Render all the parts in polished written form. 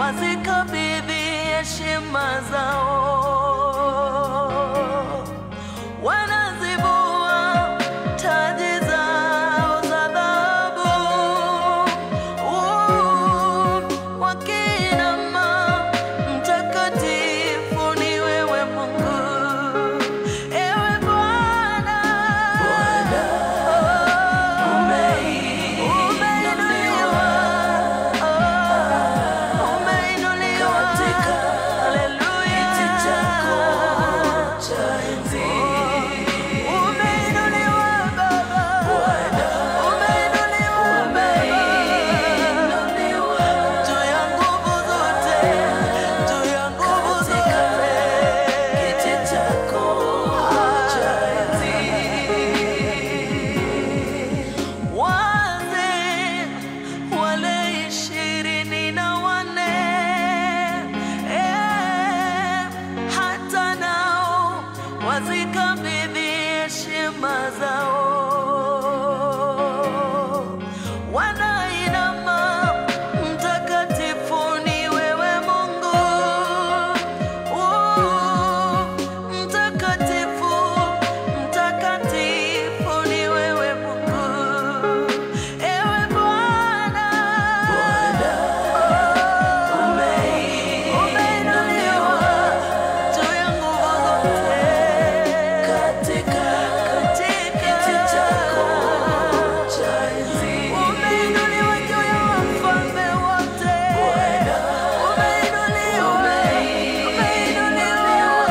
wazikabidhi heshima zao, wanazibua taji zao za dhahabu, wakinama, mtakatifu ni wewe Mungu, ewe Bwana. Bwana, Umeinuliwa, umeinuliwa, katika haleluya. kiti chako cha enzi. Umeinuliwa Baba, Bwana, umeinuliwa Baba, umeinuliwa juu ya nguvu zote, juu ya nguvu katika zote. kiti chako cha enzi. Wazee wale 24, hata nao wazikabidhi heshima zao, wanainama, mtakatifu ni wewe Mungu, mtakatifu, mtakatifu ni wewe Mungu, ewe Bwana. Bwana, Umeinuliwa juu ya nguvu zote, katika kiti chako cha enzi. Umeinuliwa juu ya wafalme wote, Bwana, umeinuliwa, umeinuliwa,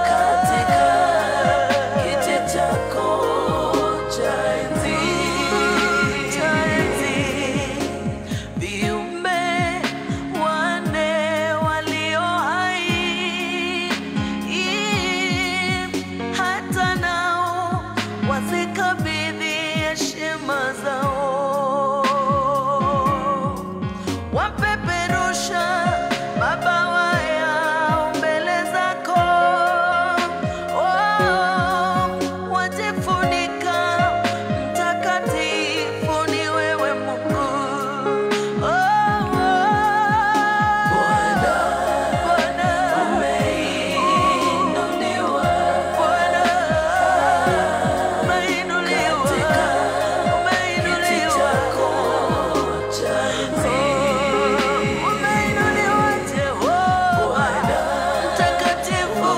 katika kiti chako cha enzi. Cha enzi. Viumbe wanne walio hai, hata nao wazikabidhi heshima zao, wapeperusha mabawa yao mbele zako, oh, wajifunika, mtakatifu ni wewe Mungu, oh, oh, Bwana, Bwana, umeinuliwa Bwana, umeinuliwa, katika kiti umeinuliwa, chako cha enzi. Umeinuliwa Jehova, Bwana, mtakatifu,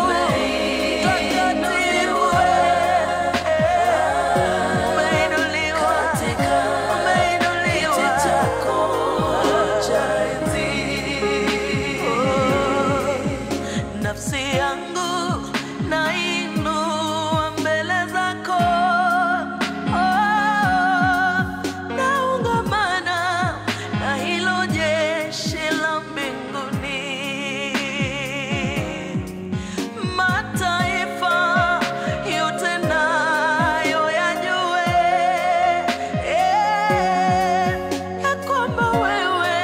mtakatifu, umeinuliwa, katika umeinuliwa. kiti chako cha enzi. Nafsi yangu nainua mbele zako, oh, naungamana na hilo jeshi la mbinguni. Mataifa yote nayo yajue, ya kwamba wewe,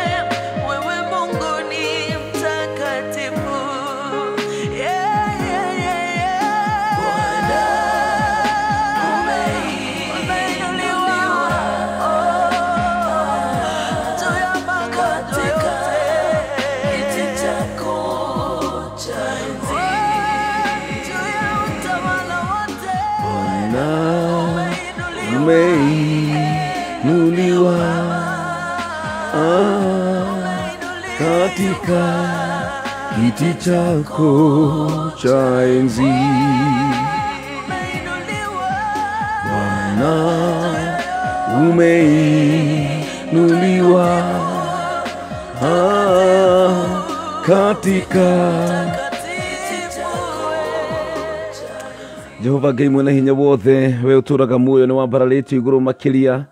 wewe Mungu ni mtakatifu. Yeah, yeah, yeah, yeah. Bwana, Umeinuliwa, oh, juu ya magonjwa katika yote. kiti chako cha enzi. Juu ya utawala wote. Bwana, Umeinuliwa, umeinuliwa, katika kiti chako cha enzi. Umeinuliwa, Bwana, umeinuliwa, katika mtakatifu. Jehova Ngai mwene hinya wothe, we ũtũraga muoyo nĩ wambararĩtio igũrũ makĩria,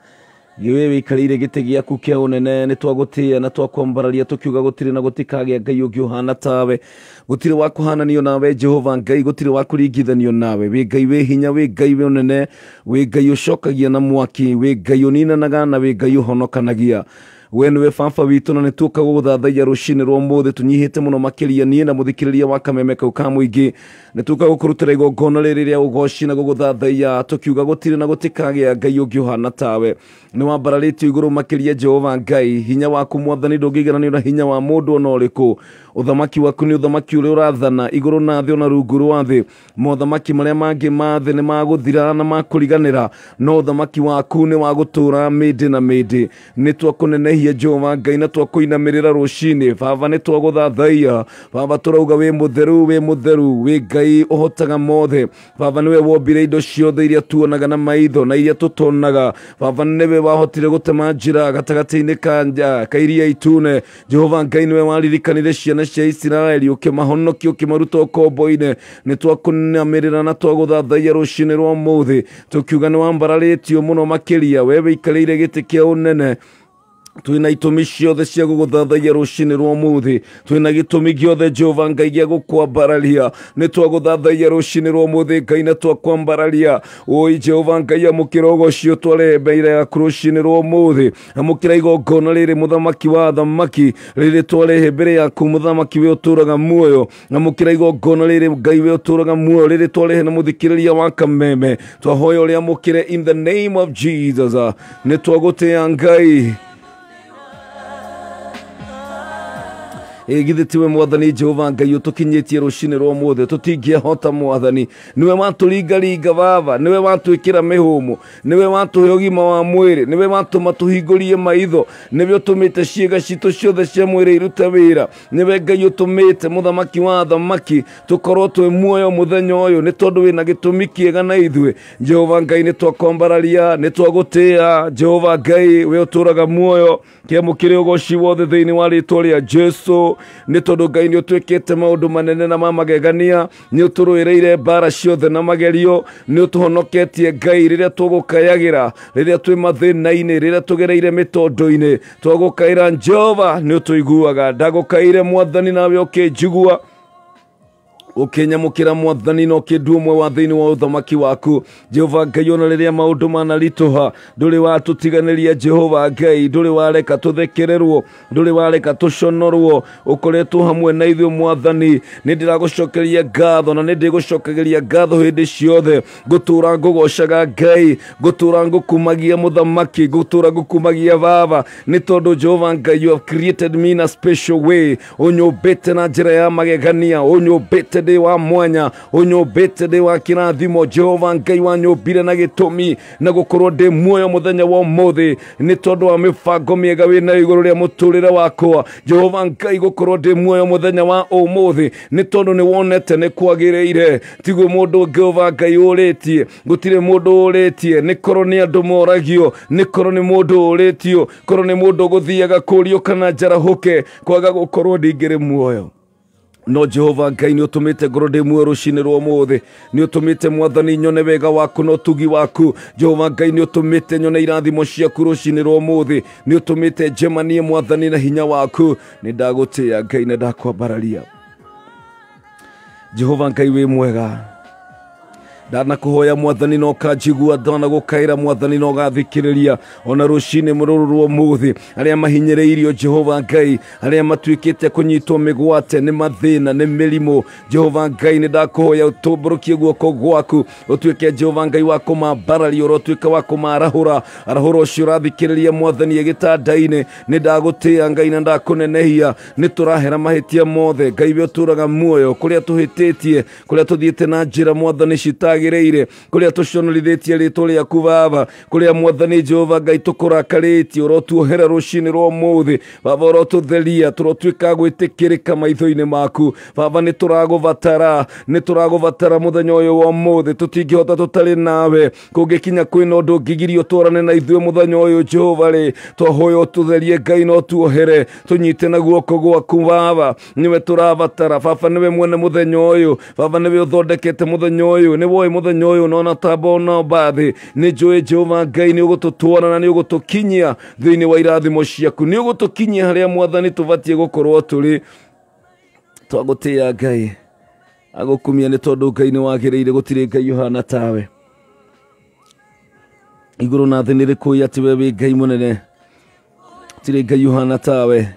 we wĩikarĩire gĩtĩ gĩaku kĩa ũnene, nĩ twagũtĩĩa na twakwambararia tũkiuga gũtirĩ na gũtikagĩa Ngai ũngĩ ũhana tawe, gũtirĩ wa kũhananio nawe Jehova Ngai, gũtirĩ wa kũringithanio nawe. Wĩ Ngai wĩ hinya, wĩ Ngai wĩ ũnene, wĩ Ngai ũcokagia na mwaki, wĩ Ngai ũninanaga na wĩ Ngai ũhonokanagia. We nĩwe baba witũ na nĩtũka gũgũthathaiya rũcinĩ rwa ũmũthĩ tũnyihĩte mũno makĩria niĩ na mũthikĩrĩria wa kameme kau ka mũingĩ. Nĩtũka gũkũrutĩra igongona rĩrĩ rĩa ũgoci na gũgũthathaiya tũkiuga gũtirĩ na gũtikagĩa Ngai ũngĩ ũhana tawe. Nĩwambararĩtio igũrũ makĩria Jehova Ngai. Hinya waku mwathani ndũngĩigananio na hinya wa mũndũ ona ũrĩkũ. Ũthamaki waku nĩ ũthamaki ũrĩa ũrathana igũrũ na thĩ ona rungu rwa thĩ. Mothamaki marĩa mangĩ ma thĩ nĩ magũthira na makũriganĩra, no ũthamaki waku nĩ wa gũtũũra mĩndĩ na mĩndĩ. Nĩ twakũnenehia Jehova Ngai na twakũinamĩrĩra rũcinĩ. Baba nĩ twagũthathaiya. Baba tũrauga wĩ mũtheru, wĩ mũtheru, wĩ Ngai ũhotaga mothe. Baba nĩwe wombire indo ciothe iria tuonaga na maitho na iria tũtonaga. Baba nĩwe wahotire gũtema njĩra gatagatĩ-inĩ ka iria itune. Jehova Ngai nĩwe waririkanire ciana cia Isiraeli ũkĩmahonokia ũkĩmaruta ũkombo-inĩ. Nĩ twakũinamĩrĩra na twagũthathaiya rũcinĩ rwa ũmũthĩ tũkiuga nĩ wambararĩtio mũno makĩria. We wĩikarĩire gĩtĩ kĩa ũnene. Twĩna itũmi ciothe cia gũgũthathaiya rũcinĩ rwa ũmũthĩ. Twĩna gĩtũmi gĩothe Jehova Ngai gĩa gũkwambararia. Nĩ twagũthathaiya rũcinĩ rwa ũmũthĩ Ngai na twakwambararia. Oi Jehova Ngai, amũkĩra ũgoci ũtware mbere yaku rũcinĩ rwa ũmũthĩ. Amũkĩra igongona rĩrĩ mũthamaki wa athamaki, rĩrĩ twarehe mbere yaku mũthamaki we ũtũũraga muoyo. Amũkĩra igongona rĩrĩ Ngai we ũtũũraga muoyo, rĩrĩ twarehe na mũthikĩrĩria wa kameme. Twahoya ũrĩa amũkĩre in the name of Jesus. Nĩ twagũtĩa Ngai. Githĩ tiwe mwathani Jehova Ngai ũtũkinyĩtie rũcinĩ rwa ũmũthĩ. Tũtingĩahota mwathani. Nĩwe watũringaringa baba, nĩwe watwĩkĩra mĩhũmũ, nĩwe watũhe ũgima wa mwĩrĩ, nĩwe watũma tũhingũrie maitho, nĩwe ũtũmĩte ciĩga citũ ciothe cia mwĩrĩ irute wĩra, nĩwe Ngai ũtũmĩte mũthamaki wa athamaki tũkorwo twĩ muoyo mũthenya ũyũ, nĩ tondũ wĩna gĩtũmi kĩega na ithuĩ. Jehova Ngai nĩ twakwambararia, nĩ twagũtĩa. Jehova Ngai we ũtũũraga muoyo, kĩamũkĩre ũgoci wothe thĩinĩ wa rĩtwa rĩa Jesu. Nĩ tondũ Ngai nĩ ũtwĩkĩte maũndũ manene na ma magegania, nĩ ũtũrũĩrĩire mbara ciothe na magerio, nĩ ũtũhonoketie Ngai rĩrĩa tũgũkayagĩra, rĩrĩa twĩ mathĩna-inĩ, rĩrĩa tũgereire mĩtondo-inĩ. Twagũkaĩra Jehova nĩ ũtũiguaga. Ndagũkaĩire mwathani nawe ũkĩnjigua, ũkĩnyamũkĩra mwathani na ũkĩndua ũmwe wa thĩinĩ wa ũthamaki waku. Jehova Ngai, ona rĩrĩa maũndũ manaritũha, ndũrĩ watũtiganĩria Jehova Ngai, ndũrĩ wareka tũthekererwo, ndũrĩ wareka tũconorwo, ũkoretwo hamwe na ithuĩ mwathani. Nĩ ndĩragũcokeria ngatho na nĩ ndĩgũcokagĩria ngatho hĩndĩ ciothe. Ngũtũũra ngũgocaga Ngai, ngũtũũra ngũkumagia mũthamaki, ngũtũũra ngũkumagia baba, nĩ tondũ Jehova Ngai, you have created me in a special way. Ũnyũmbĩte na njĩra ya magegania, ũnyũmbĩte ndĩ wa mwanya, ũnyũmbĩte ndĩ wa kĩrathimo. Jehova Ngai wanyũmbire na gĩtũmi na gũkorwo ndĩ muoyo mũthenya wa ũmũthĩ, nĩ tondũ wa mĩbango mĩega wĩnayo igũrũ rĩa mũtũrĩre wakwa. Jehova Ngai, gũkorwo ndĩ muoyo mũthenya wa ũmũthĩ nĩ tondũ nĩ wonete nĩ kwagĩrĩire. Tiguo mũndũ Jehova Ngai ũrĩtie, gũtirĩ mũndũ ũrĩtie, nĩ korwo nĩ andũ moragio, nĩ korwo nĩ mũndũ ũrĩtio, korwo nĩ mũndũ ũgũthiaga kũrio kana njarahũke kwaga gũkorwo ndingĩrĩ muoyo. No Jehova Ngai nĩ ũtũmĩte ngorwo ndĩ muoyo rũcinĩ rwa ũmũthĩ, nĩ ũtũmĩte mwathani nyone wega waku na ũtugi waku. Jehova Ngai nĩ ũtũmĩte nyone irathimo ciaku rũcinĩ rwa ũmũthĩ, nĩ ũtũmĩte njemanie mwathani na hinya waku. Nĩ ndagũtĩa Ngai na ndakwambararia. Jehova Ngai wĩ mwega. Ndanakũhoya mwathani na ũkanjigua, ndanagũkaĩra mwathani na ũgathikĩrĩria. Ona rũcinĩ mũrũrũ rwa ũmũthĩ, arĩa mahinyĩrĩirio Jehova Ngai, arĩa matuĩkĩte kũnyitwo mĩgwate nĩ mathĩna nĩ mĩrimũ, Jehova Ngai nĩ ndakũhoya ũtũmbũrũkie guoko gwaku, ũtuĩke Jehova Ngai wa kũmambararia, ũrotuĩka wa kũmarahũra. Arahũra ũcio ũrathikĩrĩria mwathani e gĩtanda-inĩ. Nĩ ndagũtĩa Ngai na ndakũnenehia. Nĩ tũrahera mahĩtia mothe Ngai we ũtũũraga muoyo, kũrĩa tũhĩtĩtie, kũrĩa tũthiĩte na njĩra mwathani citagĩrĩire, kũrĩa tũconorithĩtie rĩtwa rĩaku baba, kũrĩa mwathani Jehova Ngai tũkũrakarĩtie, ũrotuohera rũcinĩ rwa ũmũthĩ baba, ũrotũtheria, tũrotuĩka gwĩtĩkĩrĩka maitho-inĩ maku baba. Nĩ tũragũbatara, nĩ tũragũbatara mũthenya ũyũ wa ũmũthĩ, tũtingĩhota tũtarĩ nawe. Kũngĩkinya kwĩna ũndũ ũngĩgiria ũtwarane na ithuĩ mũthenya ũyũ Jehova rĩ, twahoya ũtũtherie Ngai na ũtuohere, tũnyite na guoko gwaku baba. Nĩwe tũrabatara baba, nĩwe mwene mũthenya ũyũ baba, nĩwe ũthondekete mũthenya ũyũ, nĩ woĩ mũthenya ũyũ nona tamba ona mbathĩ. Nĩ njũĩ Jehova Ngai nĩ ũgũtũtwara na nĩ ũgũtũkinyia thĩinĩ wa irathimo ciaku, nĩ ũgũtũkinyia harĩa mwathani tũbatiĩ gũkorwo tũrĩ. Twagũtĩa Ngai, agũkumia nĩ tondũ Ngai nĩ wagĩrĩire, gũtirĩ Ngai ũhana tawe. Igũrũ na thĩ nĩ rĩkũĩ atĩ we wĩ Ngai mũnene. Gũtirĩ Ngai ũhana tawe.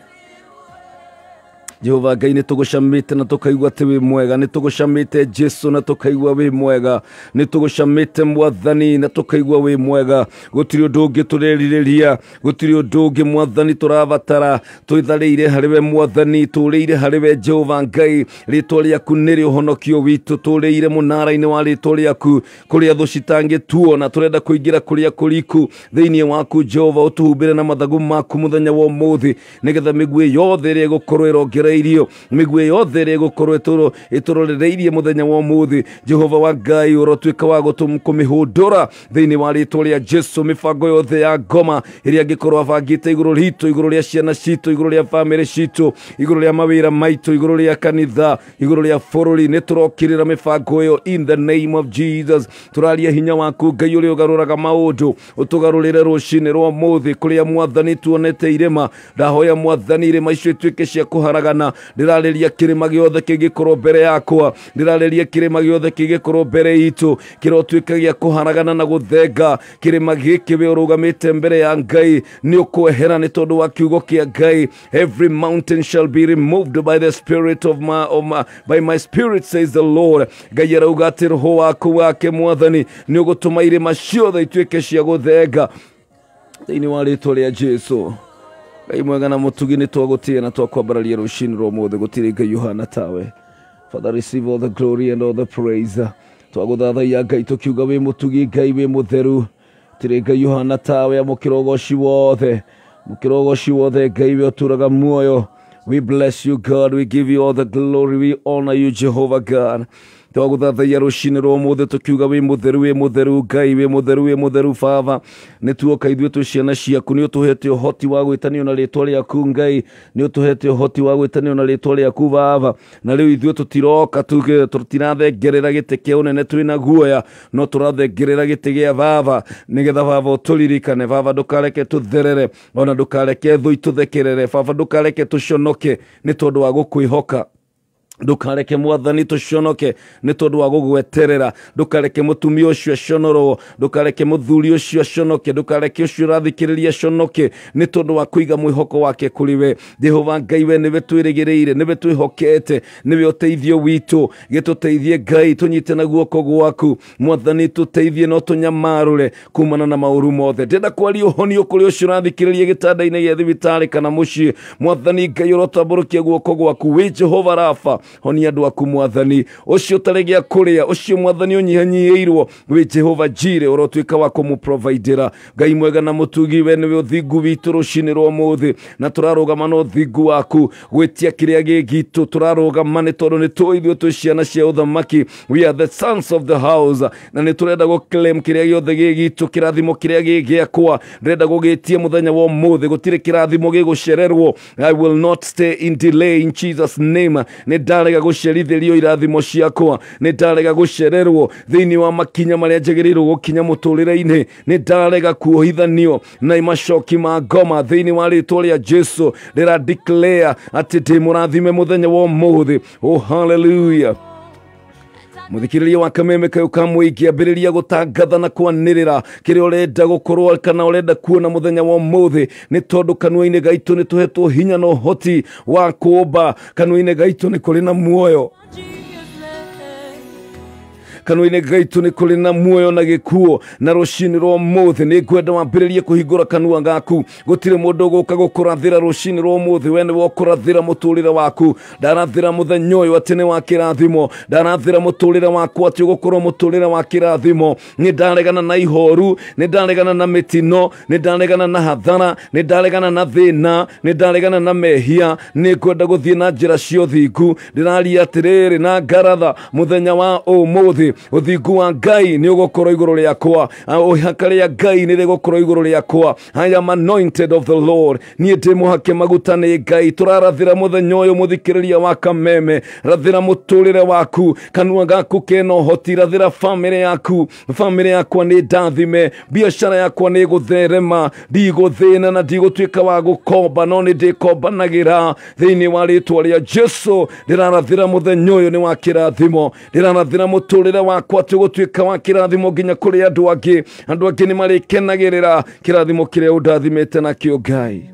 Jehova Ngai, nĩ tũgũcamĩte na tũkaigua atĩ wĩ mwega. Nĩ tũgũcamĩte Jesu na tũkaigua wĩ mwega. Nĩ tũgũcamĩte Mwathani na tũkaigua wĩ mwega. Gũtirĩ ũndũ ũngĩ tũrerirĩria, gũtirĩ ũndũ ũngĩ Mwathani tũrabatara. Twĩtharĩire harĩ we Mwathani, tũrĩire harĩ we Jehova Ngai. Rĩtwa rĩaku nĩrĩo ũhonokio witũ. Tũrĩire mũnara-inĩ wa rĩtwa rĩaku kũrĩa thũ citangĩtuona. Tũrenda kũingĩra kũrĩa kũriku thĩinĩ waku Jehova. Ũtũhumbĩre na mathagu maku mũthenya wa ũmũthĩ, nĩgetha mĩguĩ yothe ĩrĩa ĩgũkorwo ĩrongereirio, mĩguĩ yothe ĩrĩa ĩgũkorwo ĩtũrorereirie mũthenya wa ũmũthĩ, Jehova wa Ngai, ũrotuĩka wa kũmĩhũndũra thĩinĩ wa rĩtwa rĩa Jesu. Mĩbango yothe ya ngoma ĩrĩa angĩkorwo abangĩte igũrũ ritũ, igũrũ rĩa ciana citũ, igũrũ rĩa bamĩrĩ citũ, igũrũ rĩa mawĩra maitũ, igũrũ rĩa kanitha, igũrũ rĩa bũrũri, nĩ tũrokĩrĩra mĩbango ĩyo in the name of Jesus. Tũraria hinya waku Ngai ũrĩa ũgarũraga maũndũ, ũtũgarũrĩre rũcinĩ rwa ũmũthĩ kũrĩa Mwathani tuonete irĩma. Ndahoya Mwathani irĩma icio ituĩke cia kũharagana. Ndĩrarĩria kĩrĩma gĩothe kĩngĩkorwo mbere yakwa, ndĩrarĩria kĩrĩma gĩothe kĩngĩkorwo mbere itũ, kĩrotuĩka gĩa kũharagana na gũthenga. Kĩrĩma gĩkĩ we ũrũgamĩte mbere ya Ngai nĩ ũkwehera nĩ tondũ wa kiugo kĩa Ngai. Every mountain shall be removed by the spirit of my, of my, by my spirit, says the Lord. Ngai arauga atĩ roho waku wake Mwathani nĩ ũgũtũma irĩma ciothe ituĩke cia gũthenga thĩinĩ wa rĩtwa rĩa Jesu. Ngai mwega na mũtugi, nĩ twagũtĩĩa na twakwambararia rũcinĩ rwa ũmũthĩ. Gũtirĩ Ngai ũhana tawe. Father, receive all the glory and all the praise. Twagũthathaiya Ngai tũkiuga wĩ mũtugi, Ngai wĩ mũtheru. Gũtirĩ Ngai ũhana tawe. Amũkĩra ũgoci wothe, amũkĩra ũgoci wothe Ngai we ũtũraga muoyo. We bless you, God. We give you all the glory. We honor you, Jehovah God. Twagũthathaiya rũcinĩ rwa ũmũthĩ tũkiuga wĩ mũtheru, wĩ mũtheru Ngai, wĩ mũtheru, wĩ mũtheru Baba. Nĩ tuoka ithuĩ twĩ ciana ciaku. Nĩ ũtũhete ũhoti wa gwĩtanio na rĩtwa rĩaku Ngai, nĩ ũtũhete ũhoti wa gwĩtanio na rĩtwa rĩaku Baba. Na rĩu ithuĩ tũtiroka tuge tũtirathengerera gĩtĩ kĩa ũnene twĩna guoya, no tũrathengerera gĩtĩ gĩa Baba nĩgetha Baba ũtũririkane. Baba, ndũkareke tũtherere, ona ndũkareke thũ itũthekerere. Baba, ndũkareke tũconoke nĩ tondũ wa gũkwĩhoka. Ndũkareke Mwathani tũconoke nĩ tondũ wa gũgweterera. Ndũkareke mũtumia ũcio aconorwo, ndũkareke mũthuri ũcio aconoke, ndũkareke ũcio ũrathikĩrĩria aconoke nĩ tondũ wa kũiga mwĩhoko wake kũrĩ we. Jehova Ngai, we nĩwe twĩrĩgĩrĩire, nĩwe twĩhokete, nĩwe ũteithio witũ. Gĩtũteithie Ngai, tũnyite na guoko gwaku Mwathani, tũteithie no tũnyamarũre kumana na maũru mothe. Ndĩrenda kwaria ũhonio kũrĩ ũcio ũrathikĩrĩria gĩtanda-inĩ gĩa thibitarĩ kana mũciĩ. Mwathani Ngai, ũrotambũrũkia guoko gwaku. Wĩ Jehova Rafa, honia andũ aku Mwathani. Ũcio ũtarĩ gĩa kũrĩa, ũcio Mwathani ũnyihanyihĩirwo, wĩ Jehova Jire, ũrotuĩka wa kũmũprovidera. Ngai mwega na mũtugi, we nĩwe ũthingu witũ rũcinĩ rwa ũmũthĩ, na tũrarũgama na ũthingu waku gwĩtia kĩrĩa gĩ gitũ. Tũrarũgama nĩ tondũ nĩ tũĩ ithuĩ twĩ ciana cia ũthamaki. We are the sons of the house, na nĩ tũrenda gũ claim kĩrĩa gĩothe gĩ gitũ. Kĩrathimo kĩrĩa gĩ gĩakwa ndĩrenda gũgĩtia mũthenya wa ũmũthĩ. Gũtirĩ kĩrathimo gĩgũcererwo. I will not stay in delay in Jesus' name. Nĩ ndarega gũcerithĩrio irathimo ciakwa, nĩ ndarega gũcererwo thĩinĩ wa makinya marĩa njagĩrĩirwo gũkinya mũtũrĩre-inĩ. Nĩ ndarega kuohithanio na macoki ma ngoma thĩinĩ wa rĩtwa rĩa Jesu. Ndĩra declare atĩ ndĩ mũrathime mũthenya wa ũmũthĩ. Oh, hallelujah. Muthikiriria wa Kameme Kayũ ka Mũingĩ, ambĩrĩria gũtangatha na kwanĩrĩra kĩrĩa ũrenda gũkorwo kana ũrenda kuona mũthenya wa ũmũthĩ, nĩ tondũ kanua-inĩ gaitũ nĩ tũhetwo hinya na ũhoti wa kũũmba. Kanua-inĩ gaitũ nĩ kũrĩ na muoyo, kanua-inĩ gaitũ nĩ kũrĩ na muoyo na gĩkuũ. Na rũcinĩ rwa ũmũthĩ nĩ ngwenda wambĩrĩrie kũhingũra kanua gaku. Gũtirĩ mũndũ ũgũka gũkũrathĩra rũcinĩ rwa ũmũthĩ, we nĩwe ũkũrathĩra mũtũrĩre waku. Ndarathĩra mũthenya ũyũ atĩ nĩ wa kĩrathimo. Ndarathĩra mũtũrĩre waku atĩ ũgũkorwo mũtũrĩre wa kĩrathimo. Nĩ ndaregana na ihoru, nĩ ndaregana na mĩtino, nĩ ndaregana na hathara, nĩ ndaregana na thĩna, nĩ ndaregana na mehia. Nĩ ngwenda gũthiĩ na njĩra cia ũthingu. Ndĩraria atĩrĩrĩ na ngaratha mũthenya wa ũmũthĩ, ũthingu wa Ngai nĩ ũgũkorwo igũrũ rĩakwa, ihaka rĩa Ngai nĩ rĩgũkorwo igũrũ rĩakwa. I am anointed of the Lord. Niĩ ndĩ mũhake maguta nĩ Ngai. Tũrarathĩra mũthenya ũyũ, mũthikĩrĩria wa Kameme, rathĩra mũtũrĩre waku. Kanua gaku kena ũhoti. Rathĩra bamĩrĩ yaku. Bamĩrĩ yakwa nĩ ndathime, biacara yakwa nĩ gũtherema, ndigũthĩna na ndigũtuĩka wa gũkomba, no nĩ ndĩkombanagĩra thĩinĩ wa rĩtwa rĩa Jesu. Ndĩrarathĩra mũthenya ũyũ nĩ wa kĩrathimo. Ndĩrarathĩra mũtũrĩre wakwa atĩ ũgũtuĩka wa kĩrathimo nginya kũrĩ andũ angĩ. Andũ angĩ nĩ marĩkenagĩrĩra kĩrathimo kĩrĩa ũndathimĩte nakĩo Ngai.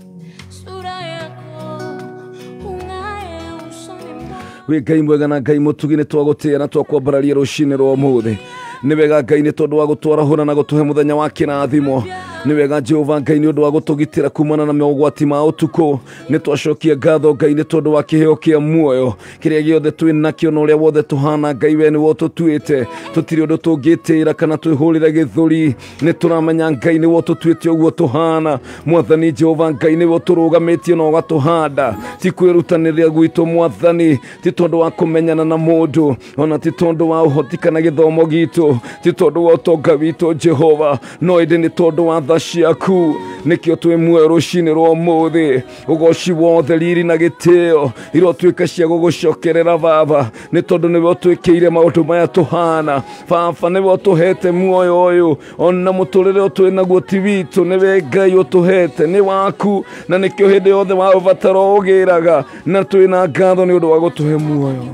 Wĩ Ngai mwega na Ngai mũtugi, nĩ twagũtĩĩa na twakwambararia rũcinĩ rwa ũmũthĩ. Nĩ wega Ngai nĩ tondũ wa gũtwarahũra na gũtũhe mũthenya wa kĩrathimo. Nĩ wega Jehova Ngai nĩ ũndũ wa gũtũgitĩra kumana na mogwati ma ũtukũ. Nĩ twacokia ngatho Ngai nĩ tondũ wa kĩheo kĩa muoyo kĩrĩa gĩothe twĩ nakĩo na ũrĩa wothe tũhana. Ngai we nĩwe ũtũtuĩte, tũtirĩ ũndũ tũngĩtĩĩra kana twĩhũrĩre gĩthũri. Nĩ tũramenya Ngai nĩwe ũtũtuĩte ũguo tũhana. Mwathani Jehova Ngai nĩwe ũtũrũgamĩtie na ũgatũhanda. Ti kwĩrutanĩria gwitũ Mwathani, ti tondũ wa kũmenyana na mũndũ, ona ti tondũ wa ũhoti kana gĩthomo gitũ, ti tondũ wa ũtonga witũ Jehova, no ĩndĩ nĩ tondũ wa tha ciaku. Nĩkĩo twĩ muoyo rũcinĩ rwa ũmũthĩ. Ũgoci wothe, riri na gĩtĩo irotuĩka cia gũgũcokerera Baba, nĩ tondũ nĩwe ũtwĩkĩire maũndũ maya tũhana. Baba, nĩwe ũtũhete muoyo ũyũ, ona mũtũrĩre ũyũ twĩ naguo ti witũ, nĩwe Ngai ũtũhete, nĩ waku, na nĩkĩo hĩndĩ yothe wa ũbataro ũgĩraga, na twĩna ngatho nĩ ũndũ wa gũtũhe muoyo.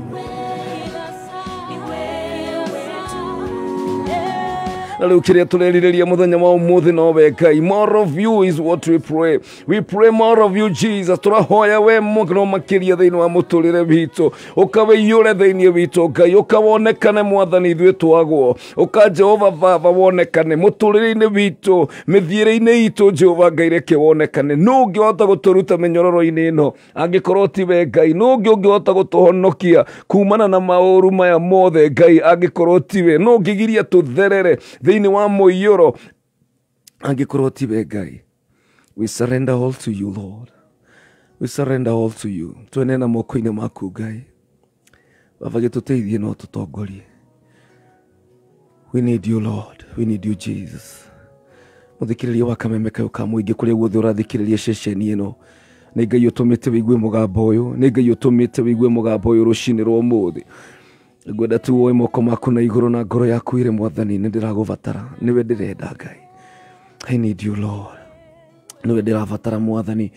Na rĩu kĩrĩa tũrerirĩria mũthenya wa ũmũthĩ no we Ngai. More of you is what we pray. We pray more of you, Jesus. Tũrahoya we mũno makĩria thĩinĩ wa mũtũrĩre witũ. Ũkawĩiyũre thĩinĩ witũ Ngai, ũkawonekane Mwathani ithuĩ twagwo. Ũka Jehova Baba wonekane mũtũrĩre-inĩ witũ, mĩthiĩre-inĩ itũ Jehova Ngai reke wonekane. Nũ ũngĩhota gũtũruta mĩnyororo-inĩ ĩno angĩkorwo ti we Ngai? Nũ ũngĩ ũngĩhota gũtũhonokia kumana na maũru maya mothe Ngai angĩkorwo ti we? Nũ ũngĩgiria tũtherere thĩinĩ wa mũiyũro angĩkorwo ti we Ngai? We surrender all to you, Lord. We surrender all to you. Twenena moko-inĩ maku Ngai. Baba, gĩtũteithie no tũtongorie. We need you, Lord. We need you, Jesus. Mũthikĩrĩria wa Kameme kayũ ka mũingĩ kũrĩa guothe ũrathikĩrĩria ceceni ĩno, nĩ Ngai ũtũmĩte wĩigue mũgambo ũyũ, nĩ Ngai ũtũmĩte wĩigue mũgambo ũyũ rũcinĩ rwa ũmũthĩ. Ngwenda tu woe moko maku na igũrũ na ngoro yaku ĩrĩ Mwathani, nĩ ndĩragũbatara, nĩwe ndĩrenda Ngai. I need you, Lord. Nĩwe ndĩrabatara Mwathani,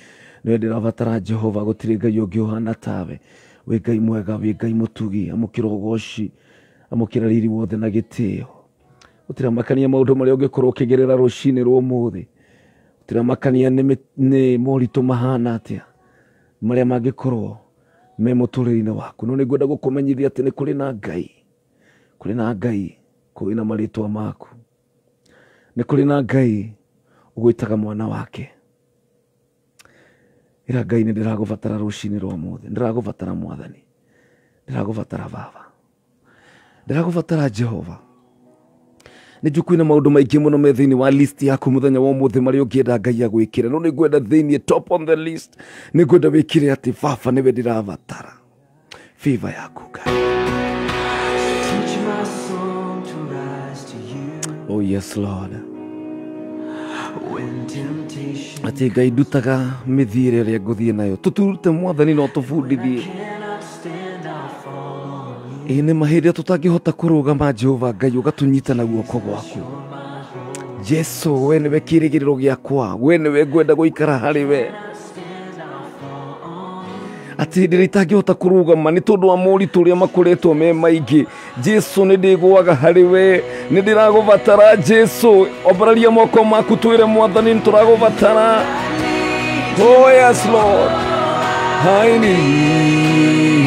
nĩwe ndĩrabatara Jehova, gũtirĩ Ngai ũngĩ ũhana tawe. Wĩ Ngai mwega, wĩ Ngai mũtugi, amũkĩra ũgoci, amũkĩra riri wothe na gĩtĩo. Gũtiramakania maũndũ marĩa ũngĩkorwo ũkĩgerera rũcinĩ rwa ũmũthĩ, gũtiramakania nĩ moritũ mahana atĩa marĩa mangĩkorwo me mũtũrĩre-inĩ waku, no nĩngwenda gũkũmenyithia atĩ nĩ kũrĩ na Ngai, kũrĩ na Ngai kũrĩ na marĩtwa maku, nĩ kũrĩ na Ngai ũgwĩtaga mwana wake. Ĩra Ngai nĩ ndĩragũbatara rũcinĩ rwa ũmũthĩ, ndĩragũbatara Mwathani, ndĩragũbatara Baba, ndĩragũbatara Jehova. Nĩ njũĩ kwĩna maũndũ maingĩ mũno me thĩinĩ wa list yaku mũthenya wa ũmũthĩ marĩa ũngĩenda Ngai agwĩkĩre, no nĩngwenda thĩinĩ top on the list nĩngwenda wĩkĩre atĩ Baba nĩwe ndĩrabatara. Favor yaku Ngai. Teach my soul to rise to you. Oh yes, Lord. When temptation Atĩ Ngai ndutaga mĩthiĩre ĩrĩa ngũthiĩ nayo, tũturute Mwathani no tũbundithie. cannot stand, I'll fall on you. Ĩ nĩ ma hĩndĩ ĩrĩa tũtangĩhota kũrũgama Jehova Ngai ũgatũnyita na guoko gwaku. Jesu, we nĩwe kĩĩrĩgĩrĩro gĩakwa, we nĩwe ngwenda gũikara harĩ we. Atĩ hĩndĩ ĩrĩa itangĩhota kũrũgama nĩ tondũ wa moritũ ũrĩa makoretwo me maingĩ, Jesu nĩ ndĩgũaga harĩ we, nĩ ndĩragũbatara Jesu. Ambararia moko maku twĩre Mwathani nĩ tũragũbatara. Oh yes, Lord. I need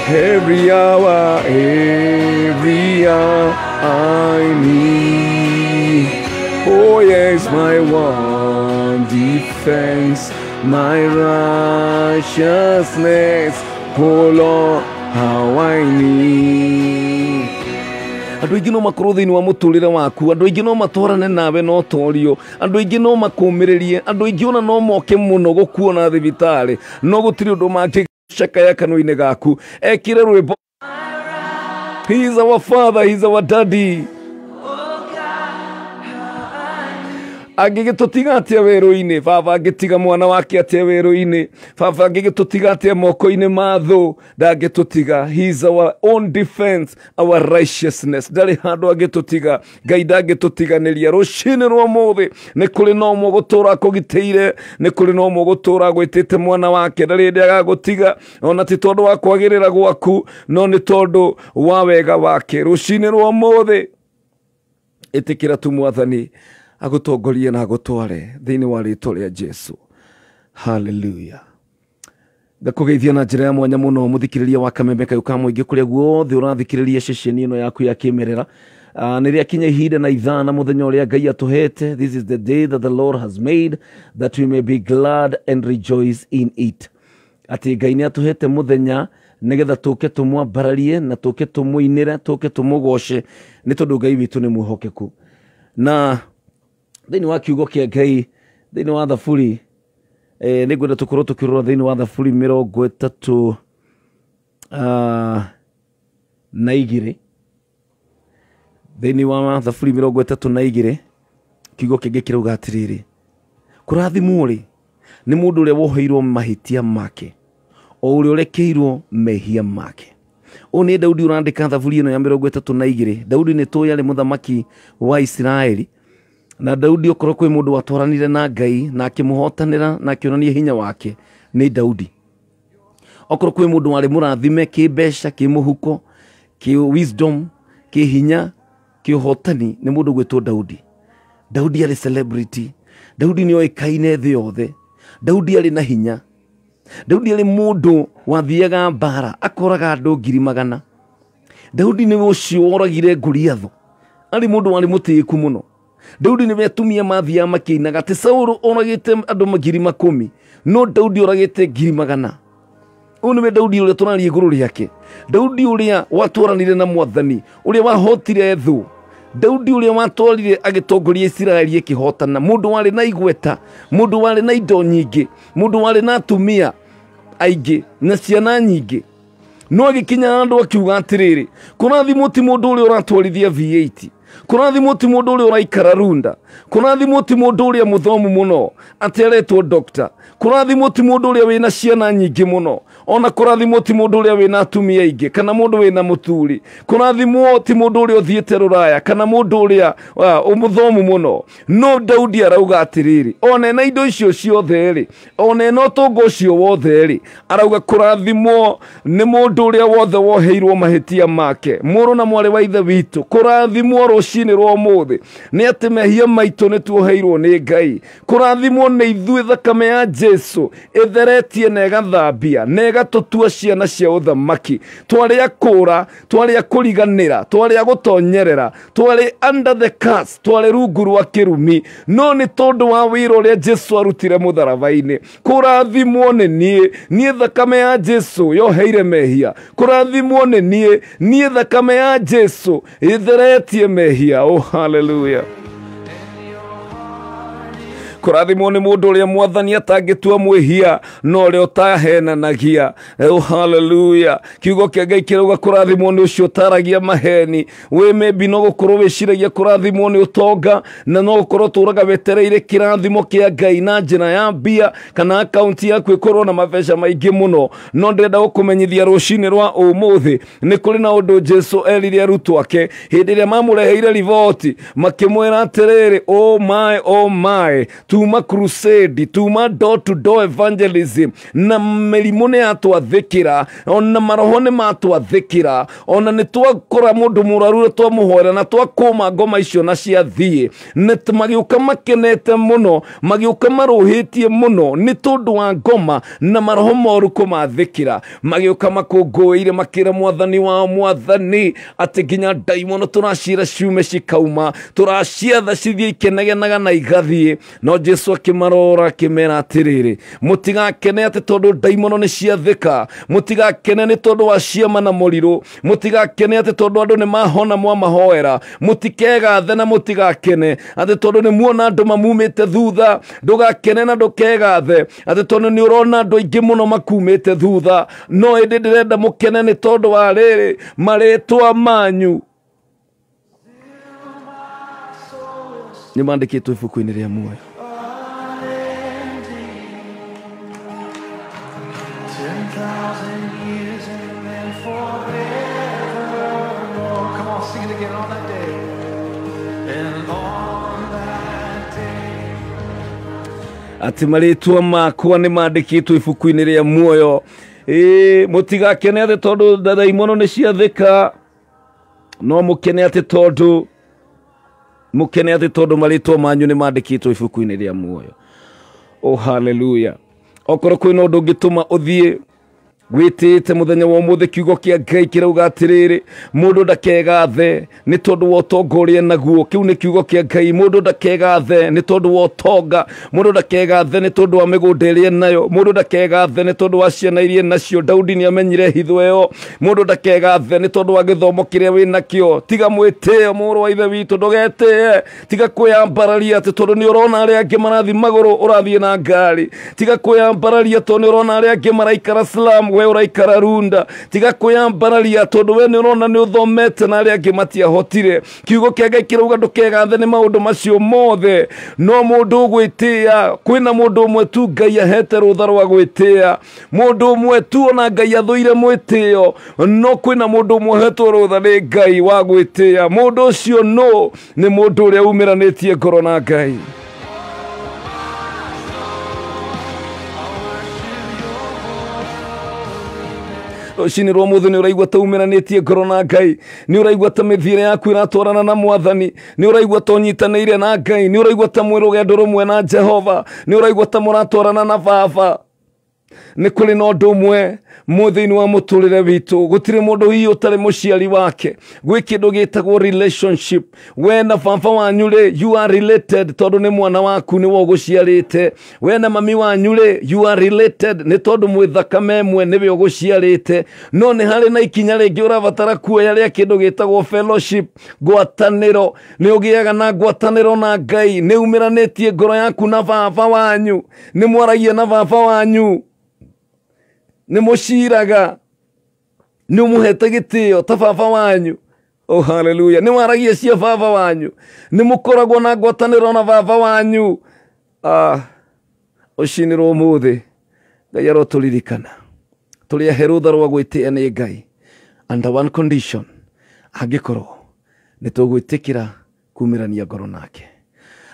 every hour, every hour I need. Oh yes, my one defense, my righteousness. Oh Lord, how I need. Andũ aingĩ no makorwo thĩinĩ wa mũtũrĩre waku, andũ aingĩ no matwarane nawe no torio, andũ aingĩ no makũmĩrĩrie, andũ aingĩ ona no moke mũno gũkuona thibitarĩ, no gũtirĩ ũndũ mangĩcakaya kanua-inĩ gaku. Ekĩre rwĩmbo. He is our father, he is our daddy. Angĩgĩtũtiga atĩa werũ-inĩ? Baba angĩtiga mwana wake atĩa werũ-inĩ? Baba angĩgĩtũtiga atĩa moko-inĩ ma thũ? Ndangĩtũtiga. He is our own defense, our righteousness. Ndarĩ handũ angĩtũtiga. Ngai ndangĩtũtiganĩria. Rũcinĩ rwa ũmũthĩ nĩ kũrĩ na ũmwe ũgũtũũra akũgitĩire, nĩ kũrĩ na ũmwe ũgũtũũra agwĩtĩte mwana wake, ndarĩ hĩndĩ agagũtiga, ona ti tondũ wa kwagĩrĩra gwaku, no nĩ tondũ wa wega wake. Rũcinĩ rwa ũmũthĩ ĩtĩkĩra tu Mwathani agũtongorie na agũtware thĩinĩ wa rĩtwa rĩa Jesu. Hallelujah. Ngakũgeithia na njĩra ya mwanya mũno mũthikĩrĩria wa Kameme Kayũ ka Mũingĩ kũrĩa guothe ũrathikĩrĩria ceceni ĩno yaku ya kĩmerera. Nĩ rĩakinya ihinda na ithaa na mũthenya ũrĩa Ngai atũhete. This is the day that the Lord has made that we may be glad and rejoice in it. Atĩ Ngai nĩ atũhete mũthenya nĩgetha tũke tũmwambararie na tũke tũmũinĩre, tũke tũmũgoce, nĩ tondũ Ngai witũ nĩ mwĩhokeku. Na thĩinĩ wa kiugo kĩa Ngai, thĩinĩ wa Thaburi, nĩ ngwenda tũkorwo tũkĩrora thĩinĩ wa Thaburi 32. Thĩinĩ wa Thaburi 32 kiugo kĩngĩ kĩrauga atĩrĩrĩ, kũrathimwo rĩ nĩ mũndũ ũrĩa woheirwo mahĩtia make, o ũrĩa ũrekeirwo mehia make. Ũyũ nĩ Daudi ũrandĩka Thaburi ĩno ya 32. Daudi nĩ tũĩ arĩ mũthamaki wa Isiraeli, na Daudi okorwo kwĩ mũndũ watwaranire na Ngai na akĩmũhotanĩra na akĩonania hinya wake nĩ Daudi. Okorwo kwĩ mũndũ warĩ mũrathime kĩmbeca, kĩmũhuko, kĩ wisdom, kĩhinya, kĩũhotani, nĩ mũndũ gwĩtwo Daudi. Daudi arĩ celebrity. Daudi nĩ oĩkaine thĩ yothe. Daudi arĩ na hinya. Daudi arĩ mũndũ wathiaga mbara akoraga andũ 100,000. Daudi nĩwe ũcio woragire Goliathũ. Arĩ mũndũ warĩ mũtĩĩku mũno. Daudi nĩwe atumia mathiaga makĩinaga atĩ Saũlũ oragĩte andũ 10,000, no Daudi oragĩte 100,000. Ũyũ nĩwe Daudi ũrĩa tũraria igũrũ rĩake. Daudi ũrĩa watwaranire na Mwathani, ũrĩa wahotire thũ. Daudi ũrĩa watwarire agĩtongoria Isiraeli ĩkĩhotana, mũndũ warĩ na igweta, mũndũ warĩ na indo nyingĩ, mũndũ warĩ na atumia aingĩ na ciana nyingĩ. No agĩkinya handũ akiuga atĩrĩrĩ, kũrathimwo ti mũndũ ũrĩa ũratwarithia V8, kũrathimwo ti mũndũ ũrĩa ũraikara runda, kũrathimwo ti mũndũ ũrĩa mũthomu mũno atĩ aretwo doctor, kũrathimwo ti mũndũ ũrĩa wĩna ciana nyingĩ mũno, ona kũrathimwo ti mũndũ ũrĩa wĩna atumia aingĩ kana mũndũ wĩna mũthuri, kũrathimwo ti mũndũ ũrĩa ũthiĩte rũraya kana mũndũ ũrĩa mũthomu mũno. No Daudi arauga atĩrĩrĩ, ona ena indo icio ciothe rĩ, ona ena ũtonga ũcio wothe rĩ, arauga kũrathimwo nĩ mũndũ ũrĩa wothe woheirwo mahĩtia make. Mũrũ na mwarĩ wa ithe witũ, kũrathimwo rũcinĩ rwa ũmũthĩ nĩ atĩ mehia maitũ nĩ tuoheirwo nĩ Ngai. Kũrathimwo nĩ ithuĩ thakame ya Jesu ĩtheretie na ĩgathambia na ĩgatũtua ciana cia ũthamaki. Twarĩ a kũũra, twarĩ a kũriganĩra, twarĩ a gũtonyerera, twarĩ under the curse, twarĩ rungu rwa kĩrumi, no nĩ tondũ wa wĩra ũrĩa Jesu arutire mũtharaba-inĩ. Kũrathimwo nĩ niĩ, niĩ thakame ya Jesu yoheire mehia. Kũrathimwo nĩ niĩ, niĩ thakame ya Jesu ĩtheretie mehia. Oh, hallelujah. Kũrathimwo nĩ mũndũ ũrĩa Mwathani atangĩtua mwĩhia no ũrĩa ũtahenanagia. Oh, hallelujah. Kiugo kĩa Ngai kĩrauga kũrathimwo nĩ ũcio ũtaragia maheni. Wĩ maybe no gũkorwo wĩciragia kũrathimwo nĩ ũtonga, na no gũkorwo ũtũraga wetereire kĩrathimo kĩa Ngai na njĩra ya mbia kana akaunti yaku ĩkorwo na mabeca maingĩ mũno. No ndĩrenda gũkũmenyithia rũcinĩ rwa ũmũthĩ nĩ kũrĩ na ũndũ Jesu erire arutwo ake hĩndĩ ĩrĩa mamũreheire riboti, makĩmwĩra atĩrĩrĩ, oh my, oh my, tuma crusade, tuma door to door evangelism, na mĩrimũ nĩ yatwathĩkĩra, ona maroho nĩ matwathĩkĩra, ona nĩ twakora mũndũ mũrwaru twamũhoera na twakũma ngoma icio na ciathiĩ. Nĩ magĩũka makenete mũno, magĩũka marũhĩtie mũno nĩ tondũ wa ngoma na maroho moru kũmathĩkĩra. Magĩũka makũngũĩire makĩra Mwathani wao, Mwathani, atĩ nginya ndaimono tũracira ciume cikauma, tũraciatha cithiĩ ikenegenaga na igathiĩ. No Jesu akĩmarora akĩmera atĩrĩrĩ, mũtigakene atĩ tondũ ndaimono nĩ ciathĩka, mũtigakene nĩ tondũ wa ciama na mũrirũ, mũtigakene atĩ tondũ andũ nĩ mahona mwamahoera, mũtikegathe na mũtigakene atĩ tondũ nĩ muona andũ mamumĩte thutha. Ndũgakene na ndũkegathe atĩ tondũ nĩ ũrona andũ aingĩ mũno makumĩte thutha. No ĩndĩ ndĩrenda mũkene nĩ tondũ wa rĩrĩ, marĩtwa manyu nĩ mandĩkĩtwo ibuku-inĩ rĩa muoyo. 10,000 years and then forevermore. Come on, sing it again on that day. And on that day. Atĩ marĩtwa makwa nĩ mandĩkĩtwo ibuku-inĩ rĩa muoyo. Mũtigakene atĩ tondũ ndaimono nĩ ciathĩka, no mũkene atĩ tondũ mũkene atĩ tondũ marĩtwa manyu nĩ mandĩkĩtwo ibuku-inĩ rĩa muoyo. Oh, hallelujah. Okorwo kwĩna ũndũ ũngĩtũma ũthiĩ Wĩtĩĩte mũthenya wa ũmũthĩ kiugo kĩa Ngai kĩrauga atĩrĩrĩ, mũndũ ndakegathe nĩ tondũ wa ũtonga ũrĩa naguo. Kĩu nĩ kiugo kĩa Ngai. Mũndũ ndakegathe nĩ tondũ wa ũtonga, mũndũ ndakegathe nĩ tondũ wa mĩgũnda ĩrĩa nayo, mũndũ ndakegathe nĩ tondũ wa ciana iria nacio. Daudi nĩ amenyire hitho ĩyo. Mũndũ ndakegathe nĩ tondũ wa gĩthomo kĩrĩa wĩ nakĩo. Tiga mwĩtĩo, mũrũ wa ithe witũ, ndũgetĩe. Tiga kwĩyambararia atĩ tondũ nĩ ũrona arĩa angĩ marathiĩ magũrũ ũrathiĩ na ngari. Tiga kwĩyambararia tondũ nĩ ũrona arĩa angĩ maraikara slum, we ũraikara runda. Tiga kwĩyambararia tondũ we nĩ ũrona nĩ ũthomete na arĩa angĩ matiahotire. Kiugo kĩa Ngai kĩrauga ndũkegathe nĩ maũndũ macio mothe. No mũndũ ũgwĩtĩa, kwĩna mũndũ ũmwe tu Ngai ahete rũtha rwa gwĩtĩa, mũndũ ũmwe tu ona Ngai athũire mwĩtĩo, no kwĩna mũndũ ũmwe ũhetwo rũtha nĩ Ngai wa gwĩtĩa. Mũndũ ũcio no nĩ mũndũ ũrĩa umĩranĩtie ngoro na Ngai. Rũcinĩ rwa mũthĩ nĩ ũraigua ta umĩranĩtie ngoro na Ngai, nĩ ũraigua ta mĩthiĩre yaku ĩratwarana na Mwathani, nĩ ũraigua ta ũnyitanĩire na Ngai, nĩ ũraigua ta mwĩ rũgendo rũmwe na Jehova, nĩ ũraigua ta mũratwarana na Baba. Nĩ kũrĩ na ũndũ ũmwe mũ thĩinĩ wa mũtũrĩre witũ, gũtirĩ mũndũ hihi ũtarĩ mũciari wake. Gwĩ kĩndũ gĩtagwo relationship. We na baba wanyu rĩ, you are related tondũ nĩ mwana waku nĩwe ũgũciarĩte. We na mami wanyu rĩ, you are related nĩ tondũ mwĩ thakame ĩmwe nĩwe ũgũciarĩte. No nĩ harĩ na ikinya rĩngĩ ũrabatara kuoya rĩa kĩndũ gĩtagwo fellowship, ngwatanĩro. Nĩ ũgĩaga na ngwatanĩro na Ngai, nĩ umĩranĩtie ngoro yaku na baba wanyu, nĩ mwaragia na baba wanyu, nĩ mũciraga, nĩ ũmũhete gĩtĩo ta baba wanyu. Oh, haleluya. Nĩ waragia cia baba wanyu, nĩ mũkoragwo na ngwatanĩro na baba wanyu. Rũcinĩ rwa ũmũthĩ Ngai arotũririkana tũrĩ ahe rũtha rwa gwĩtĩa nĩ Ngai under one condition, angĩkorwo nĩ tũgwĩtĩkĩra kumĩrania ngoro nake.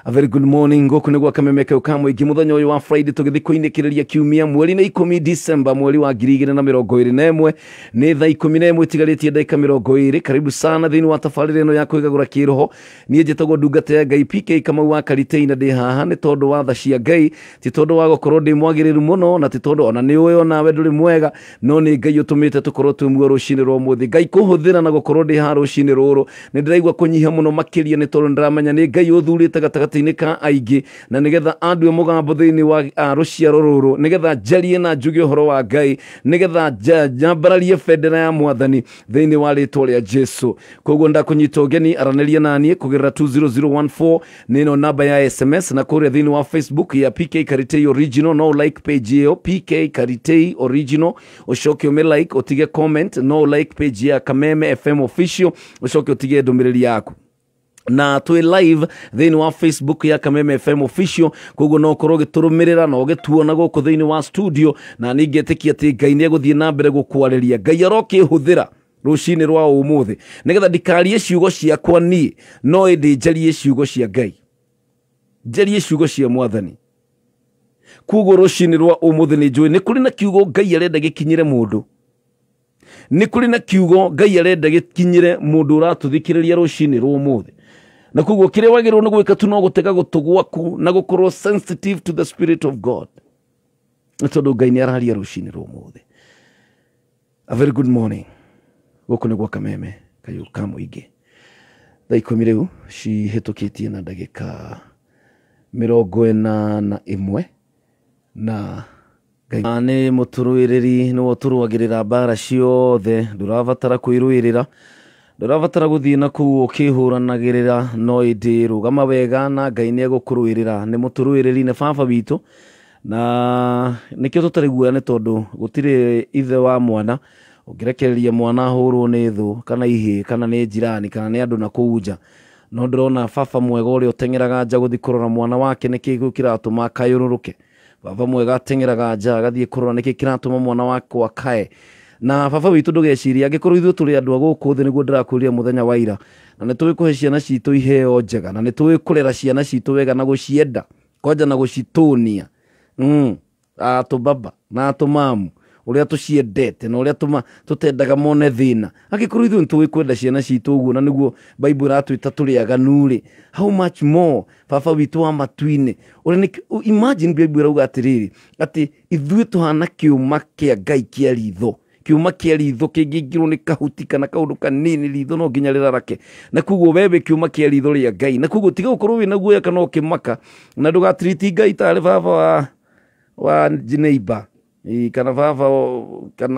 A very good morning. Gũkũ nĩ gwa Kameme kau ka mũingĩ mũthenya ũyũ wa Friday tũgĩthiĩ kũinĩkĩrĩria kiumia mweri nĩ 10 December mweri wa 2021 nĩ thaa 11 itigarĩtie ndagĩka 20. Karibu sana thĩinĩ wa tabarĩra ĩno ya kwĩgagũra kĩroho. Niĩ njĩtagwo ndungata ya Ngai PK Kamau wa Karitei, na ndĩ haha nĩ tondũ wa tha cia Ngai, ti tondũ wa gũkorwo ndĩ mwagĩrĩru mũno, na ti tondũ ona nĩ ũĩ onawe ndũrĩ mwega, no nĩ Ngai ũtũmĩte tũkorwo twĩ muoyo rũcinĩ rwa ũmũthĩ. Ngai kũhũthĩra na gũkorwo ndĩ haha rũcinĩ rũrũ nĩ ndĩraigua kũnyiha mũno makĩria, nĩ tondũ nĩndĩramenya nĩ Ngai ũthurĩte gatagatĩ ka aingĩ, na nĩgetha andue mũgambo thĩinĩ wa rũciaro rũrũ, nĩgetha njarie na njuge ũhoro wa Ngai, nĩgetha nyambararie bendera ya Mwathani thĩinĩ wa rĩtwa rĩa Jesu. Koguo ndakũnyita ũgeni, aranĩria naniĩ kũgerera 20014 nĩ ĩno namba ya SMS, na kũrĩa thĩinĩ wa Facebook ya PK Karitei Original, no like page ĩyo PK Karitei Original, ũcoke ũmĩ like, ũtige comment, no like page ya Kameme FM Official, ũcoke ũtige ndũmĩrĩri yaku. Na twĩ live thĩinĩ wa Facebook ya Kameme FM Official, koguo no ũkorwo ũgĩtũrũmĩrĩra na ũgĩtuona gũkũ thĩinĩ wa studio, na ningĩ etĩkia atĩ Ngai nĩ egũthiĩ na mbere gũkwarĩria. Ngai arokĩhũthĩra rũcinĩ rwa ũmũthĩ nĩgetha ndikarie ciugo ciakwa niĩ, no ĩndĩ njarie ciugo cia Ngai, njarie ciugo cia Mwathani. Koguo rũcinĩ rwa ũmũthĩ nĩ njũĩ nĩ kũrĩ na kiugo Ngai arenda gĩkinyĩre mũndũ, nĩ kũrĩ na kiugo Ngai arenda gĩkinyĩre mũndũ ũratũthikĩrĩria rũcinĩ rwa ũmũthĩ. Na koguo kĩrĩa wagĩrĩirwo nĩ gwĩka tu no gũtega gũtũ gwaku na gũkorwo sensitive to the spirit of God, nĩ tondũ Ngai nĩ araria rũcinĩ rwa ũmũthĩ. A very good morning. Gũkũ nĩ gwa Kameme kayũ ka mũingĩ. Thaa 10 rĩu cihĩtũkĩtie na ndagĩka 41 na Ngai nĩ mũtũrũĩrĩri, nĩwe ũtũrũagĩrĩra mbara ciothe. Ndũrabatara kwĩrũĩrĩra, ndũrabatara gũthiĩ na kũu ũkĩhũranagĩrĩra, no ĩndĩ rũgama wega na Ngai nĩ egũkũrũĩrĩra. Nĩ mũtũrũĩrĩri, nĩ baba witũ, na nĩkĩo tũtarĩ guoya, nĩ tondũ gũtirĩ ithe wa mwana ũngĩrekereria mwana ahũrwo nĩ thũ kana ihĩĩ kana nĩ njirani kana nĩ andũ na kũu nja. No ndĩrona baba mwega ũrĩa ũteng'eraga nja gũthiĩ kũrora mwana wake nĩkĩ kĩu kĩratũma akayũrũrũke. Baba mwega ateng'eraga nja agathiĩ kũrora nĩkĩ kĩratũma mwana wakwa akae. Na baba witũ ndũgecirie angĩkorwo ithuĩ tũrĩ andũ a gũkũ thĩ, nĩguo ndĩrakwĩrire mũthenya wa ira, na nĩ tũĩ kũhe ciana citũ iheo njega, na nĩ tũĩ kũrera ciana citũ wega na gũcienda kwanja na gũcitũnia atũbaba na atũmamu. Ũrĩa tũciendete na ũrĩa tũtendaga mone thĩna. Angĩkorwo ithuĩ nĩtũĩ kwenda ciana citũ ũguo na nĩguo Bible ĩratwĩta tũrĩ aganu rĩ, how much more baba witũ wa matu-inĩ. Imagine Bible ĩrauga atĩrĩrĩ, atĩ ithuĩ tũhana kĩũma kĩa Ngai kĩa ritho. Kĩũma kĩa ritho kĩngĩingĩrwo nĩ kahuti kana kaũndũ kanini ritho no nginya rĩrarake. Na koguo we wĩ kĩũma kĩa ritho rĩa Ngai. Na koguo tiga gũkorwo wĩna guoya kana ũkĩmaka na ndũgatiriti Ngai tarĩ baba wa neighbor. Kana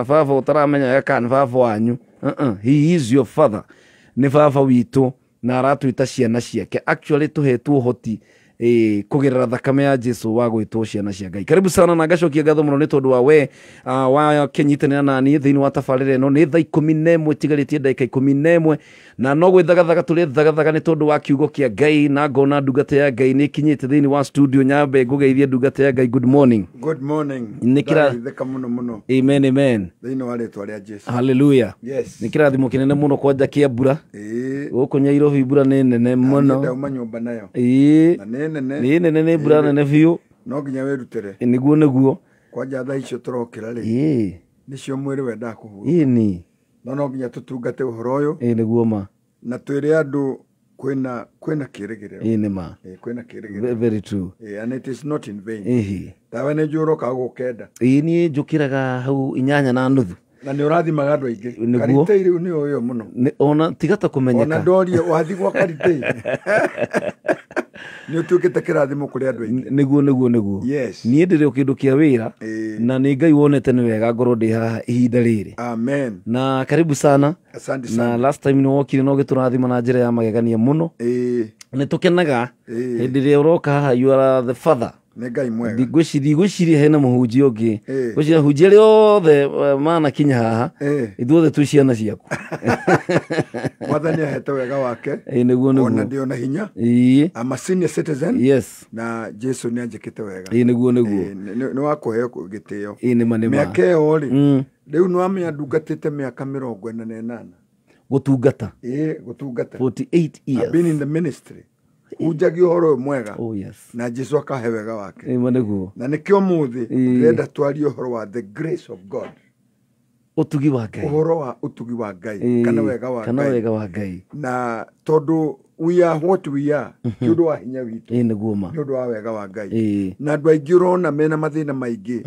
baba ũtaramenya kana baba wanyu. He is your father. Nĩ baba witũ na aratwĩta ciana ciake. Actually tũhetwo ũhoti kũgerera thakame ya Jesu wa gwĩtwo ciana cia Ngai. Karibu sana na ngacokia ngatho mũno nĩ tondũ wa we wa kĩnyitanĩra na niĩ thĩinĩ wa tabarĩra ĩno. Nĩ thaa 11 itigarĩtie ndagĩka 11 na no gwĩthagathaga tũrĩthagathaga nĩ tondũ wa kiugo kĩa Ngai na ngona ndungata ya Ngai nĩ ĩkinyĩte thĩinĩ wa studio. Nyambe ngũgeithie ndungata ya Ngai. Good morning. Good morning. Nĩkĩratheka mũno mũno. Amen, amen. Thĩinĩ wa rĩtwa rĩa Jesu. Hallelujah. Yes. Nĩ kĩrathimo kĩnene mũno kwanja kĩa mbura. Gũkũ Nyairobi mbura nĩ nene mũno. Ndauma nyũmba nayo. Nĩ nene nĩ mbura nene biũ. No nginya wĩrutĩre. Nĩguo nĩguo. Kwanja thaa icio tũrokĩra rĩ. Nĩcio mwĩrĩ wendaga kũhurũka. Ĩni. No nginya tũtungate ũhoro ũyũ. Nĩguo ma. Na twĩre andũ kwĩna kĩrĩgĩrĩro. Nĩ ma. Kwĩna kĩrĩgĩrĩro. Very true. And it is not in vain. Tawe nĩ njũĩ ũroka gũkenda. Niĩ njũkĩraga hau 8:30. Na nĩ ũrathimaga andũ aingĩ. Karitei rĩu nĩ ũĩ mũno. Ona tiga ta kũmenyeka. Ona ndorie wathi gwa Karitei. Nĩ ũtuĩkĩte kĩrathimo kũrĩ andũ aingĩ. Nĩguo nĩguo nĩguo. Yes. Niĩ ndĩrĩ o kĩndũ kĩa wĩra na nĩ Ngai wonete nĩ wega ngorwo ndĩ haha ihinda rĩrĩ. Amen. Na karibu sana. Asante sana. Na last time nĩ wokire na ũgĩtũrathima na njĩra ya magegania mũno. Nĩ tũkenaga hĩndĩ ĩrĩa ũroka haha. You are the father. Nĩ Ngai mwega. Ndigwĩciria hena mũhunjia ũngĩ. Ngwĩciria ahunjia arĩa othe manakinya haha ithuothe twĩ ciana ciaku. Mwathani ahete wega wake. Nĩguo nĩguo. Ona ndĩ ona hinya. I'm a senior citizen. Yes. Na Jesu nĩ anjĩkĩte wega. Nĩguo nĩguo. Nĩ wa kũheo gĩtĩo. Nĩ ma nĩ ma. Mĩaka ĩyo rĩ, rĩu nĩ wamenya ndungatĩte mĩaka 48. Gũtungata. Gũtungata. 48 years. I've been in the ministry. Hunjagia ũhoro ũyũ mwega. Oh yes. Na Jesu akahe wega wake. Nĩguo. Na nĩkĩo mũthĩ ndĩrenda twarie ũhoro wa the grace of God. Ũtugi wa Ngai. Ũhoro wa ũtugi wa Ngai kana wega wa Ngai. Kana wega wa Ngai. Na tondũ we are what we are ti ũndũ wa hinya witũ. Nĩguo ma. Nĩ ũndũ wa wega wa Ngai. Na andũ aingĩ ũrona mena mathĩna maingĩ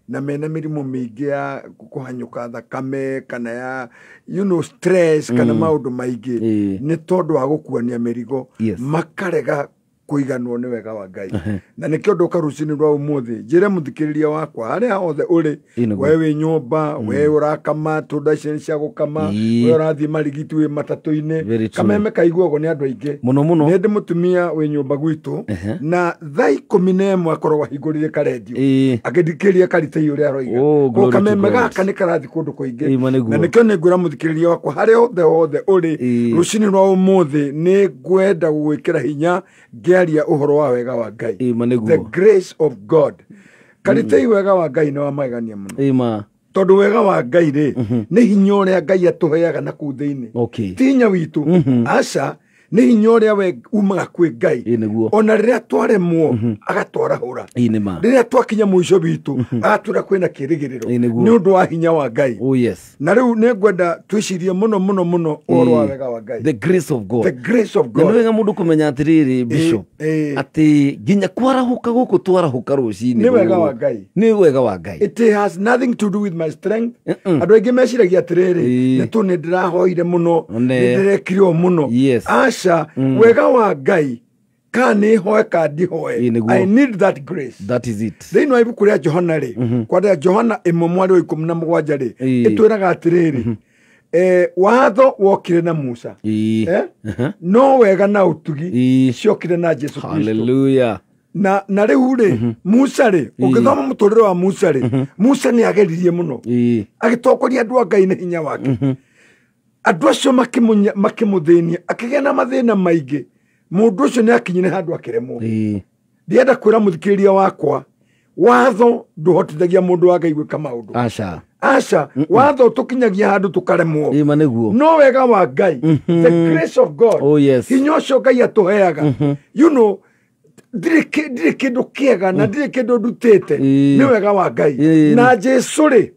na mena mĩrimũ mĩingĩ ya kũhanyũka thakame kana ya you know stress kana maũndũ maingĩ nĩ tondũ wa gũkuania mĩrigo makarega kũiganwo nĩ wega wa Ngai. Na nĩkĩo ndoka rũcinĩ rwa ũmũthĩ njĩre mũthikĩrĩria wakwa harĩa hothe ũrĩ, we wĩ nyũmba, we ũrakama tunda ici cia gũkama, we ũrathiĩ marigiti wĩ matatũ-inĩ, kameme kaiguagwo nĩ andũ aingĩ mũno mũno. Nĩ ndĩ mũtumia wĩ nyũmba gwitũ na thaa 11 akoragwo ahingũrire karendio akĩthikĩrĩria Karitei ũrĩa aroiga. Koguo kameme gaka nĩ karathiĩ kũndũ kũingĩ. Na nĩkĩo nĩ ngwĩra mũthikĩrĩria wakwa harĩa hothe hothe ũrĩ rũcinĩ rwa ũmũthĩ nĩ ngwenda gũgwĩkĩra hinya ngĩaria ũhoro wa wega wa Ngai. The grace of God. Karitei wega wa Ngai nĩ wa magegania mũno. Tondũ wega wa Ngai rĩ nĩ hinya ũrĩa Ngai atũheaga na kũu thĩinĩ. Ti hinya witũ. Aca, nĩ hinya ũrĩa we umaga kwĩ Ngai. Ona rĩrĩa twaremwo agatwarahũra. Rĩrĩa twakinya mũico witũ agatwĩra kwĩna kĩrĩgĩrĩro nĩ ũndũ wa hinya wa Ngai. Oh yes. Na rĩu nĩ ngwenda twĩcirie mũno mũno mũno ũhoro wa wega wa Ngai. The grace of God. The grace of God. Nĩ wega mũndũ kũmenya atĩrĩrĩ Bishop atĩ nginya kwarahũka gũkũ twarahũka rũcinĩ nĩ wega wa Ngai. Nĩ wega wa Ngai. It has nothing to do with my strength. Andũ aingĩ meciragia atĩrĩrĩ nĩ tũ nĩ ndĩrahoire mũno nĩ ndĩrekire ũũ mũno. Aca, wega wa Ngai ka nĩ hoe ka ndihoe. I need that grace. That is it. Thĩinĩ wa ibuku rĩa Johana rĩ, kwandĩka Johana 1:17 rĩ, ĩtwĩraga atĩrĩrĩ, watho wokire na Musa. No wega na ũtugi ciokire na Jesu Kristo. Hallelujah. Na rĩu rĩ, Musa rĩ, ũngĩthoma mũtũrĩre wa Musa rĩ, Musa nĩ ageririe mũno. Agĩtongoria andũ a Ngai na hinya wake. Andũ acio makĩmũthĩnia, akĩgĩa na mathĩna maingĩ. Mũndũ ũcio nĩ akinyire handũ akĩremwo. Ndĩrenda kwĩra mũthikĩrĩria wakwa, watho ndũhotithagia mũndũ wa Ngai gwĩka maũndũ. Aca. Aca, watho tũkinyagia handũ tũkaremwo. Nĩguo. No wega wa Ngai, the grace of God. Oh yes. Hinya ũcio Ngai atũheaga. You know, ndirĩ kĩndũ kĩega na ndirĩ kĩndũ ndutĩte. Nĩ wega wa Ngai. Na Jesu rĩ,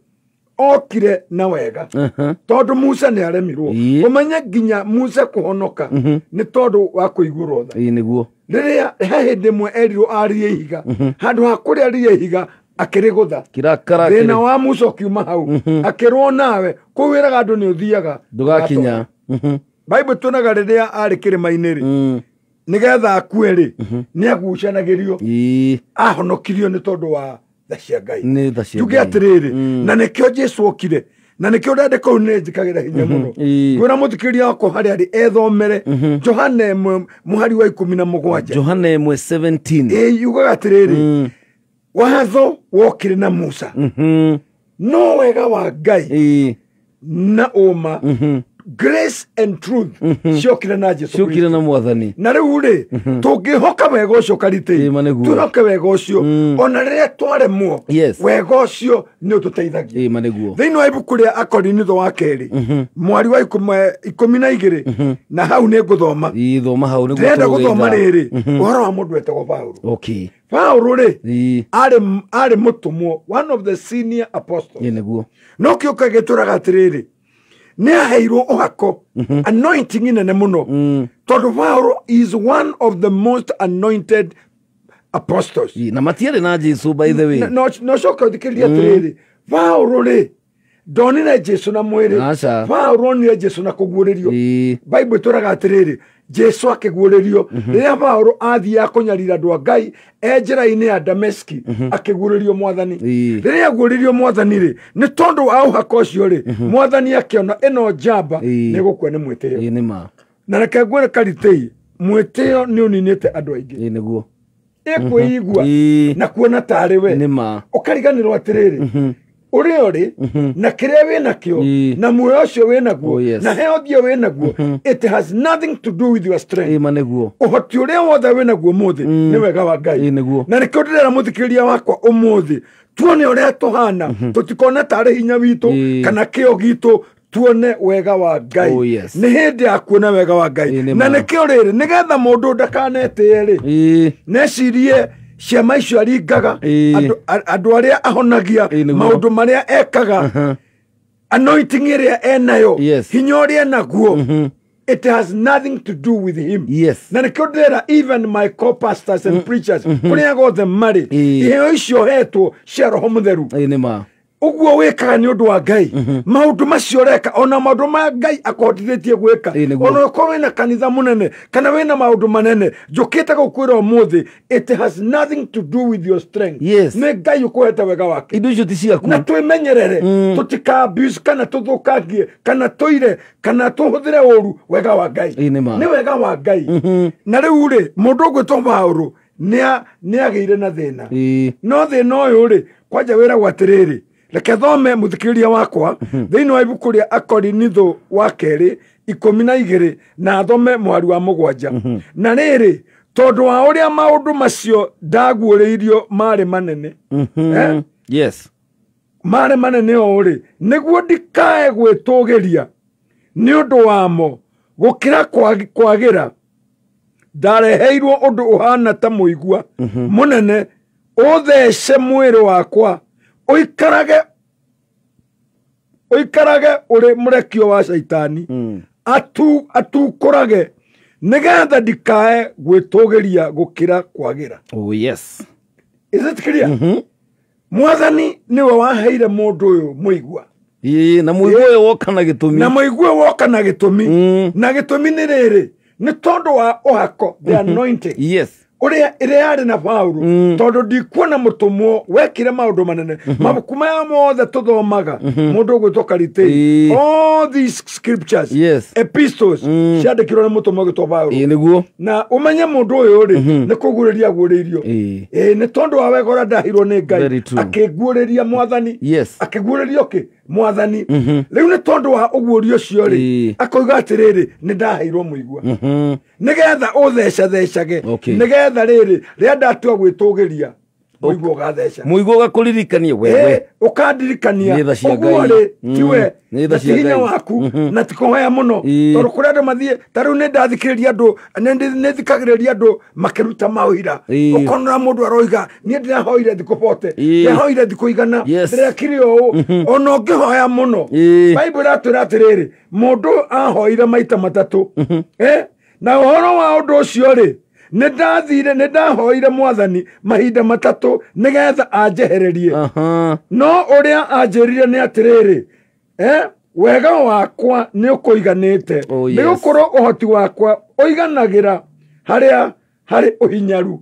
Okire na wega. Tondu Musa nĩ aremirwo. Ũmenye nginya Musa kũhonoka nĩ tondũ wa kũiguĩrwo tha. Nĩguo. Rĩrĩa he hĩndĩ ĩmwe erirwo arie ihiga, handũ ha kũrĩa arie ihiga akĩrĩgũtha. Thĩna wa Musa ũkiuma hau, akĩrwo nawe kũu wĩraga andũ nĩ ũthiaga ndũgakinya. Bible tuonaga rĩrĩa arĩ kĩrĩma-inĩ rĩ, nĩgetha akue rĩ, nĩ agucanagĩrio. Ahonokirio nĩ tondũ wa tha cia Ngai. Njuge atĩrĩrĩ, na nĩkĩo Jesu okire, na nĩkĩo ndandĩko nĩ njĩkagĩra hinya mũno. Ngwĩra mũthikĩrĩria wakwa harĩa arĩ ethomere Johana 1 mũhari wa 17. Johana 1:17. Yugaga atĩrĩrĩ, watho wokire na Musa, no wega wa Ngai na ũma, grace and truth ciokire na Jesu ciokire Kristo na mwathani. Na rĩu rĩ, tũngĩhoka wega ũcio Karitei, twĩhoke wega ũcio, ona rĩrĩa twaremwo, wega ũcio nĩ ũtũteithagia. Thĩinĩ wa ibuku rĩa Akorinitho wa kerĩ, mwari wa 12, na hau nĩ ngũthoma. Thoma hau nĩguo ndĩrenda gũthoma rĩrĩ ũhoro wa mũndũ wetagwo Paulo. Paulo rĩ, arĩ mũtũmwo, one of the senior apostles. Nĩguo. No kĩo gĩtũraga atĩrĩrĩ, nĩ aheirwo ũhako, anointing nene mũno, tondũ Paulo is one of the most anointed apostles. Na matiarĩ na Jesu by the way. No coke ũthikĩrĩrie atĩrĩrĩ, Paulo rĩ ndonire Jesu na mwĩrĩ, Paulo onire Jesu na kũguũrĩrio. Bible ĩtũraga atĩrĩrĩ, Jesu akĩguũrĩrio rĩrĩa Paulo athiaga kũnyarira andũ a Ngai e njĩra-inĩ ya Dameski, akĩguũrĩrio mwathani. Rĩrĩa aguũrĩrio mwathani rĩ, nĩ tondũ wa ũhako ũcio rĩ, mwathani akĩona ĩno njamba nĩ gũkua nĩ mwĩtĩo. Na reke ngwĩre Karitei, mwĩtĩo nĩ ũninĩte andũ aingĩ. Nĩguo. Ĩkwĩigua na kuona tarĩ we, ũkariganĩrwo atĩrĩrĩ, ũrĩa ũrĩ na kĩrĩa wĩnakĩo na muoyo ũcio wĩnaguo na heo ũthiũ wĩnaguo, it has nothing to do with your strength. Ũhoti ũrĩa wothe wĩnaguo ũmũthĩ nĩ wega wa Ngai. Na nĩkĩo ndĩrera mũthikĩrĩria wakwa ũmũthĩ, tuone ũrĩa tũhana, tũtikone tarĩ hinya witũ kana kĩo gitũ, tuone wega wa Ngai. Nĩ hĩndĩ ya kuona wega wa Ngai. Na nĩkĩo rĩrĩ, nĩgetha mũndũ ndakanetĩe rĩ, necirie ciama icio aringaga, andũ arĩa ahonagia, maũndũ marĩa ekaga, anointing ĩrĩa enayo, hinya ũrĩa enaguo, it has nothing to do with him. Na nĩkĩo ndĩrera even my co-pastors and preachers, kũrĩa guothe marĩ, iheo icio hetwo cia Roho Mũtheru, ũguo wĩkaga nĩ ũndũ wa Ngai. Maũndũ macio ũreka, ona maũndũ ma Ngai akũhotithĩtie gwĩka, ona ũkorwo wĩna kanitha mũnene kana wĩna maũndũ manene, njũkĩte gũkwĩra ũmũthĩ, it has nothing to do with your strength. Nĩ Ngai ũkũhete wega wake. Indo icio ti ciaku. Na twĩmenyerere, tũtika abuse kana tũthũkangie kana tũire kana tũhũthĩre ũru wega wa Ngai. Nĩ wega wa Ngai. Na rĩu rĩ, mũndũ ũgwĩtwo Paulo nĩ agĩire na thĩna. No thĩna ũyũ rĩ, kwanja wĩragwo atĩrĩrĩ, reke thome mũthikĩrĩria wakwa thĩinĩ wa ibuku rĩa Akorinitho wa kerĩ 12 na thome mwari wa 7. Na rĩrĩ, tondũ wa ũrĩa maũndũ macio ndaguũrĩirio marĩ manene, marĩ manene o rĩ, nĩguo ndikae gwĩtũgĩria nĩ ũndũ wamo gũkĩra kwagĩra, ndareheirwo ũndũ ũhana ta mũigua mũnene ũthece mwĩrĩ wakwa, ũikarage ũrĩ mũrekio wa Shaitani, atukũrage nĩgetha ndikae gwĩtũgĩria gũkĩra kwagĩra. Is it clear? Mwathani nĩwe waheire mũndũ ũyũ mũigua. Na mũigua ũyũ woka na gĩtũmi. Na mũigua woka na gĩtũmi. Na gĩtũmi nĩ rĩrĩ, nĩ tondũ wa ũhako, the anointing. Ũrĩa ĩrĩa yarĩ na Paulo, tondũ ndikuona mũtũmwo wekire maũndũ manene. Mabuku maya mothe tũthomaga, mũndũ ũgwĩtwo Karitei, all these scriptures, epistles, ciandĩkirwo nĩ mũtũmwo ũgwĩtwo Paulo. Nĩguo. Na ũmenye mũndũ ũyũ rĩ, nĩ kũguũrĩria aguũrĩirio. Nĩ tondũ wa wega ũrĩa ndaheirwo nĩ Ngai, akĩguũrĩria mwathani, akĩguũrĩrio kĩ mwathani. Rĩu nĩ tondũ wa ũguũrio ũcio rĩ, akoiga atĩrĩrĩ, nĩ ndaheirwo mũigua, nĩgetha ũthecethecage, nĩgetha rĩrĩ rĩrĩa ndatua gwĩtũgĩria Mũigua ũgatheca. Mũigua ũgakũririkania wewe. Ũkandirikania. Ũguo rĩ tiwe na ti hinya waku na ti kũhoya mũno tondũ kũrĩ andũ mathiĩ ta rĩu nĩ ndathikĩrĩria andũ nĩ thikagĩrĩria andũ makĩruta maũira ũkonora mũndũ aroiga niĩ ndĩrahoire thikũ 40 ndĩrahoire thikũ 100 ndĩrekire ũũ ona ũngĩhoya mũno Bible ĩratwĩra atĩrĩrĩ mũndũ ahoire maita matatũ na ũhoro wa ũndũ ũcio rĩ nĩ ndathire nĩ ndahoire mwathani mahinda matatũ nĩgetha anjehererie no ũrĩa anjĩrire nĩ atĩrĩrĩ wega wakwa nĩ ũkũiganĩte nĩ gũkorwo ũhoti wakwa ũiganagĩra harĩa harĩ ũhinyaru.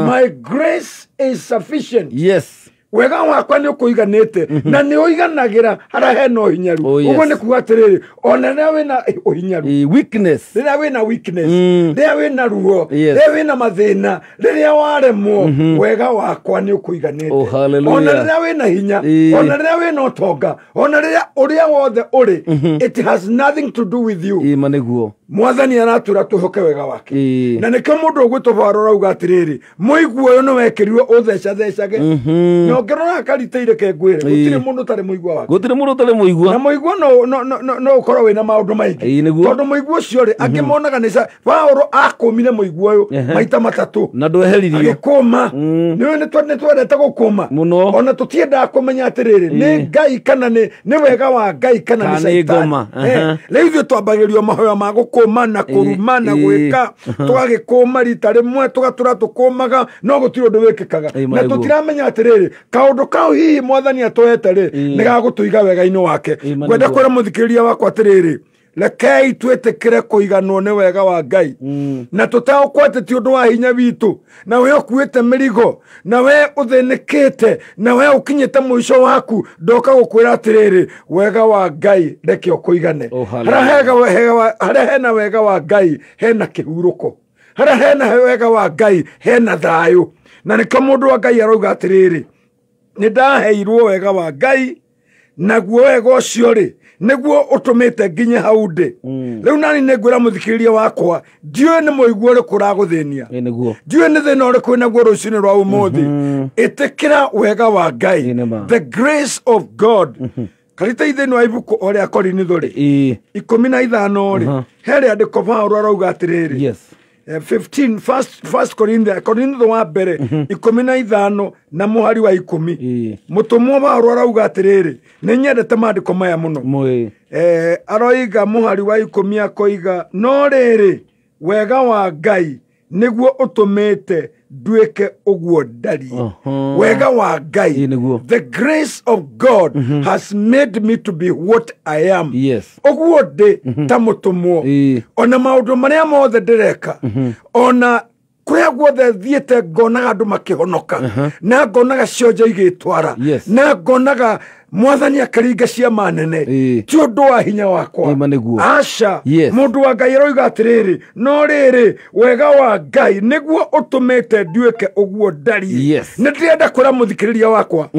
My grace is sufficient. Yes. Wega wakwa nĩ ũkũiganĩte na nĩ ũiganagĩra harĩa hena ũhinyaru. Ũguo nĩ kuga atĩrĩrĩ ona rĩrĩa wĩna ũhinyaru, weakness, rĩrĩa wĩna weakness, rĩrĩa wĩna ruo, rĩrĩa wĩna mathĩna, rĩrĩa waremwo, wega wakwa nĩ ũkũiganĩte. Ona rĩrĩa wĩna hinya, ona rĩrĩa wĩna ũtonga, ona rĩrĩa ũrĩa wothe ũrĩ, it has nothing to do with you. Ĩ nĩguo mwathani aratwĩra twĩhoke wega wake. Na nĩkĩo mũndũ ũgwĩtwo Paulo arauga atĩrĩrĩ mũigua ũyũ nĩ wekĩrirwo ũthecathecage na ũngĩrora kariteire ke ngwĩre gũtirĩ mũndũ ũtarĩ mũigua wake. Gũtirĩ mũndũ ũtarĩ mũigua. Na mũigua no ũkorwo wĩna maũndũ maingĩ tondũ mũigua ũcio rĩ angĩ monaga nĩ Paulo akũmire mũigua ũyũ maita matatũ na ndweheririo agĩkũma. Nĩũĩ nĩ twendete gũkũma ona tũtiendaga kũmenya atĩrĩrĩ nĩ Ngai kana nĩ wega wa Ngai kana nĩ Shaitani. Rĩu ithuĩ twambagĩrĩrio mahoya ma gũkũma na kũruma na gwĩka tũgagĩkũma rita rĩmwe tũgatũra tũkũmaga no gũtirĩ ũndũ wĩkĩkaga na tũtiramenya atĩrĩrĩ kaũndũ kau hihi mwathani atũhete rĩ nĩ gagũtũiga wega-inĩ wake. Ngwenda kwĩra mũthikĩrĩria wakwa atĩrĩrĩ rekei twĩtĩkĩre kũiganwo nĩ wega wa Ngai na tũteũkwete ti ũndũ wa hinya witũ na we ũkuĩte mĩrigo na we ũthĩnĩkĩte na we ũkinyĩte mũico waku ndoka gũkwĩra atĩrĩrĩ wega wa Ngai reke ũkũigane. Harĩa hena wega wa Ngai hena kĩhurũko, harĩa hena wega wa Ngai hena thayũ. Na nĩkĩo mũndũ wa Ngai arauga atĩrĩrĩ nĩ ndaheirwo wega wa Ngai naguo wega ũcio rĩ nĩguo ũtũmĩte nginye hau ndĩ. Rĩu nani nĩ ngwĩra mũthikĩrĩria wakwa ndiũĩ nĩ mũigua ũrĩkũ ũragũthĩnia, ndiũĩ nĩ thĩna ũrĩkũ wĩnaguo rũcinĩ rwa ũmũthĩ. Ĩtĩkĩra wega wa Ngai, the grace of God. Karita thĩinĩ wa ibuku o rĩa Korinitho rĩ 15 rĩ he rĩandĩko Paulo arauga atĩrĩrĩ 15 first Corinthians Korinitho wa mbere 15 na mũhari wa 10 mũtũmwo Paulo arauga atĩrĩrĩ nĩ nyendete maandĩko maya mũno. Aroiga mũhari wa 10 akoiga no rĩrĩ wega wa Ngai nĩguo ũtũmĩte nduĩke ũguo ndariĩ. Wega wa Ngai, the grace of God has made me to be what I am. Ũguo ndĩ ta mũtũmwo ona maũndũ marĩa mothe ndĩreka ona kũrĩa guothe thiĩte ngonaga andũ makĩhonoka na ngonaga cionje igĩtwara na ngonaga mwathani akĩringa ciama nene ti ũndũ wa hinya wakwa. Aca mũndũ wa Ngai aroiga atĩrĩrĩ no rĩrĩ wega wa Ngai nĩguo ũtũmĩte nduĩke ũguo ndariĩ. Nĩ ndĩrenda kwĩra mũthikĩrĩria wakwa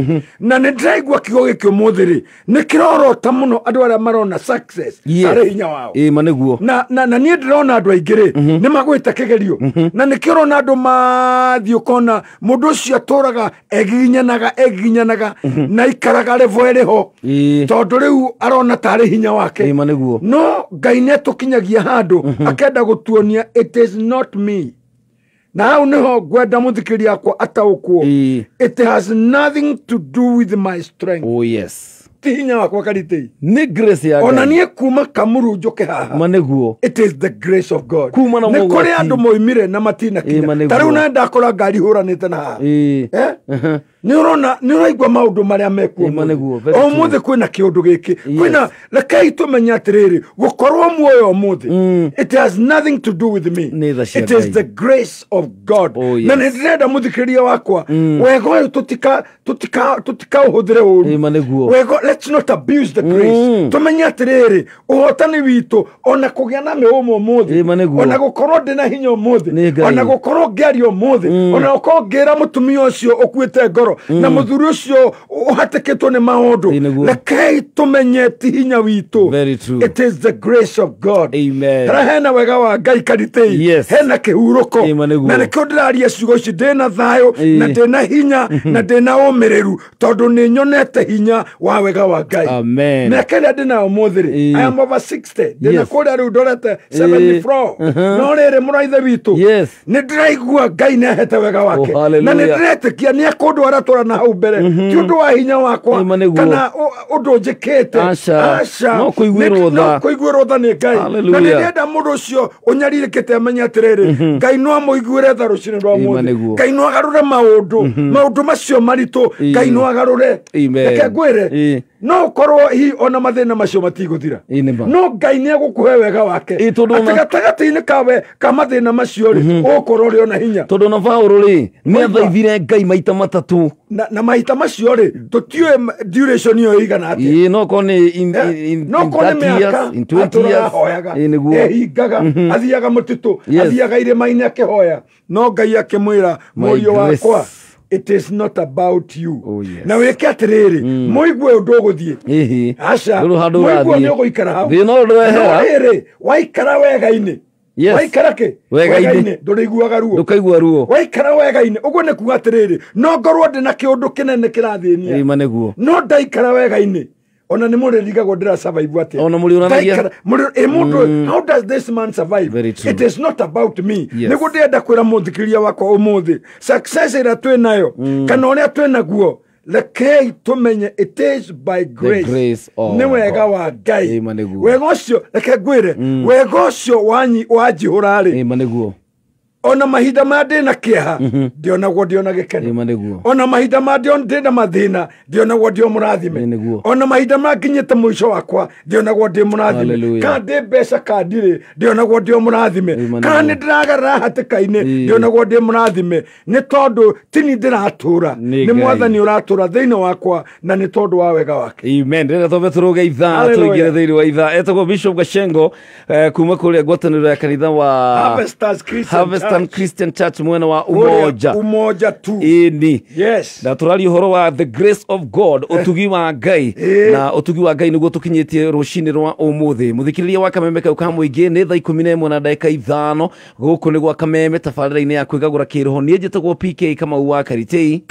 na nĩ ndĩraigua kiugo gĩkĩ ũmũthĩ rĩ nĩ kĩrorota mũno andũ arĩa marona success arĩ hinya wao. Na niĩ ndĩrona andũ aingĩ rĩ nĩ magwĩte kĩgerio na nĩkĩo ũrona andũ mathiĩ ũkona mũndũ ũcio atũraga egiginyanaga na ikaraga level ĩrĩho tondũ rĩu arona tarĩ hinya wake. No Ngai nĩ atũkinyagia handũ akenda gũtuonia it is not me. Na hau nĩho ngwenda mũthikĩrĩria wakwa ataũkwo it has nothing to do with my strength. Oh yes. Ti hinya wakwa karitei nĩ grace ya Ngai. Ona niĩ kuma Kamuru njũke haha ma nĩguo it is the grace of God. Kuma na nĩ kũrĩ andũ moimire na matinakinya ta rĩu na ndakora ngari hũranĩte na haha nĩ ũrona nĩ ũraigua maũndũ marĩa mekuo ũmũthĩ kwĩna kĩũndũ gĩkĩ kwĩna rekei tũmenye atĩrĩrĩ gũkorwo muoyo ũmũthĩ it has nothing to do with me, it is the grace of God. Na nĩ ndĩrenda mũthikĩrĩria wakwa wega ũyũ tũtikaũhũthĩre ũru. Wega, let's not abuse the grace. Tũmenye atĩrĩrĩ ũhotani witũ ona kũgĩa na mĩũmũ ũmũthĩ ona gũkorwo ndĩna hinya ũmũthĩ ona gũkorwo ngĩaria ũmũthĩ ona gũkorwo ngĩra mũtumia ũcio ũkuĩte ngoro ngoro na muthuri ucio uhatikitwo ni maundu rekei tumenye ti hinya witu. It is the grace of God. Amen. Hena wega wa Ngai karitei, hena kihuruko na nikio ndiraria ciugo ici ndina thayo na ndina hinya na ndina umiriru tondu ni nyonete hinya wa wega wa Ngai. Amen. Miaka ĩrĩa ndĩnayo ũmũthĩ rĩ, I am over 60 ndĩna kũrĩa rĩu ndorete 74 no rĩrĩ mũraithe witũ nĩ ndĩraigua Ngai nĩ ahete wega wake na nĩ ndĩretĩkia nĩ ekũndwara tũra na hau mbere ti ũndũ wa hinya wakwa kana ũndũ njĩkĩte, aca, no kũiguĩrwo tha nĩ Ngai. Na nĩ ndĩrenda mũndũ ũcio ũnyarirĩkĩte amenye atĩrĩrĩ, Ngai no amũiguĩre tha rũcinĩ rwa ũmũthĩ, Ngai no agarũre maũndũ macio maritũ, Ngai no agarũre. Reke ngwĩre, no korwo hi ona mathĩna macio matigũthira, no Ngai nĩ egũkũhe wega wake atĩ gatagatĩ-inĩ kawe ka mathĩna macio rĩ, ũgũkorwo ũrĩ ona hinya. Tondũ na Paũlũ rĩ nĩ athaithire Ngai maita matatũ na maita macio rĩ tũtiũĩ duration ĩyo ĩigana atĩa. No korwo nĩ in 30 years, in 20 years ehingaga, athiaga mũtitũ, athiaga irĩma-inĩ akĩhoya, no Ngai akĩmwĩra mũriũ wakwa, it is not about you. Oh, yes. Na wike atiriri muigue undu uguthie aca muigue ni uguikara hau no riri waikara wega-ini. Waikara ki wega-ini nduriguaga ruo, ndukaigua ruo, waikara wega-ini uguo ni kuga atiriri no ngorwo ndina kiundu kinene kirathĩnia no ndaikara wega-ini ona ni mũrĩrigagwo ndĩra survive atia, ona mũrĩũranagia mũndũ, how does this man survive? It is not about me. Nĩguo ndĩrenda kwĩra mũthikĩrĩria wakwa ũmũthĩ, success ĩrĩa twĩ nayo kana ũrĩa twĩ naguo, rekei tũmenye it is by grace, nĩ wega wa Ngai. Wega ũcio reke ngwĩre, wega ũcio wanjihũra rĩ, ona mahinda ma ndĩna kĩeha ndionagwo ndĩona gĩkeno, ona mahinda ma ndĩna mathĩna ndionagwo ndĩ mũrathime, ona mahinda ma nginyĩte mũico wakwa ndionagwo ndĩ mũrathime, ka ndĩ mbeca ka ndirĩ ndionagwo ndĩ mũrathime, ka nĩ ndĩragerera hatĩka-inĩ ndionagwo ndĩ mũrathime, nĩ tondũ tini ndĩratũra, nĩ Mwathani ũratũra thĩinĩ wakwa na nĩ tondũ wa wega wake. Amen. Rĩrĩa twambe tũrũge ithaa tũingĩre thĩinĩ wa ithaa, etagwo Bishop Gachengo kuma kũrĩa ngwatanĩro ya kanitha wa Harvesters Christian Church mwena wa Umoja, Umoja tu. Ĩni. Yes. Na tũraria ũhoro wa the grace of God, ũtugi wa Ngai. Na ũtugi wa Ngai nĩguo tũkinyĩtie rũcinĩ rwa ũmũthĩ. Mũthikĩrĩria wa Kameme kau ka mũingĩ nĩ thaa 11:05 gũkũ nĩ gwa Kameme tabarĩra-inĩ ya kwĩgagũra kĩroho. Niĩ njĩtagwo PK Kamau wa Karitei.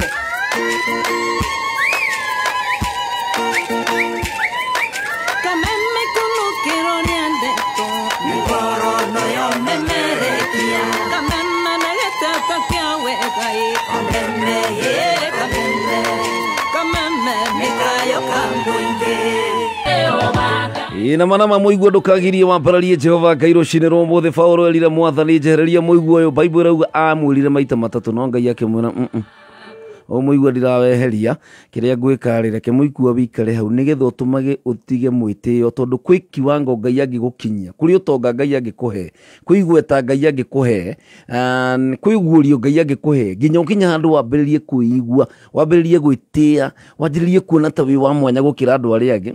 Ina mana mũigua ndũkagirie wambararie Jehova Ngai rũcinĩ rwa ũmũthĩ. Paũlũ erire Mwathani njehereria mũigua ũyũ, Bible ĩrauga amwĩrire maita matatũ no Ngai akĩmwĩra o mũigua ndiraweheria, kĩrĩa ngwĩka rĩ reke mũigua wĩikare hau nĩgetha ũtũmage ũtige mwĩtĩo, tondũ kwĩ kiwango Ngai angĩgũkinyia, kũrĩ ũtonga Ngai angĩkũhe, kwĩ igweta Ngai angĩkũhe, kwĩ guũrio Ngai angĩkũhe, nginya ũkinya handũ wambĩrĩrie kwĩigua, wambĩrĩrie gwĩtĩa, wanjĩrĩrie kuona ta wĩ wa mwanya gũkĩra andũ arĩa angĩ.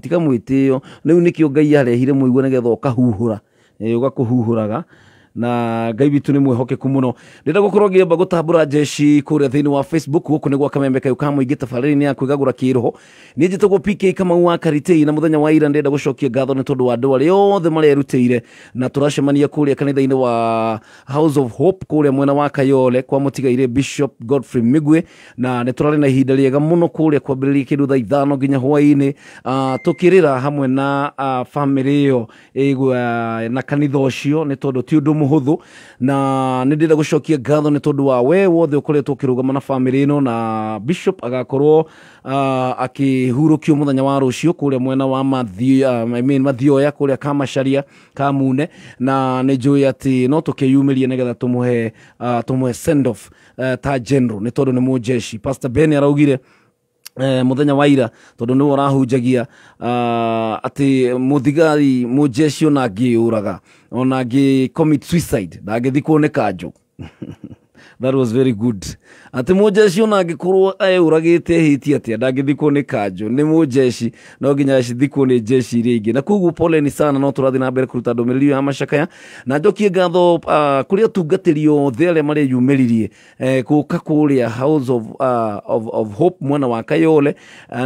Tiga mwĩtĩo. Rĩu nĩkĩo Ngai arehire mũigua nĩgetha ũkahuhũra, ũgakũhuhũraga. Na Ngai witũ nĩ mwĩhokeku mũno. Ndĩrenda gũkorwo ngĩamba gũtambũra jeshi kũrĩa thĩinĩ wa Facebook gũkũ nĩ gwa Kameme kayũ ka mũingĩ tabarĩra-inĩ ya kwĩgagũra kĩroho. Niĩ njĩtagwo PK Kamau wa Karitei, na mũthenya wa ira ndĩrenda gũcokia ngatho nĩ tondũ wa andũ arĩa othe marerutĩire, na tũracemania kũrĩa kanitha-inĩ wa House of Hope kũrĩa mwena wa Kayole kwa mũtigairĩ Bishop Godfrey Migwe, na nĩ tũrarĩ na ihinda rĩega mũno kũrĩa kwambĩrĩria kĩndũ thaa 5 nginya hwaĩ-inĩ, tũkĩrĩra hamwe na famĩlĩ ĩyo na kanitha ũcio, nĩ tondũ ti ũndũ mũhũthũ. Na nĩ ndĩrenda gũcokia ngatho nĩ tondũ wa we wothe ũkoretwo ũkĩrũgama na famĩlĩ ĩno, na Bishop agakorwo akĩhurũkio mũthenya wa rũciũ kũrĩa mwena wa Mathioya kũrĩa Kamacharia Kamune, na nĩ njũĩ atĩ no tũkĩyumĩrie nĩgetha tũmũhe send off ta general, nĩ tondũ nĩ mũjeshi. Pastor Ben araugire mũthenya wa ira, tondũ nĩwe ũrahunjagia atĩ mũthigari mũjeshi ona angĩũraga, ona angĩ commit suicide, ndangĩthikwo nĩ kanjũ. That was very good. Atĩ mũjeshi ona angĩkorwo eũragĩte hĩti atĩa ndangĩthikwo nĩ kanjũ, nĩ mũjeshi no nginya acithikwo nĩ jeshi iria ingĩ. Na koguo poleni sana, no tũrathiĩ na mbere kũruta ndũmĩrĩri ya macakaya na njokie ngatho kũrĩ atungatĩri othe arĩa mareyumĩririe gũka kũrĩa House of Hope mwena wa Kayole,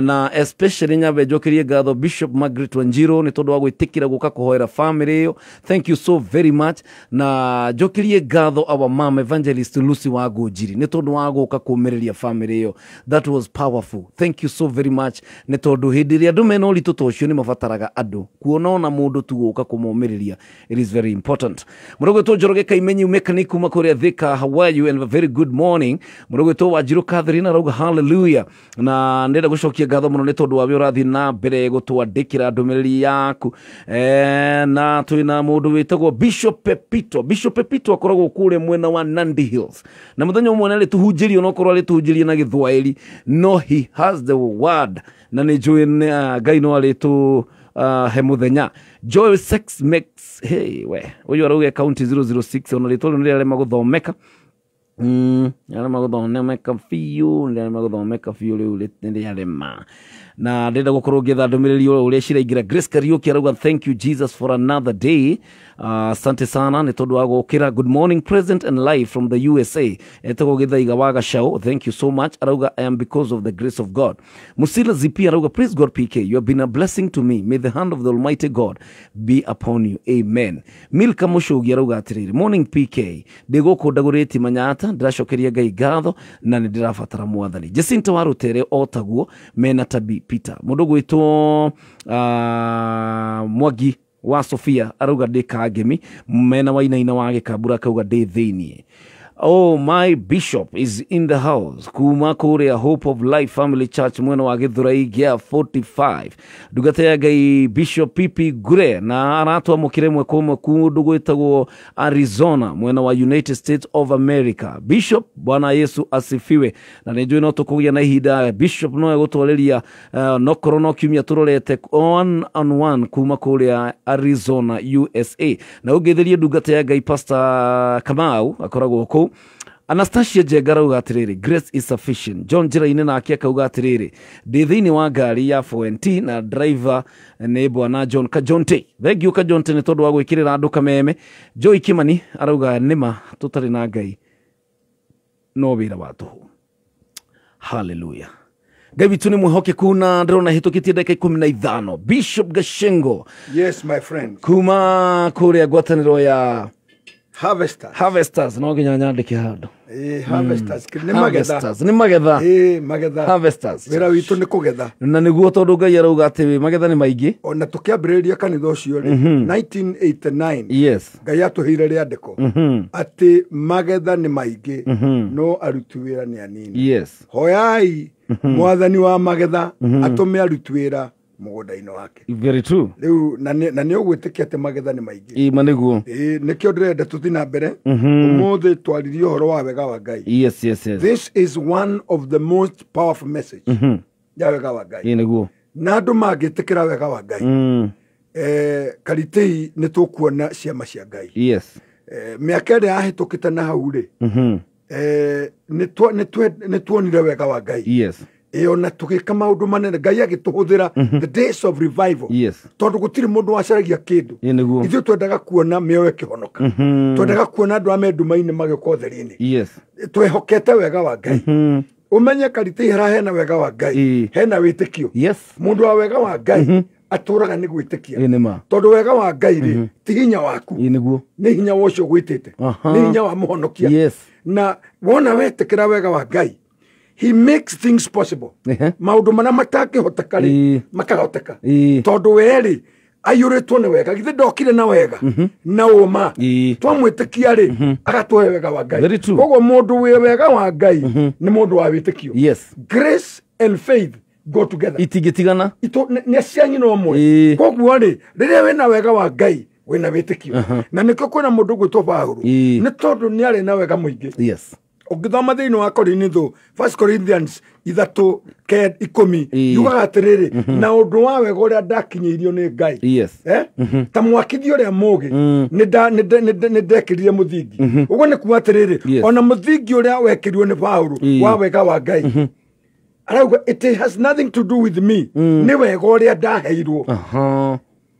na especially nyambe njokerie ngatho Bishop Margaret Wanjiru nĩ tondũ wa gwĩtĩkĩra gũka kũhoera family ĩyo. Thank you so very much. Na njokerie ngatho our mom Evangelist Lucy Wangũnjiri nĩ tondũ wa gũka kũmĩrĩria family ĩyo. That was powerful. Thank you so very much. Nĩ tondũ hĩndĩ ĩrĩa andũ mena ũritũ ta ũcio nĩ mabataraga andũ kuona ona mũndũ tu gũka kũmomĩrĩria. It is very important. Mũrũgwĩtwo Njoroge Kaimenyi mechanic kuma kũrĩa Thika, how are you and a very good morning. Mũrũgwĩtwo Wanjiru Catherine arauga hallelujah. Na ndĩrenda gũcokia ngatho mũno nĩ tondũ wa wĩ ũrathiĩ na mbere gũtwandĩkĩra ndũmĩrĩri yaku. Na twĩna mũndũ wĩtagwo Bishop Pepito. Bishop Pepito akoragwo kũrĩa mwena wa Nandi Hills, na mũthenya ũmwe nĩ arĩtũhunjĩria, onokorwo arĩtũhunjĩria na Gĩthwaĩri, no he has the word, na nĩ njũĩ Ngai no arĩtũ he mũthenya. Joy Sex Makes, hey we ũyũ arauga county 006, ona rĩtwa rĩu nĩ rĩarema gũthomeka. Arema gũthomeka biũ, nĩarema gũthomeka biũ rĩu nĩ rĩarema. Na ndĩrenda gũkorwo ngĩetha ndũmĩrĩri ũrĩa ciraingĩra. Grace Kariuki arauga thank you Jesus for another day. Asante sana nĩ tondũ wa gũkĩra. Good morning present and live from the USA. Etagwo Gĩthaiga wa Gacau. Thank you so much. Arauga I am because of the grace of God. Musila Zipi arauga praise God PK, you have been a blessing to me. May the hand of the Almighty God be upon you. Amen. Milka Mushogi arauga atĩrĩrĩ, morning PK, ndĩ gũkũ ndagũrĩtie Manyata, ndĩracokeria Ngai ngatho na nĩ ndĩrabatara mwathani. Jacinta wa Rũtere o taguo mena Tabi Peter. Mũndũ gwĩtwo Mwangi wa Sofia arauga ndĩ Kangemi, mena Wainaina wa Gĩkambura akauga ndĩ thĩiniĩ. Oh, my bishop is in the house. Kuma kũrĩa Hope of Life Family Church mwena wa Gĩthũrai gĩa 45. Ndungata ya Ngai Bishop Pipi Gure na aratwamũkĩra ĩmwe kwa ĩmwe kũndũ gwĩtagwo Arizona mwena wa United States of America. Bishop, Bwana Yesu asifiwe. Na nĩ njũĩ no tũkũgĩa na ihinda Bishop no egũtwarĩria nokorwo no kiumia tũrorete one on one kuma kũrĩa Arizona USA. Na ũngĩthĩrie ndungata ya Ngai Pastor Kamau akoragwo kũu. Anastasia Njenga arauga atĩrĩrĩ, grace is sufficient. John Njĩra-inĩ nake akauga atĩrĩrĩ, ndĩ thĩinĩ wa ngari ya 4NT na driver nĩ bwana John Kajonte. Thank you Kajonte nĩ tondũ wa gwĩkĩrĩra andũ kameme. Joy Kimani arauga nĩma tũtarĩ na Ngai no wĩra wa tũhũ. Hallelujah. Ngai witũ nĩ mwĩhokeku na ndĩrona hĩtũkĩtie ndagĩka 15. Bishop Gachengo. Yes my friend. Kuma kũrĩa ngwatanĩro ya Harvesters. Harvesters no nginya nyandĩke handũ. Harvesters nĩ magetha. Harvesters nĩ magetha. Magetha. Harvesters. Wĩra witũ nĩ kũgetha. Na nĩguo tondũ Ngai arauga atĩ magetha nĩ maingĩ. Ona tũkĩambĩrĩria kanitha ũcio rĩ 1989. Yes. Ngai atũheire rĩandĩko atĩ magetha nĩ maingĩ no aruti wĩra nĩ anini. Yes. Hoyai mwathani wa magetha atũme aruti wĩra mũgũnda-inĩ wake. Very true. Rĩu na nĩ ũgwĩtĩkia atĩ magetha nĩ maingĩ. Ĩ ma nĩguo. Nĩkĩo ndĩrenda tũthiĩ na mbere. Ũmũthĩ twaririe ũhoro wa wega wa Ngai. Yes, yes, yes. This is one of the most powerful message ya wega wa Ngai. Ĩ nĩguo. Na andũ mangĩtĩkĩra wega wa Ngai karitei nĩ tũkuona ciama cia Ngai. Yes. Mĩaka ĩrĩa yahĩtũkĩte na hau rĩ nĩ tuonire wega wa Ngai. Yes. Ona tũgĩka maũndũ manene Ngai agĩtũhũthĩra the days of revival. Yes. Tondũ gũtirĩ mũndũ wacaragia kĩndũ. Ithuĩ twendaga kuona mĩoyo ĩkĩhonoka. Twendaga kuona andũ a me nduma-inĩ magĩũka ũtheri-inĩ. Yes. Twehokete wega wa Ngai. Ũmenye karitei harĩa hena wega wa Ngai hena wĩtĩkio. Yes. Mũndũ wa wega wa Ngai atũraga nĩ gwĩtĩkia. Tondũ wega wa Ngai rĩ ti hinya waku. Nĩguo. Nĩ hinya wa ũcio ũgwĩtĩte. Nĩ hinya wa mũhonokia. Yes. Na wona wetĩkĩra wega wa Ngai, he makes things possible. Maũndũ marĩa matangĩhoteka rĩ makahoteka. Tondũ we rĩ aiyũrĩtwo nĩ wega. Githĩ ndokire na wega na ũma. Twamwĩtĩkia rĩ agatũhe wega wa Ngai. Koguo mũndũ wĩ wega wa Ngai nĩ mũndũ wa wĩtĩkio. Yes. Grace and faith go together. Itingĩtigana. Nĩ cia nyina ũmwe. Koguo rĩ rĩrĩa wĩna wega wa Ngai wĩna wĩtĩkio. Na nĩkĩo kwĩna mũndũ ũgwĩtwo Paũlũ. Nĩ tondũ nĩ arĩ na wega mũingĩ. Yes. Ũngĩthoma thĩinĩ wa Korinitho, First Corinthians 3:10, yugaga atĩrĩrĩ, na ũndũ wa wega ũrĩa ndakinyĩirio nĩ Ngai. Yes. Ta mwakithia ũrĩa mũũgĩ nĩ ndekĩrire mũthingi. Ũguo nĩ kuga atĩrĩrĩ, ona mũthingi ũrĩa wekĩrirwo nĩ Paũlũ wa wega wa Ngai, arauga it has nothing to do with me. Nĩ wega ũrĩa ndaheirwo.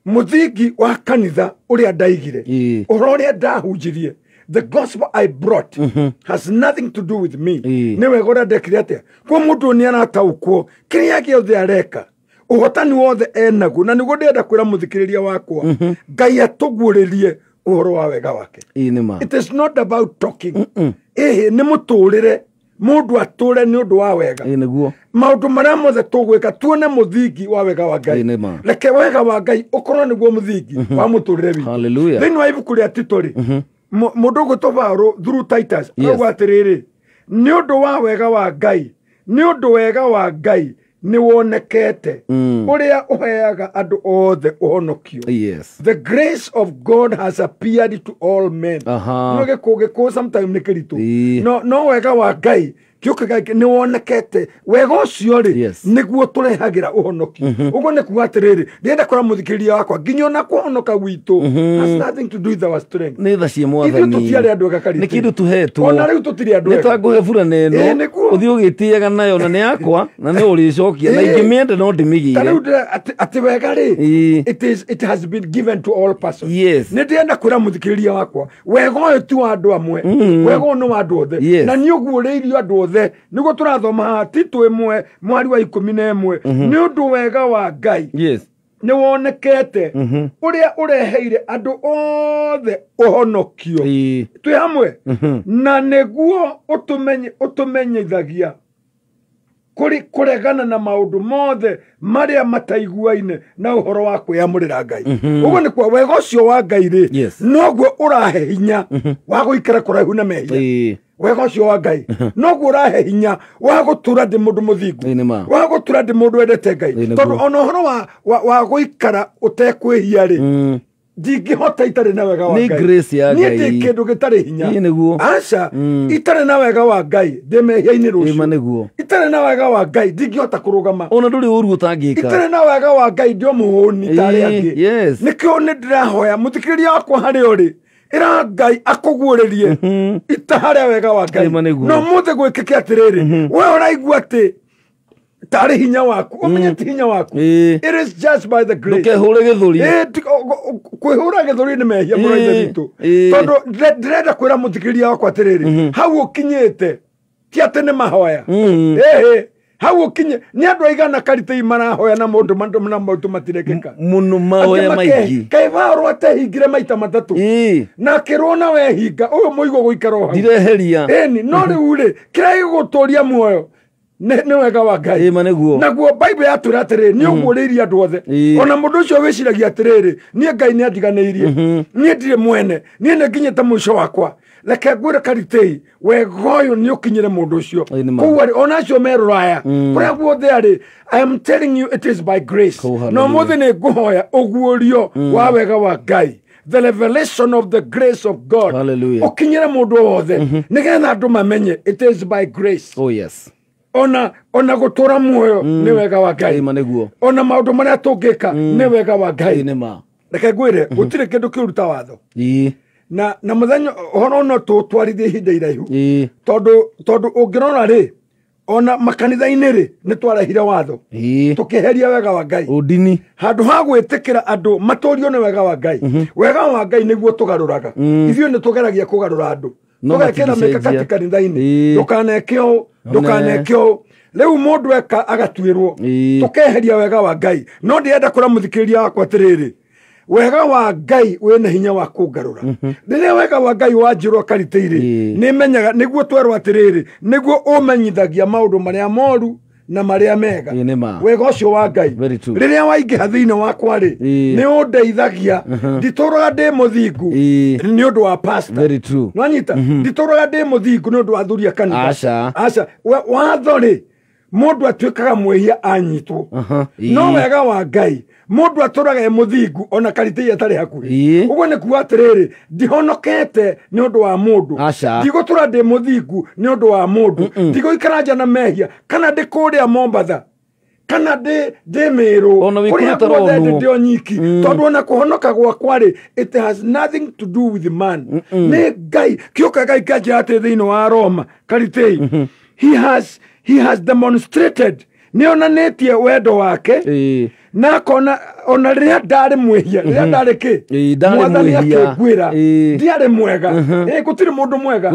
Mũthingi wa kanitha ũrĩa ndaigire, ũhoro ũrĩa ndahunjirie, the gospel I brought has nothing to do with me. Nĩ wega ũrĩa ndekire atĩa. Kwa mũndũ nĩ arataũkwo kĩrĩa gĩothe areka, ũhotani wothe enaguo. Na nĩguo ndĩrenda kwĩra mũthikĩrĩria wakwa, Ngai atũguũrĩrie ũhoro wa wega wake. It is not about talking. Ĩhĩ nĩ mũtũrĩre, mũndũ atũre nĩ ũndũ wa wega. Maũndũ marĩa mothe tũgwĩka tuone mũthingi wa wega wa Ngai. Reke wega wa Ngai ũkorwo nĩguo mũthingi wa mũtũrĩre witũ. Thĩinĩ wa ibuku rĩa Tito rĩ, mũndũ ũgwĩtwo Paũlũ through Titus arauga atĩrĩrĩ, nĩ ũndũ wa wega wa Ngai, nĩ ũndũ wega wa Ngai nĩ wonekete, ũrĩa ũheaga andũ othe ũhonokio. The grace of God has appeared to all men. No gĩkũ sometime nĩ kĩritũ. No wega wa Ngai kĩũke nĩ wonekete. Wega ũcio rĩ, nĩguo tũrehagĩra ũhonokio. Ũguo nĩ kuga atĩrĩrĩ, ndĩrenda kwĩra mũthikĩrĩria wakwa, nginya ona kũhonoka gwitũ has nothing to do with our strength. Nĩ tha cia Mwathani. Ithuĩ tũtiarĩ andũ ega Karĩtĩ. Nĩ kĩndũ tũhetwo. Ona rĩu tũtirĩ andũ ega. Nĩ twangũhe burana ĩno, ũthiĩ ũgĩtĩaga nayo, na nĩ yakwa, na nĩ ũrĩcokia, na ingĩmĩenda no ndĩmĩgĩre. Ta rĩu atĩ wega rĩ, it has been given to all persons. Nĩ ndĩrenda kwĩra mũthikĩrĩria wakwa, wega ũyũ ti wa andũ amwe, wega ũyũ nĩ wa andũ othe, na nĩ ũguũrĩirio andũ othe. Nĩguo tũrathoma haha Tito 1 mwari wa 11, nĩ ũndũ wega wa Ngai nĩ wonekete, ũrĩa ũreheire andũ othe ũhonokio. Twĩ hamwe, na nĩguo ũtũmenyithagia kũregana na maũndũ mothe marĩa mataiguaine na ũhoro wa kwĩyamũrĩra Ngai. Ũguo nĩ kuga wega ũcio wa Ngai rĩ, noguo ũrahe hinya wa gũikara kũraihu na mehia. Wega ũcio wa Ngai noguo ũrahe hinya wa gũtũra ndĩ mũndũ mũthingu, wa gũtũra ndĩ mũndũ wendete Ngai. Tondũ ona ũhoro wa gũikara ũtekwĩhia rĩ, ndingĩhota itarĩ na wega wa Ngai. Niĩ ndĩ kĩndũ gĩtarĩ hinya. Aca, itarĩ na wega wa Ngai ndĩ mehia-inĩ rũciũ. Itarĩ na wega wa Ngai ndingĩhota kũrũgama. Ona ndũrĩ ũru ũtangĩka. Itarĩ na wega wa Ngai ndĩ o mũhũni ta arĩa angĩ. Nĩkĩo nĩ ndĩrahoya mũthikĩrĩria wakwa harĩa ũrĩ, ĩra Ngai akũguũrĩrie ita harĩa wega wa Ngai. No mũthĩ gwĩkĩke atĩrĩrĩ, we ũraigua atĩ tarĩ hinya waku, ũmenye ti hinya waku. It is just by the grace. Ndũkehũre gĩthũri. Kwĩhũra gĩthũri nĩ mehia mũno ithe witũ. Tondũ ndĩrenda kwĩra mũthikĩrĩria wakwa atĩrĩrĩ, hau ũkinyĩte ti atĩ nĩ mahoya. Hau ũkinye nĩ andũ aigana Karĩtĩ marahoya na mũndũ na maũndũ matirekĩka mũno, mahoya maingĩ. Kaĩ Paũlũ atehingire maita matatũ, na akĩrwo na wehinga ũyũ mũigo gũikara o hau, ndireheria. Ĩni, no rĩu rĩ, kĩrĩa gĩgũtũria muoyo nĩ wega wa Ngai. Naguo Bible yatwĩra atĩrĩrĩ, nĩ ũguũrĩirie andũ othe. Ona mũndũ ũcio wĩciragia atĩrĩrĩ, niĩ Ngai nĩ andiganĩirie, niĩ ndirĩ mwene, niĩ nĩ nginyĩte mũico wakwa. Reke ngwĩre Karĩtĩ, wega ũyũ nĩ ũkinyĩre mũndũ ũcio kũu arĩ, ona acio me rũraya kũrĩa guothe arĩ. I am telling you it is by grace. Na ũmũthĩ nĩ ngũhoya ũguũrio wa wega wa Ngai, the revelation of the grace of God, ũkinyĩre mũndũ wothe, nĩgetha andũ mamenye it is by grace. Oh yes. Ona gũtũra muoyo nĩ wega wa Ngai. Ona maũndũ marĩa tũngĩka nĩ wega wa Ngai. Reke ngwĩre, gũtirĩ kĩndũ kĩũru ta watho. Na mũthenya ũhoro no tũtwarithie ihinda iraihu, tondũ ũngĩrora rĩ, ona makanitha-inĩ rĩ, nĩ twarehire watho, tũkĩeheria wega wa Ngai. Ũndini. Handũ ha gwĩtĩkĩra andũ matũrio nĩ wega wa Ngai. Wega wa Ngai nĩguo tũgarũraga. Ithuĩ nĩ tũgeragia kũgarũra andũ, tũgekĩra mĩkakati kanitha-inĩ, ndũkaneke ũũ, ndũkaneke ũũ. Rĩu mũndũ eka agatuĩrwo, tũkeheria wega wa Ngai. No ndĩrenda kwĩra mũthikĩrĩria wakwa atĩrĩrĩ, wega wa Ngai wĩna hinya wa kũngarũra. Rĩrĩa wega wa Ngai wanjĩrwo Karĩtĩ-rĩ, nĩmenyaga nĩguo twerwo atĩrĩrĩ, nĩguo ũmenyithagia maũndũ marĩa moru na marĩa mega. Wega ũcio wa Ngai rĩrĩa waingĩha thĩinĩ wakwa rĩ, nĩ ũndeithagia. Nditũraga ndĩ mũthingu nĩ ũndũ wa pastor. Nwanyita, nditũraga ndĩ mũthingu nĩ ũndũ wa athuri a kanitha. Aca. Aca. Watho rĩ, Mundu atuikaga mwihia anyitwo. No wega wa Ngai mundu aturaga e muthingu ona karitei atari hakuhi. Uguo ni kuga atiriri ndihonokete ni undu wa mundu, ndigutura ndi muthingu ni undu wa mundu, ndigũikara nja na mehia kana ndi kuria Mombatha kana ndi Meru kuria guothe ndi onyiki, tondu ona kuhonoka gwakwa ri it has nothing to do with man. Ni Ngai kiuka Ngai kanjira ati thiini wa Roma karitei he has demonstrated nionanitie wendo wake na akona ona riria ndari mwihia, riria ndari ki mwathani akingwira ndiari mwega, gutiri mundu mwega,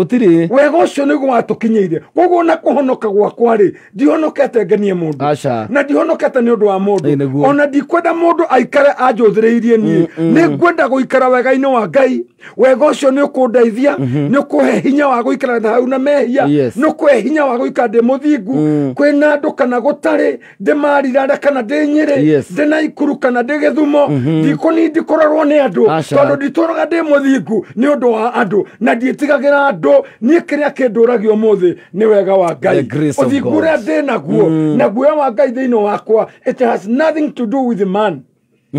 wega ucio niguo watukinyiire. Koguo ona kuhonoka gwakwa ri ndihonokete ngenie mundu na ndihonokete ni undu wa mundu, ona ndikwenda mundu aikare anjuthiriirie nie, ni ngwenda guikara wega-ini wa Ngai. Wega ucio ni ukundeithia, ni ukuhe hinya wa guikara na hau na mehia, ni ukuhe hinya wa guikara ndi muthingu kwina andu kana gutari, ndi Marirara kana ndi Nyeri, ndi Naikuru kana ndi Githumo, ndikuni ndikororwo ni andu tondu nditũraga ndi muthingu ni undu wa andu na ndiĩtigagĩra andu. Niĩ kĩrĩa kĩndũragia ũmũthĩ nĩ wega wa Ngai, ũthingu ũrĩa ndĩ naguo na guoya wa Ngai thĩinĩ wakwa, it has nothing to do with man.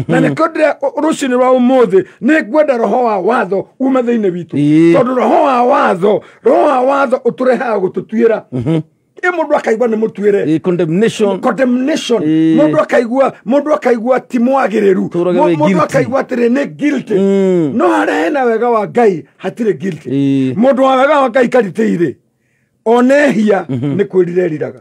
Na nĩkĩo ndĩra rũcinĩ rwa ũmũthĩ nĩ ngwenda roho wa watho ume thĩinĩ witũ, tondũ roho wa watho ũtũrehaga gũtũtuĩra. Mundu akaigua ni mutuire condemnation, mundu akaigua ti mwagiriru, mundu akaigua atiri ni guilty. No haria hena wega wa Ngai hatiri guilty. Mundu wa wega wa Ngai kariteire onehia ni kwirire riraga.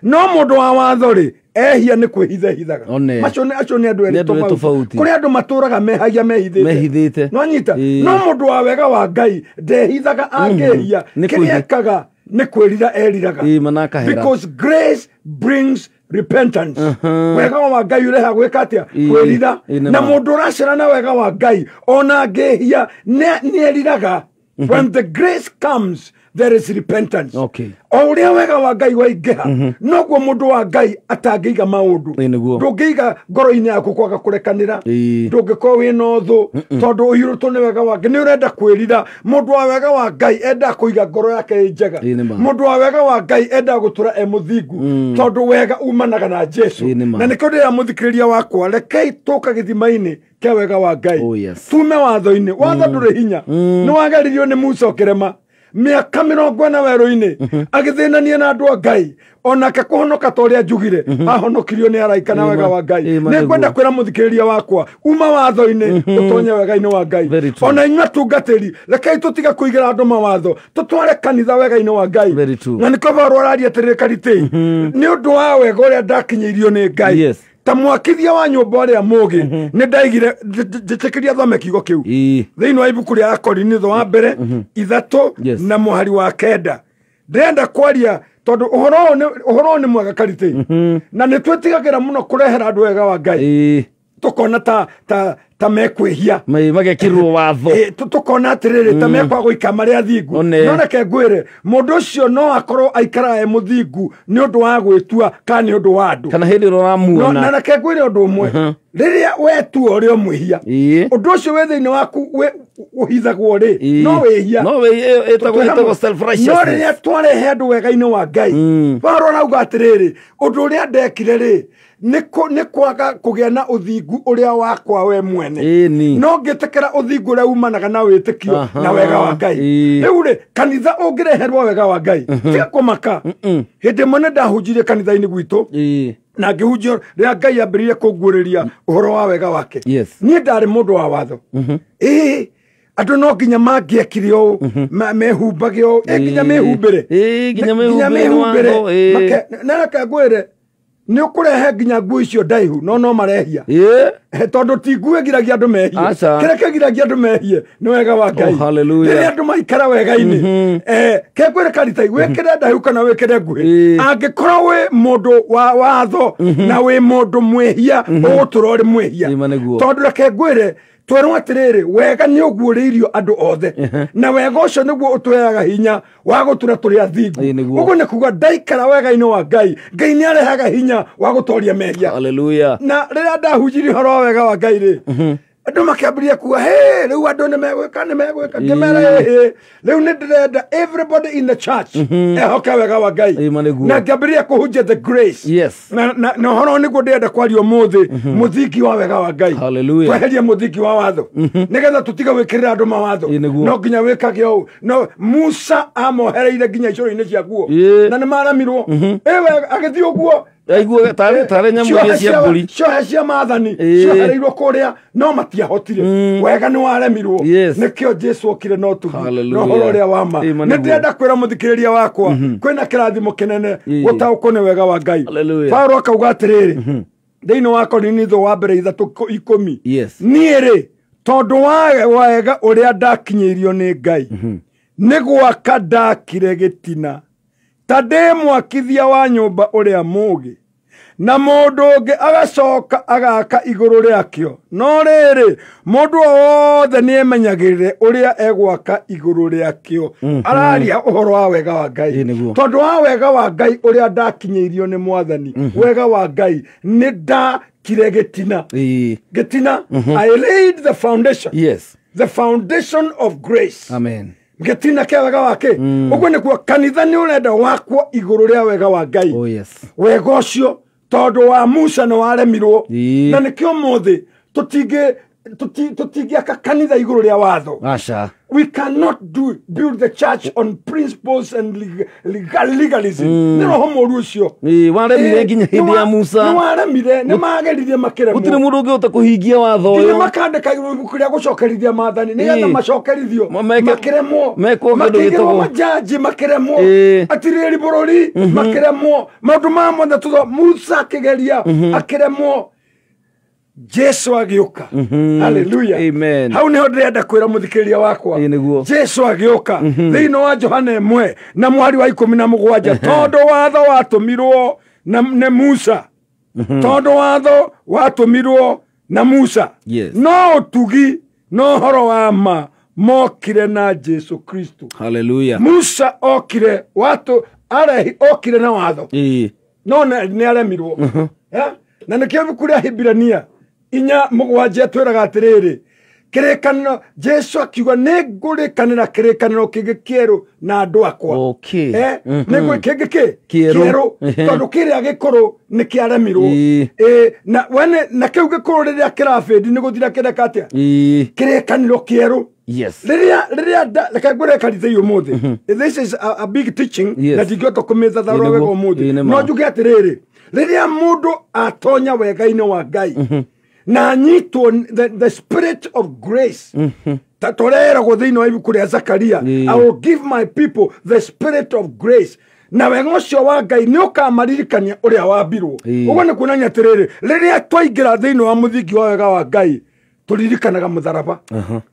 No mundu wa watho ri ehia ni kwihitha hithaga. Macio ni acio ni andu eri tofauti. Kuri andu maturaga mehagia mehithite, no nyita. No mundu wa wega wa Ngai ndehithaga angehia, kiria ekaga ni kwirira eriraga. Because grace brings repentance. Wega wa Ngai ureha gwika atia? Kwirira. Na mundu uracera na wega wa Ngai ona angehia ni eriraga. When the grace comes there is repentance. O uria wega wa Ngai waingiha noguo mundu wa Ngai atangĩiga maundu. Ndũngĩiga ngoro-inĩ yaku kwaga kũrekanĩra, ndũngĩkorwo wĩna ũthũ tondũ ũiyũrĩtwo nĩ wega wa Ngai. Nĩ ũrenda kwĩrira. Mundu wa wega wa Ngai endaga kũiga ngoro yake ĩ njega. Mundu wa wega wa Ngai endaga gũtũra e mũthingu tondũ wega umanaga na Jesu. Na nĩkĩo ndĩra mũthikĩrĩria wakwa, rekei tũka gĩthima-inĩ kĩa wega wa Ngai. Tume watho-inĩ. Watho ndũrĩ hinya, nĩ wageririo nĩ Musa ũkĩrema mĩaka 40 werũ-inĩ agĩthĩnania na andũ a Ngai, onake kũhonoka ta ũrĩa njugire ahonokirio nĩ araika na wega wa Ngai. Nĩ ngwenda kwĩra mũthikĩrĩria wakwa, uma watho-inĩ ũtonye wega-inĩ wa Ngai. Ona inyuĩ atungatĩri, rekei tũtige kũigĩra andũ mawatho, tũtware kanitha wega-inĩ wa Ngai. Na nĩkĩo Paulo araria atĩrĩrĩ karitei, nĩ ũndũ wa wega ũrĩa ndakinyĩirio nĩ Ngai, ta mwakithia wa nyũmba ũrĩa mũũgĩ nĩ ndaigire njĩtĩkĩria thome kiugo kĩu thĩinĩ wa ibuku rĩa Akorinitho wa mbere 3 na mũhari wa 9. Ndĩrenda kwaria tondũ ũhoro nĩ mwega karitei, na nĩ twĩtigagĩra mũno kũrehera andũ wega wa Ngai, tũkona ta mekwĩhia magekĩrwo watho, tũkona atĩrĩrĩ ta mekwaga gũikara marĩ athingu. No reke ngwĩre, mũndũ ũcio no akorwo aikaraga e mũthingu nĩ ũndũ wa gwĩtua kana nĩ ũndũ wa andũ kana hĩndĩ ĩrĩa ũramuona. Na reke ngwĩre ũndũ ũmwe, rĩrĩa wetua ũrĩ o mwĩhia, ũndũ ũcio wĩ thĩinĩ waku ũhithagwo rĩ, no wĩhia, no rĩrĩa twarehe andũ wega-inĩ wa Ngai, Paulo arauga atĩrĩrĩ, ũndũ ũrĩa ndekire rĩ nĩ kwaga kũgĩa na ũthingu ũrĩa wakwa we mwene, no ngĩtĩkĩra ũthingu ũrĩa umanaga na wĩtĩkio na wega wa Ngai. Rĩu rĩ, kanitha ũngĩreherwo wega wa Ngai tiga kũmaka. Hĩndĩ ĩmwe nĩ ndahunjirie kanitha-inĩ gwitũ, na ngĩhunjia rĩrĩa Ngai ambĩrĩirie kũnguũrĩria ũhoro wa wega wake. Niĩ ndarĩ mũndũ wa watho. Andũ no nginya mangĩekire ũũ, mehumbage ũũ, nginya mehumbĩre, na reke ngwĩre, nĩ ũkũrehe nginya nguo icio ndaihu no marehia, tondũ ti nguo ĩgiragia andũ mehie. Kĩrĩa kĩgiragia andũ mehie nĩ wega wa Ngai. Rĩrĩa andũ maikara wega-inĩ, kengwĩre karitei, wĩkĩre ndaihu kana wĩkĩre nguhĩ, angĩkorwo wĩ mũndũ wa watho na wĩ mũndũ mwĩhia, ũgũtũra ũrĩ mwĩhia. Tondũ reke ngwĩre, twerwo atĩrĩrĩ, wega nĩ ũguũrĩirio andũ othe, na wega ũcio nĩguo ũtũheaga hinya wa gũtũra tũrĩ athingu. Ũguo nĩ kuga ndaikara wega-inĩ wa Ngai, Ngai nĩ arehaga hinya wa gũtoria mehia. Hallelujah. Na rĩrĩa ndahunjirie ũhoro wa wega wa Ngai rĩ, Andũ makĩambĩrĩria kuga hey rĩu andũ nĩ megwĩka ngĩmera hey rĩu nĩ ndĩrenda everybody in the church ehoke wega wa Ngai na ngĩambĩrĩria kũhunjia the grace. Yes. Na ũhoro nĩguo ndĩrenda kwaria ũmũthĩ, mũthingi wa wega wa Ngai. Hallelujah. Tweherie mũthingi wa watho nĩgetha tũtige gwĩkĩrĩra andũ mawatho. No nginya wĩkage ũũ. No Musa amohereire nginya icũrũ-inĩ cia nguo na nĩ maremirwo. Ĩwe agĩthiĩ ũguo aigua tarĩ nyamũ iria cia mbũri, ciohe cia maathani ciohereirwo kũrĩa no matiahotire. Wega nĩ waremirwo. Nĩkĩo Jesu okire no ũtugi na ũhoro ũrĩa wa ma. Nĩ ndĩrenda kwĩra mũthikĩrĩria wakwa kwĩna kĩrathimo kĩnene gũtaũkwo nĩ wega wa Ngai. Paulo akauga atĩrĩrĩ thĩinĩ wa Korinitho wa mbere 3:10, niĩ rĩ tondũ wa wega ũrĩa ndakinyĩirio nĩ Ngai nĩ gwaka ndakire gĩtina ta ndĩ mwakithia wa nyũmba ũrĩa mũũgĩ, na mũndũ ũngĩ agacoka agaka igũrũ rĩakĩo. No rĩrĩ mũndũ o wothe nĩemenyagĩrĩre ũrĩa egwaka igũrũ rĩakĩo. Araria ũhoro wa wega wa Ngai. Tondũ wa wega wa Ngai ũrĩa ndakinyĩirio nĩ Mwathani, wega wa Ngai nĩ ndakire gĩtina. Gĩtina, I laid the foundation. Yes. The foundation of grace. Amen. Gĩtina kĩa wega wake. Ũguo nĩkuo kanitha nĩ ũrenda wakwo igũrũ rĩa wega wa Ngai. Oh yes. Wega ũcio tondũ wa Musa nĩ waremirwo. Na nĩkĩo ũmũthĩ tũtingĩaka kanitha igũrũ rĩa watho. Aca. We cannot build the church on principles and legalism. Nĩ roho mũũru ũcio. Waremire nginya hĩndĩ ya Musa. Nĩ waremire, nĩ mageririe makĩremwo. Gũtirĩ mũndũ ũngĩhota kũhingia watho ũyũ. Nginya makandĩka ibuku rĩa gũcokerithia maathani nĩgetha macokerithio makĩremwo. Makĩigĩrwo majaji makĩremwo. Atirĩrĩri bũrũri makĩremwo. Maũndũ maya mothe tũtho Musa akĩgeria akĩremwo. Jesu agĩũka. Hallelujah. Amen. Hau nĩho ndĩrenda kwĩra mũthikĩrĩria wakwa. Jesu agĩũka thĩinĩ wa Johana 1 na mwari wa 17, tondũ watho watũmirwo nĩ Musa. Tondũ watho watũmirwo na Musa. No ũtugi no ũhoro wa ma mokire na Jesu Kristo. Hallelujah. Musa okire watu arehi okire na watho. No nĩ aremirwo. Na nĩkĩo ibuku rĩa Hibirania 4:7 twĩraga atĩrĩrĩ, kĩrĩkanĩro Jesu akiuga nĩ ngũrĩkanĩra kĩrĩkanĩro kĩngĩ kĩerũ na andũ akwa. Nĩ kĩngĩ kĩ kĩerũ, tondũ kĩrĩa gĩkũrũ nĩ kĩaremirwo. Na wene na kĩu gĩkũrũ rĩrĩa kĩrabĩndi nĩ gũthira kĩreka atĩa? Kĩrĩkanĩro kĩerũ. Yes. Rĩrĩa reke ngwĩre kanitha ũmũthĩ. This is a big teaching na ndingĩhota kũmĩthathaũra wega ũmũthĩ. No njuge atĩrĩrĩ, rĩrĩa mũndũ atonya wega-inĩ wa Ngai na anyitwo the spirit of grace, ta tũreragwo thĩinĩ wa ibuku rĩa Zakaria, I will give my people the spirit of grace. Na wega ũcio wa Ngai nĩ ũkamaririkania ũrĩa wambirwo. Ũguo nĩ kuonania atĩrĩrĩ, rĩrĩa twaingĩra thĩinĩ wa mũthingi wa wega wa Ngai tũririkanaga mũtharaba,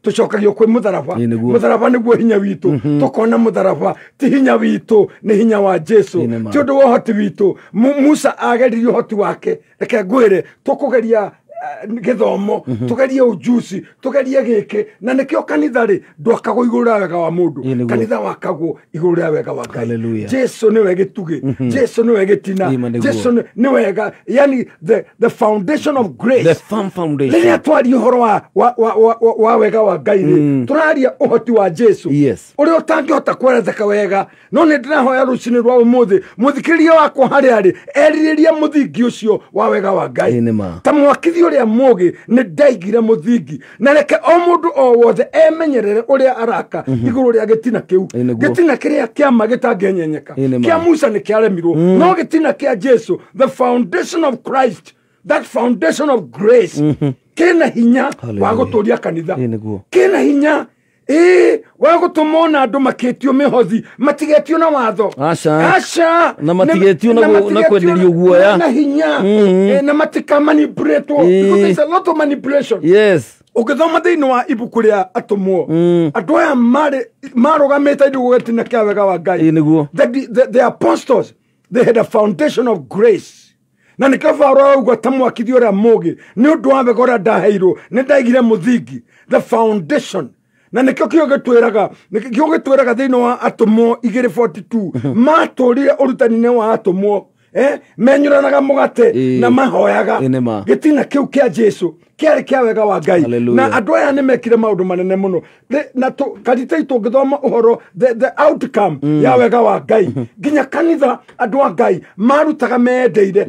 tũcokagio kwĩ mũtharaba. Mũtharaba nĩguo hinya witũ. Tũkona mũtharaba ti hinya witũ, nĩ hinya wa Jesu. Ti ũndũ wa ũhoti witũ. Musa ageririe ũhoti wake. Reke ngwĩre, tũkũgeria gĩthomo, tũgerie ujuzi, tũgerie gĩkĩ. Na nĩkĩo kanitha rĩ ndwakagwo igũrũ rĩa wega wa mũndũ. Kanitha wakagwo igũrũ rĩa wega wa Ngai. Jesu nĩwe gĩtugĩ, Jesu nĩwe gĩtina, Jesu nĩ wega. Yani the foundation of grace, the firm foundation. Rĩrĩa twaria ũhoro wa wega wa Ngai rĩ, tũraria ũhoti wa Jesu ũrĩa ũtangĩhota kweretheka wega. No nĩ ndĩrahoya rũcinĩ rwa ũmũthĩ mũthikĩrĩria wakwa harĩa arĩ erirĩria mũthingi ũcio wa wega wa Ngai. Ta mwakithi ũrĩa mũũgĩ nĩ ndaigire mũthingi, na reke o mũndũ o wothe emenyerere ũrĩa araka igũrũ rĩa gĩtina kĩu. Gĩtina kĩrĩa kĩama gĩtangĩenyenyeka kĩa Musa nĩ kĩaremirwo, no gĩtina kĩa Jesu, the foundation of Christ, that foundation of grace, kĩna hinya wa gũtũria kanitha, kĩna hinya wa gũtũma ona andũ makĩtio mĩhothi matigetio na watho. Aca. Na matigetio na kwenderio guoya na hinya, na matikamanipulatewo, because there's a lot of manipulation. Yes. Ũngĩthoma thĩinĩ wa ibuku rĩa Atũmwo, andũ aya marũgamĩte igũrũ gĩtina kĩa wega wa Ngai. The apostles, they had a foundation of grace. Na nĩkĩo Paulo arauga ta mwakithi ũrĩa mũũgĩ, nĩ ũndũ wa wega ũrĩa ndaheirwo nĩ ndaigire mũthingi, the foundation. Na nĩkĩo kĩo gĩtwĩraga thĩinĩ wa Atũmwo 2:42, matũrire ũrutani-inĩ wa atũmwo. Menyuranaga mũgate na mahoyaga. Gĩtina kĩu kĩa Jesu kĩarĩ kĩa wega wa Ngai. Na andũ aya nĩ mekire maũndũ manene mũno. Na Karitei tũngĩthoma ũhoro the outcome ya wega wa Ngai. Nginya kanitha andũ a Ngai marutaga mendeire.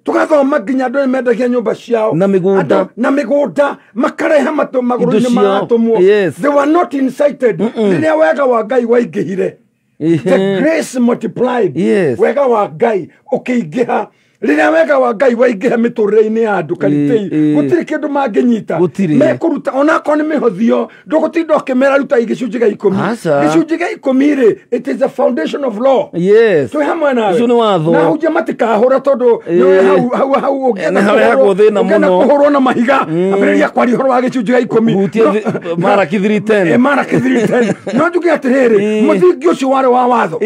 Tũgathoma nginya andũ nĩ mendagia nyũmba ciao na mĩgũnda, na mĩgũnda makarehe magũrũ-inĩ ma atũmwo. They were not incited. Rĩrĩa wega wa Ngai waingĩhire, the grace multiplied. Wega wa Ngai ũkĩingĩha. Rĩrĩa wega wa Ngai waingĩha mĩtũrĩre-inĩ ya andũ Karitei, gũtirĩ kĩndũ mangĩnyita. Mekũruta onakorwo nĩ mĩhothio, ndũgũtinda ũkĩmera ruta gĩcunjĩ gĩa ikũmi. Gĩcunjĩ gĩa ikũmi rĩ, it is a foundation of law. Twĩ hamwe nawe. Na hunjia matikahũra tondũ hau hau ũngĩenda kũhũrwo na mahiga, ambĩrĩria kwaria ũhoro wa gĩcunjĩ gĩa ikũmi. Maraki 3:10. Maraki 3:10. No njuge atĩrĩrĩ, mũthingi ũcio warĩ wa watho.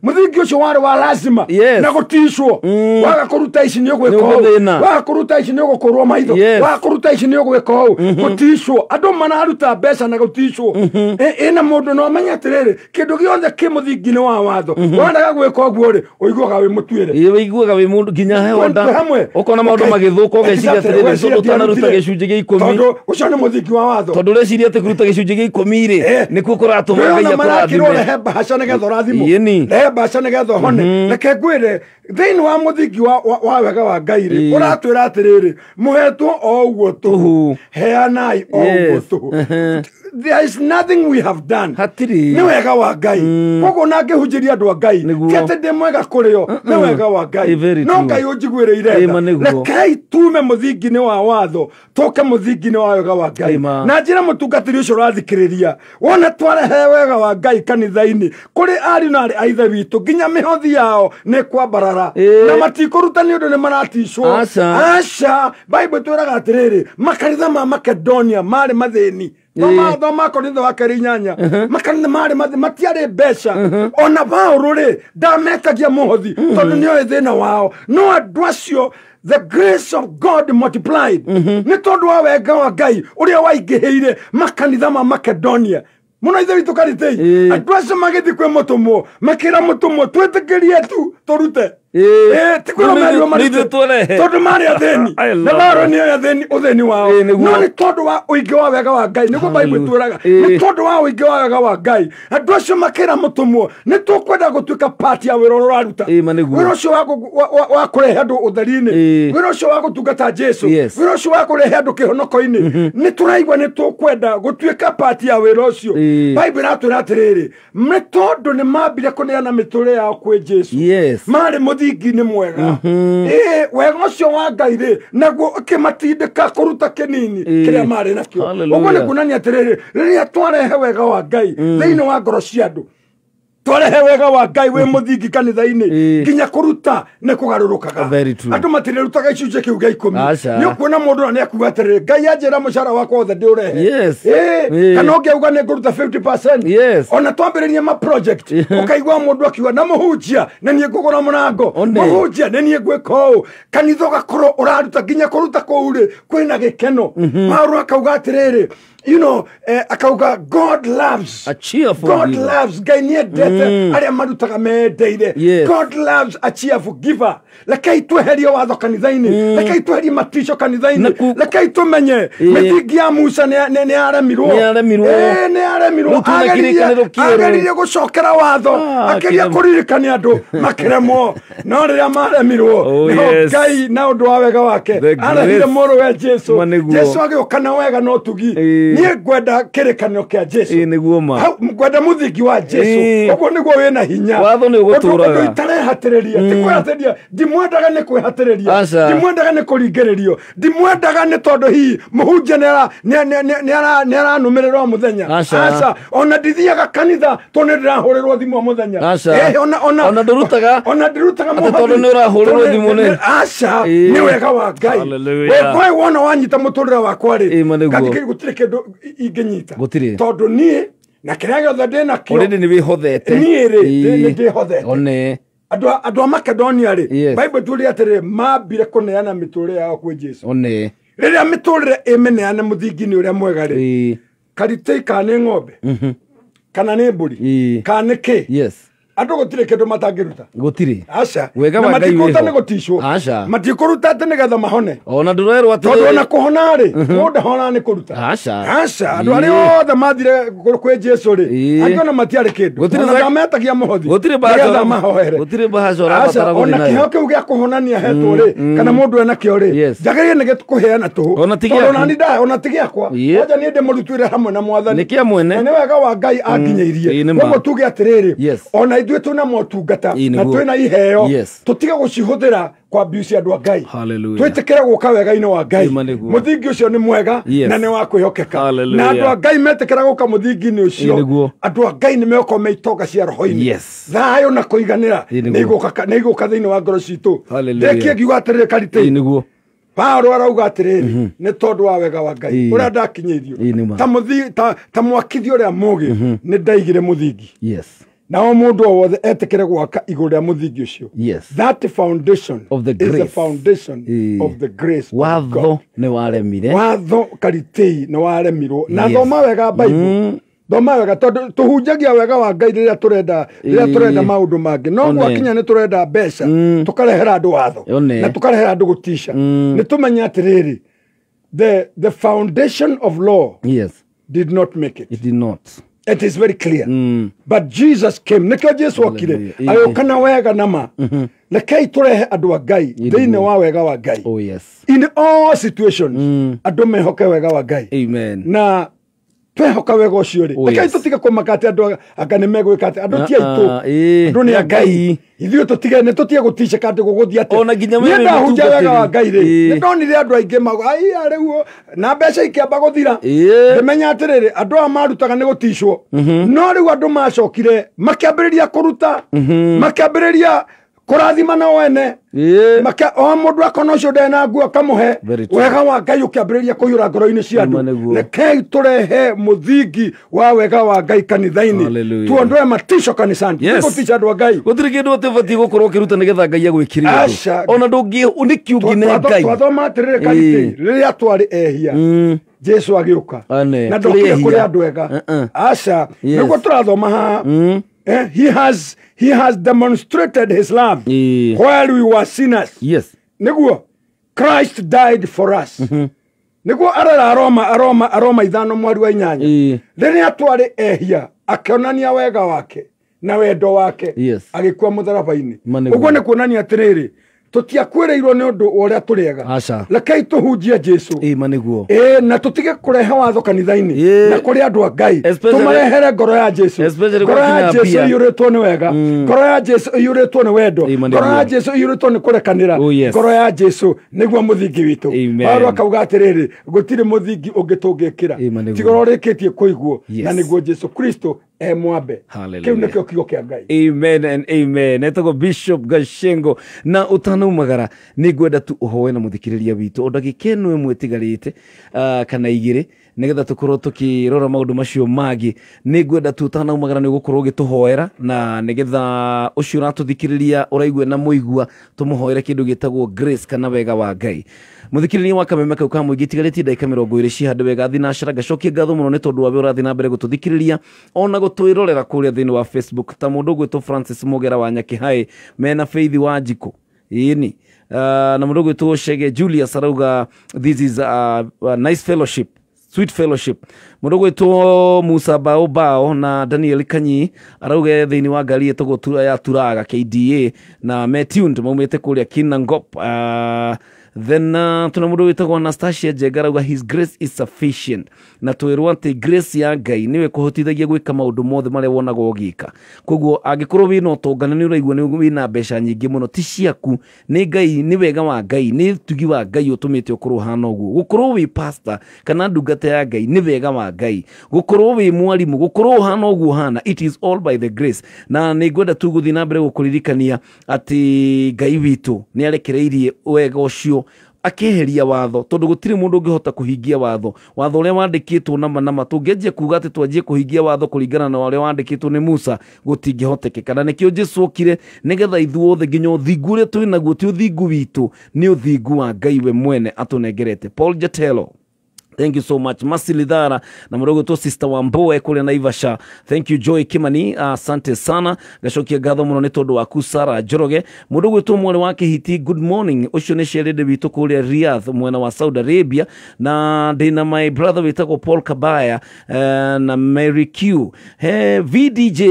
Mũthingi ũcio warĩ wa lazima na gũticwo. Waga kũruta ici nĩ ũgwĩka ũũ, waga kũruta ici nĩ ũgũkũrwo maitho, waga kũruta ici nĩ ũgwĩka ũũ. Gũticwo, andũ mararuta mbeca na gũticwo. Ĩna mũndũ no amenye atĩrĩrĩ, kĩndũ gĩothe kĩ mũthingi-inĩ wa watho, wanaga gwĩka ũguo rĩ, ũiguaga wĩ mũtuĩre. Ũiguaga wĩ mũndũ nginya he wanda ũkona maũndũ magĩthũka ũgeciria atĩrĩrĩ, tondũ ũtanaruta gĩcunjĩ gĩa ikũmi, tondũ ũcio nĩ mũthingi wa watho, tondũ ũreciria atĩ kũruta gĩcunjĩ gĩa ikũmi rĩ nĩkuo kũratũma Ngai akũrathime. Rehe mbahaca nĩgetha ũrathimwo, rehe mbahaca nĩgetha ũhone. Reke ngwĩre, thĩinĩ wa mũthingi wa wega wa Ngai rĩ, ũratwĩra atĩrĩrĩ, mũhetwo o ũguo tũhũ, heanai o ũguo tũhũ. There is nothing we have done. Nĩ wega wa Ngai. Koguo na ngĩhunjĩria andũ a Ngai, ti atĩ ndĩ mwega kũrĩ o, nĩ wega wa Ngai. No Ngai ũnjiguĩrĩire tha. Rekei tume mũthingi-inĩ wa watho, tũke mũthingi-inĩ wa wega wa Ngai. Na njĩra mũtungatĩri ũcio ũrathikĩrĩria, wona twarehe wega wa Ngai kanitha-inĩ, kũrĩ ariũ na aarĩ a Ithe witũ, nginya mĩhothi yao nĩ kwambarara. Na matikũruta nĩ ũndũ nĩ maraticwo. Aca. Bible ĩtwĩraga atĩrĩrĩ, makanitha ma Makedonia marĩ mathĩni. Thoma Korintho wa kerĩ inyanya, makanitha marĩ mathĩni, matiarĩ mbeca. Ona Paũlũ rĩ, ndametagia mũhothi tondũ nĩoĩ thĩna wao. No andũ acio, the grace of God multiplied. Nĩ tondũ wa wega wa Ngai ũrĩa waingĩhĩire makanitha ma Makedonia. Mũno Ithe witũ Karitei, andũ acio magĩthiĩ kwĩ mũtũmwo, makĩra mũtũmwo, twĩtĩkĩrie tu tũrute. Ti kwĩrwo merirwo marute, tondũ marĩ athĩni. Na Paũlũ nĩoĩ athĩni ũthĩni wao. No nĩ tondũ wa ũingĩ wa wega wa Ngai, nĩguo Bible ĩtwĩraga, nĩ tondũ wa ũingĩ wa wega wa Ngai, andũ acio makĩra mũtũmwo, nĩ tũkwenda gũtuĩka part ya wĩra ũrĩa ũraruta. Wĩra ũcio wa kũrehe andũ ũtheri-inĩ, wĩra ũcio wa gũtungata Jesu, wĩra ũcio wa kũrehe andũ kĩhonoko-inĩ, nĩ tũraigua nĩ tũkwenda gũtuĩka part ya wĩra ũcio. Bible ĩratwĩra atĩrĩrĩ, nĩ tondũ nĩ mambire kũneana mĩtũrĩre yao kwĩ Jesu, marĩ mũthingi-inĩ mwega. Wega ũcio wa Ngai rĩ, naguo ũkĩmatindĩka kũruta kĩnini kĩrĩa marĩ nakĩo. Ũguo nĩ kuonania atĩrĩrĩ, rĩrĩa twarehe wega wa Ngai thĩinĩ wa ngoro cia andũ, twarehe wega wa Ngai wĩ mũthingi kanitha-inĩ, nginya kũruta nĩ kũgarũrũkaga. Andũ matirĩrutaga icunjĩ kĩu gĩa ikũmi. Nĩ ũkuona mũndũ na nĩ akuga atĩrĩrĩ, Ngai anjĩra mũcara wakwa wothe ndĩũrehe. Kana ũngĩauga nĩ ngũruta 50%. Ona twambĩrĩrie ma project, ũkaigua mũndũ akiuga na mũhunjia nĩ niĩ ngũgũra mũrango, mũhunjia nĩ niĩ ngwĩka ũũ. Kanitha ũgakorwo ũraruta nginya kũruta kũu rĩ, kwĩna gĩkeno. Paũlũ akauga atĩrĩrĩ, you know, akauga God loves a cheerful God giver. Loves Ngai nĩendete arĩa marutaga mendeire. God loves a cheerful giver. Rekei tweherie watho kanitha-inĩ, rekei tweherie matico kanitha-inĩ, rekei tũmenye mĩthingi ya Musa nĩ yaremirwo. Nĩ yaremirwo. Ageririe gũcokera watho, akĩgeria kũririkania andũ makĩremwo. No rĩrĩa maremirwo, nĩho Ngai na ũndũ wa wega wake arehire mũrũwe Jesu. Jesu agĩũka na wega na ũtugi. Niĩ ngwenda kĩrĩkanĩro kĩa Jesu. Ngwenda mũthingi wa Jesu. Ũguo nĩguo wĩna hinya. Watho nĩ ũgũtũraga. Ũndũ itarehatĩrĩria, ti kwĩhatĩrĩria. Ndimwendaga nĩ kwĩhatĩrĩria, ndimwendaga nĩ kũringĩrĩrio, ndimwendaga nĩ tondũ hihi mũhunjia nĩ aranũmĩrĩra o mũthenya. Aca. Ona ndithiaga kanitha tondũ nĩ ndĩrahũrĩrwo thimũ o mũthenya. Ona ndũrutaga, ona ndĩrutaga mũhothi tondũ nĩ ũrahũrĩrwo thimũ nĩ. Aca, nĩ wega wa Ngai. Wega wona wanyita mũtũrĩre wakwa rĩ, gũtirĩ kĩndũ ingĩnyita. Tondũ niĩ na kĩrĩa gĩothe ndĩ nakĩo, already nĩ wĩhothete. Niĩ rĩ, nĩ ndĩhothete. Andũ a Makedonia rĩ, Bible ĩtwĩrire atĩrĩrĩ, mambire kũneana mĩtũrĩre yao kwĩ Jesu. Rĩrĩa mĩtũrĩre ĩmĩneane mũthingi-inĩ ũrĩa mwega rĩ, Karitei kana nĩ ng'ombe, kana nĩ mbũri, kana nĩ kĩ, Andũ gũtirĩ kĩndũ matangĩruta. Gũtirĩ. Aca. Wega Na wa Ngai matikũruta wĩho. nĩ gũticwo. Aca. Matikũruta atĩ nĩgetha mahone. Ona ndũrerwo atĩ Tondũ ona kũhona rĩ, mũndũ ndahonaga nĩ kũruta. Aca. Aca, andũ arĩa othe mathire kwĩ Jesũ rĩ, angĩ ona matiarĩ kĩndũ. Gũtirĩ Ona ndametagia mũhothi. Gũtirĩ bahasha Nĩgetha mahoere. Gũtirĩ bahasha Aca, ũrabatara gũthiĩ ona nayo. kĩheo kĩu gĩa kũhonania hetwo rĩ, kana mũndũ ena kĩo rĩ, njagĩrĩire nĩ kũheana tũhũ. Ona ti Tondũ gĩaku. ona niĩ ona ti gĩakwa. Kwanja niĩ ndĩmũrutĩre hamwe na Mwathani. Nĩ kĩa mwene. Na nĩ wega wa Ngai anginyĩirie. Ĩĩ, nĩ ma. Koguo tuge atĩrĩrĩ, Yes. ona ithuĩ twĩna motungata Ĩĩ, na nĩguo. twĩna iheo, Yes. tũtige gũcihũthĩra kwa abuse andũ a Ngai. Hallelujah. Twĩtĩkĩre gũka wega-inĩ wa Ngai. Ĩĩ, ma nĩguo. Mũthingi ũcio nĩ mwega Yes. na nĩ wa kwĩhokeka. Hallelujah. Na andũ a Ngai metĩkĩra gũka mũthingi-inĩ Ĩĩ, ũcio, nĩguo. andũ a Ngai nĩ megũkorwo me itonga cia roho-inĩ. Yes. Thayũ na kũiganĩra Ĩĩ, nĩguo. nĩ igũka thĩinĩ wa ngoro citũ. Hallelujah. Ndĩkie ngiuga atĩrĩrĩ Karĩtĩ. Ĩĩ, nĩguo. Paulo arauga atĩrĩrĩ, nĩ tondũ wa wega wa Ngai Ĩĩ. ũrĩa ndakinyĩirio Ĩĩ, nĩ ma. ta mwakithia ũrĩa mũũgĩ nĩ ndaigire mũthingi. Yes. Nao mũndũ o wothe etĩkĩre gwaka igũrũ rĩa mũthingi ũcio. Yes. That foundation Of the is the grace. foundation Ĩĩ. of the grace of Watho God. nĩ waremire. Watho Karitei nĩ waremirwo. Na Yes. thoma wega Bible. Thoma wega tondũ tũhunjagia wega wa Ngai rĩrĩa tũrenda rĩrĩa tũrenda maũndũ mangĩ. No One. gwakinya nĩ tũrenda mbeca, tũkarehera andũ watho One. na tũkarehera andũ gũtica. Nĩ tũmenye atĩrĩrĩ, the foundation of law Yes. did not make it. It did not. It is very clear. But Jesus came. Nĩkĩo Jesu okire. Hallelujah. Agĩũka na wega na ma. Rekei tũrehe andũ a Ngai thĩinĩ wa wega wa Ngai. Oh yes. In all situations, andũ mehoke wega wa Ngai. Amen. Na twehoka wega ũcio rĩ, Oh, rekei yes. tũtige kũmaka atĩ andũ anga nĩ megwĩka atĩ andũ ti aitũ. Ĩĩ, Andũ nĩ a nĩ a Ngai. Ngai. Ithuĩ tũtige nĩ tũtige gũticĩka atĩ gũgũthiĩ atĩa. Ona nginya we Niĩ wĩ ndahunjia wega wa Ngai rĩ, Ĩĩ. nĩ ndonire andũ aingĩ mauga, "Ai, rĩu na mbeca ikĩamba gũthira." Ĩĩ. Ndĩmenya atĩrĩrĩ, andũ aya marutaga nĩ gũticwo. No rĩu andũ macokire makĩambĩrĩria kũruta, makĩambĩrĩria kũrathima nao ene. Ĩĩ. O mũndũ akona ũcio ndarĩ na nguo akamũhe. Very true. Wega wa Ngai ũkĩambĩrĩria kũiyũra ngoro-inĩ cia andũ. Ĩma nĩguo. Rekei tũrehe mũthingi wa wega wa Ngai kanitha-inĩ. Hallelujah. Tuondoe matisho kanisani. Yes. Tũtigũtica andũ a Ngai. Gũtirĩ kĩndũ atĩ ũbatiĩ gũkorwo ũkĩruta nĩgetha Ngai agwĩkĩre ũndũ. Aca. Ona ndũngĩ nĩkĩ ũngĩne Ngai. Twathoma atĩrĩrĩ Karĩtĩ, rĩrĩa twarĩ ehia, Jesu agĩũka. Ane, Na tũrĩ ndokire ehia. kũrĩ andũ ega. Aca. Yes. Nĩguo tũrathoma haha. He has demonstrated his love Ĩĩ. while we were sinners. Yes. Nĩguo Christ died for us. Nĩguo arora Aroma 5:8. Ĩĩ. Rĩrĩa twarĩ ehia, akĩonania wega wake na wendo wake. Yes. Agĩkua mũtharaba-inĩ. Ma nĩguo. Ũguo nĩ kuonania atĩrĩrĩ, tũtiakuĩrĩirwo nĩ ũndũ wa ũrĩa tũrĩ ega. Aca. Rekei tũhunjie Jesu. Ĩĩ, ma nĩguo. Ĩĩ, na tũtige kũrehe watho kanitha-inĩ Ĩĩ. na kũrĩ andũ a Ngai. Especially- Tũmarehere ngoro ya Jesu. Especially Ngoro ya gwakinya Jesu mbia. ĩiyũrĩtwo nĩ wega. Ngoro ya Jesu ĩiyũrĩtwo nĩ wendo. Ĩĩ, ma Ngoro ya nĩguo. Jesu ĩiyũrĩtwo nĩ kũrekanĩra. Oh, yes. Ngoro ya Jesu nĩguo mũthingi witũ. Amen. Paulo akauga atĩrĩrĩ, gũtirĩ mũthingi ũngĩ tũngĩkĩra Ĩĩ, ma nĩguo. tiga ũrĩa ũrĩkĩtie kũigwo, Yes. na nĩguo Jesu Kristo e mwambe. Hallelujah. Kĩu nĩkĩo kiugo kĩa Ngai. Amen and amen. Etagwo Bishop Gachengo na ũtanaumagara nĩ ngwenda tu ũhoe na mũthikĩrĩria witũ o ndagĩka ĩno ĩmwe ĩtigarĩte, kana igĩrĩ, nĩgetha tũkorwo tũkĩrora maũndũ macio mangĩ. Nĩ ngwenda tu ũtanaumagara nĩ ũgũkorwo ũgĩtũhoera, na nĩgetha ũcio ũratũthikĩrĩria ũraigua na mũigua tũmũhoere kĩndũ gĩtagwo grace kana wega wa Ngai. Mũthikĩrĩria wa Kameme kau ka mũingĩ, itigarĩtie ndagĩka 20 cihande wega thinacara. Ngacokia ngatho mũno nĩ tondũ wa we ũrathiĩ na mbere gũtũthikĩrĩria ona gũtwĩrorera kũrĩa thĩinĩ wa Facebook, ta mũndũ ũgwĩtwo Francis Mũgera wa Nyakĩhaĩ mena Faith wa Njikũ. Ĩni. Na mũndũ ũgwĩtwo Chege Julius arauga this is a nice fellowship, sweet fellowship. Mũndũ ũgwĩtwo Musa Bao Bao na Daniel Kanyi arauga thĩinĩ wa ngari ĩtagwo ya Turaga KDA na me tuned maumĩte kũrĩa Kinangop. Then tuna mũndũ wĩtagwo Anastasia Njenga arauga his grace is sufficient, na twĩrwo atĩ grace ya Ngai nĩwe kũhotithagia gwĩka maũndũ mothe marĩa wonaga ũgĩka. Koguo angĩkorwo wĩna ũtonga na nĩ ũraigua nĩ wĩna mbeca nyingĩ mũno, ti ciaku, nĩ Ngai, nĩ wega wa Ngai, nĩ ũtugi wa Ngai ũtũmĩte ũkorwo ũhana ũguo. Gũkorwo wĩ pastor kana ndungata ya Ngai nĩ wega wa Ngai, gũkorwo wĩ mwarimũ, gũkorwo ũhana ũguo ũhana, it is all by the grace. Na nĩ ngwenda tu gũthiĩ na mbere gũkũririkania atĩ Ngai witũ nĩ arekereirie wega ũcio akeheria watho, tondũ gũtirĩ mũndũ ũngĩhota kũhingia watho. Watho ũrĩa wandĩkĩtwo nama nama, tũngĩanjia kuga atĩ twanjie kũhingia watho kũringana na ũrĩa wandĩkĩtwo nĩ Musa, gũtingĩhotekeka. Na nĩkĩo Jesu okire nĩgetha ithuothe nginya ũthingu ũrĩa twĩ naguo ti ũthingu witũ, nĩ ũthingu wa Ngai we mwene atũnengerete. Paul Jatelo Thank you so much Masilidhara na mũrũgũ to sister wa Mboe kũrĩa Naivasha. Thank you Joy Kimani, asante sana. Gacokia ngatho mũno nĩ tondũ waku Sarah Njoroge. Mũndũ gwĩtwo mwarĩ wa Kĩhiti, good morning. Ũcio nĩ Sherede witũ kũrĩa Riyadh mwena wa Saudi Arabia, na ndĩna my brother wĩtagwo Paul Kabaya na Mary Q. He VDJ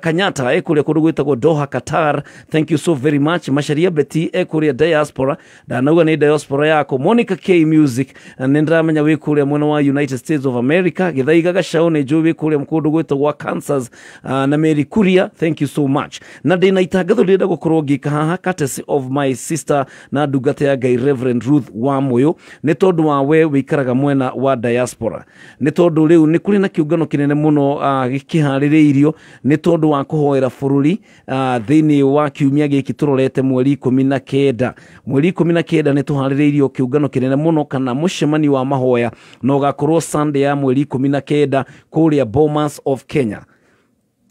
Kanyata kũrĩa kũndũ gwĩtagwo Doha Qatar. Thank you so very much. Macharia Betty kũrĩa diaspora, ndanauga nĩ diaspora yako. Monica K Music nĩ ndĩramenya wĩ kũrĩa mwena wa United States of America. Gĩthaiga Gacao nĩ njũĩ wĩ kũrĩa kũndũ gwĩtagwo Kansas, na Mary Kuria, thank you so much. Na ndĩna itangatho ndĩrenda gũkorwo ngĩka haha courtesy of my sister na ndungata ya Ngai Reverend Ruth Wamuyu, nĩ tondũ wa we wĩikaraga mwena wa diaspora. Nĩ tondũ rĩu nĩ kũrĩ na kĩũngano kĩnene mũno gĩkĩharĩrĩirio nĩ tondũ wa kũhoera bũrũri thĩinĩ wa kiumia gĩkĩ tũrorete mweri 19. Mweri 19 nĩ tũharĩrĩirio kĩũngano kĩnene mũno kana mũcemanio wa mahoya, na ũgakorwo Sunday ya mweri 19 kũrĩa Bomas of Kenya.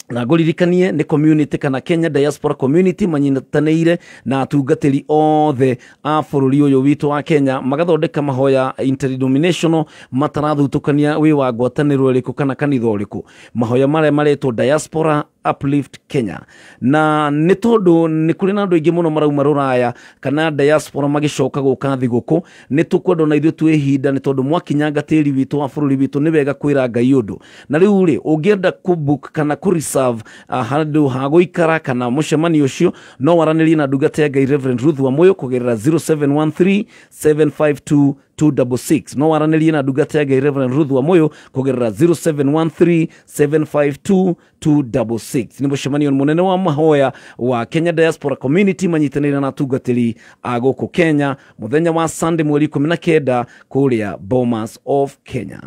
Na ngũririkanie nĩ community kana Kenya Diaspora Community manyitanĩire na atungatĩri othe a bũrũri ũyũ witũ wa Kenya, magathondeka mahoya interdenominational matarathutũkania wĩ wa ngwatanĩro ĩrĩkũ kana kanitha ũrĩkũ. Mahoya marĩa maretwo Diaspora Uplift Kenya. Na nĩ tondũ nĩ kũrĩ na andũ aingĩ mũno marauma rũraya kana diaspora magĩcoka gũka thigũkũ, nĩ tũkwenda ona ithuĩ twĩ ihinda, nĩ tondũ mwakinyanga tĩri witũ wa bũrũri witũ nĩ wega kwĩra Ngai ũndũ. Na rĩu rĩ, ũngĩenda kũbook kana kũreserve handũ ha gũikara kana mũcemanio ũcio, no waranĩrie na ndungata ya Ngai Reverend Ruth Wamuyu kũgerera 0713 752 266. No waranĩrie na ndungata ya Ngai Reverend Ruth Wamuyu kũgerera 0713 752 266. Nĩ mũcemanio mũnene wa mahoya wa Kenya Diaspora Community manyitanĩire na atungatĩri a gũkũ Kenya mũthenya wa Sunday mweri 19 kũrĩa Bomas of Kenya.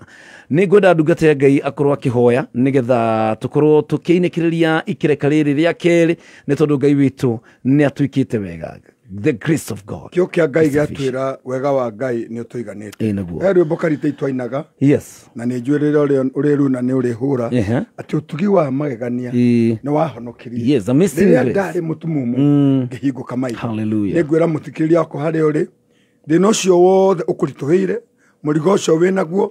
Nĩ ngwenda ndungata ya Ngai akorwo akĩhoya nĩgetha tũkorwo tũkĩinĩkĩrĩria ikĩreka rĩrĩ rĩa kerĩ, nĩ tondũ Ngai witũ nĩ atuĩkĩte wega. The grace of God. Kĩo kĩa Ngai gĩatwĩra wega wa Ngai nĩ ũtũiganĩte. He rwĩmbo karita itwainaga. Yes. Na nĩ njũĩ rĩrĩa ũrĩruna nĩ ũrĩhũra atĩ ũtugi wa magegania nĩ wahonokirie. Yes, amazing Rĩrĩa grace. ndarĩ mũtumumu ngĩhingũka maitho. Hallelujah. Nĩ ngwĩra mũthikĩrĩria wakwa harĩa ũrĩ, thĩna ũcio wothe ũkũritũhĩire, mũrigo ũcio wĩnaguo,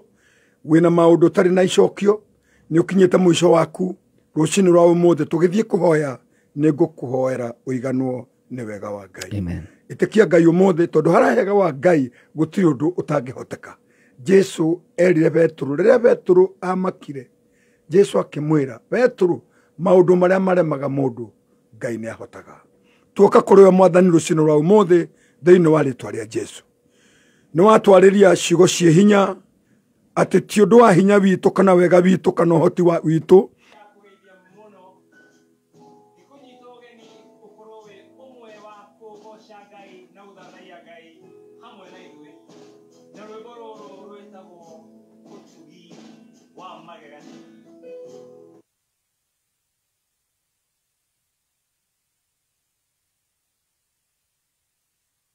wĩna maũndũ ũtarĩ na icokio, nĩ ũkinyĩte mũico waku, rũcinĩ rwa ũmũthĩ tũgĩthiĩ kũhoya, nĩ ngũkũhoera ũiganwo nĩ wega wa Ngai. Amen. Ĩtĩkia Ngai ũmũthĩ tondũ harĩa hega wa Ngai gũtirĩ ũndũ ũtangĩhoteka. Jesu erire Petero, rĩrĩa Petero amakire, Jesu akĩmwĩra, Petero, maũndũ marĩa maremaga mũndũ Ngai nĩ ahotaga. Tuoka kũrĩ we Mwathani rũcinĩ rwa ũmũthĩ thĩinĩ wa rĩtwa rĩa Jesu. Nĩ watwarĩria ciugo ciĩ hinya atĩ ti ũndũ wa hinya witũ kana wega witũ kana ũhoti wa witũ.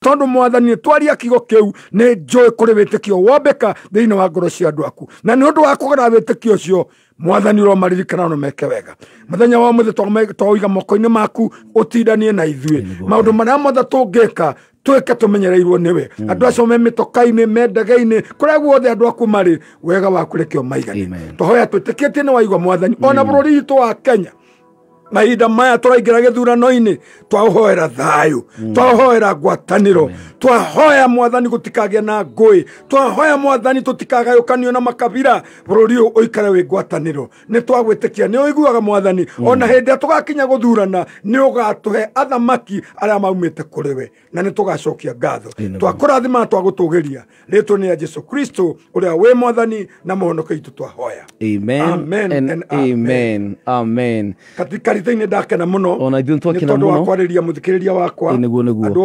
Tondu Mwathani twaria kigo kiu ni njũĩ kũrĩ wĩtĩkio wombĩka thĩinĩ wa ngoro cia andũ aku, na nĩ ũndũ wa kũgera wĩtĩkio ũcio Mwathani ũromaririkana na meke wega. Mũthenya wa ũmũthĩ twaũiga moko-inĩ maku, ũtindanie na ithuĩ. Maũndũ marĩa mothe tũngĩka twĩke tũmenyereirwo nĩwe. Andũ acio me mĩtoka-inĩ, me ndege-inĩ, kũrĩa guothe andũ aku marĩ, wega waku reke ũmaigane. Tũhoya twĩtĩkĩtie nĩ waigua Mwathani, ona bũrũri witũ wa Kenya mahinda maya tũraingĩra gĩthurano-inĩ, twaũhoera thayũ, twaũhoera ngwatanĩro, twahoya Mwathani gũtikagĩe na ngũĩ, twahoya Mwathani tũtikagayũkanio na makabira, bũrũri ũyũ ũikare wĩ ngwatanĩro. Nĩ twagwĩtĩkia nĩ ũiguaga Mwathani, ona hĩndĩ ĩrĩa tũgakinya gũthurana nĩ ũgatũhe athamaki arĩa maumĩte kũrĩ we, na nĩ tũgacokia ngatho. Twakũrathima na twagũtũgĩria rĩtwa nĩ ya Jesu Kristo ũrĩa wĩ Mwathani na mũhonokia witũ twahoya. Amen. Amen and amen. Amen. Katika thĩinĩ ndakena mũno ona ithuĩ twakena mũno mũno wa kwarĩria mũthikĩrĩria wakwa. Nĩguo nĩguo. Andũ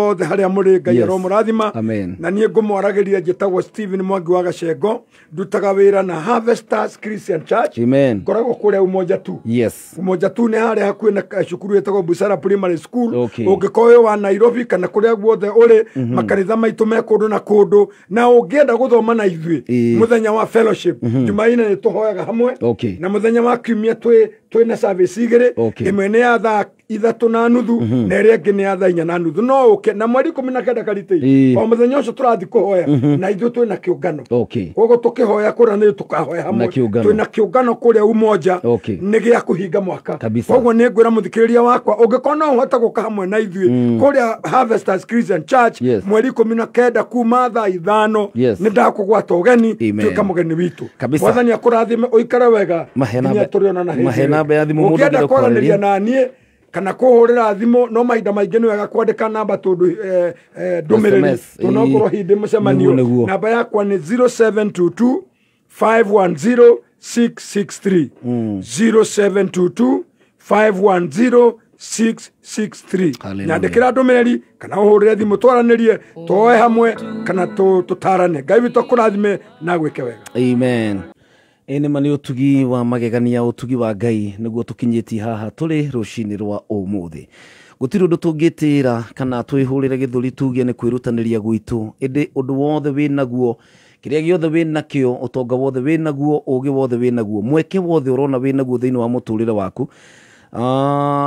othe harĩa mũrĩ Ngai aromũrathima. Amen. Na niĩ ngũmwaragĩria njĩtagwo Stephen Mwangi wa Gacengo, ndutaga wĩra na Harvesters Christian Church. Amen. Ngoragwo kũrĩa Umoja tu. Yes. Umoja tu nĩ harĩa hakuhĩ na cukuru ĩtagwo Busara Primary School. Okay. Ũngĩkorwo wĩ wa Nairobi kana kũrĩa guothe ũrĩ, makanitha maitũ me kũndũ na kũndũ, na ũngĩenda gũthoma na ithuĩ mũthenya wa fellowship, Jumaine nĩ tũhoyaga hamwe. Okay. Na mũthenya wa kiumia twĩ na service igĩrĩ. Okay. Ĩmwe nĩ ya thaa 3:30 na ĩrĩa ĩngĩ nĩ ya thaa 4:30 no ũke na mweri 19 Karitei o mũthenya ũcio tũrathiĩ kũhoya na ithuĩ twĩna kĩũngano koguo tũkĩhoya kũrĩa nĩ tũkahoya hamwe twĩna kĩũngano kũrĩa Umoja nĩ gĩa kũhinga mwaka koguo nĩ ngwĩra mũthikĩrĩria wakwa ũngĩkorwo no ũhote gũka hamwe na ithuĩ kũrĩa Harvesters Christian Church mweri 19 kuma thaa 5 nĩ ndakũgwata ũgeni tuĩka mũgeni witũ Mwathani akũrathime ũikare wega nginya tũrĩonana hĩndĩ ũngĩenda kwaranĩria na niĩ kana kũhũrĩra thimũ no mahinda maingĩ nĩ wega kwandĩka namba tondũ ndũmĩrĩri tondũ no ngorwo hĩndĩ mũcemanio namba yakwa nĩ 0722 510 663 0722 510 663 nyandĩkĩra ndũmĩrĩri kana ũhũrĩre thimũ twaranĩrie twoe hamwe kana tũtarane Ngai witũ akũrathime na gwĩke wega. Amen. Ĩnĩ ma nĩ ũtugi wa magegania ũtugi wa Ngai nĩguo tũkinyĩtie haha tũrĩ rũcinĩ rwa ũmũthĩ. Gũtirĩ ũndũ tũngĩtĩra kana twĩhũrĩre gĩthũri tuge nĩ kwĩrutanĩria gwitũ, ĩndĩ ũndũ wothe wĩnaguo, kĩrĩa gĩothe wĩnakĩo, ũtonga wothe wĩnaguo, ũgĩ wothe wĩnaguo, mweke wothe ũrona wĩnaguo thĩinĩ wa mũtũrĩre waku,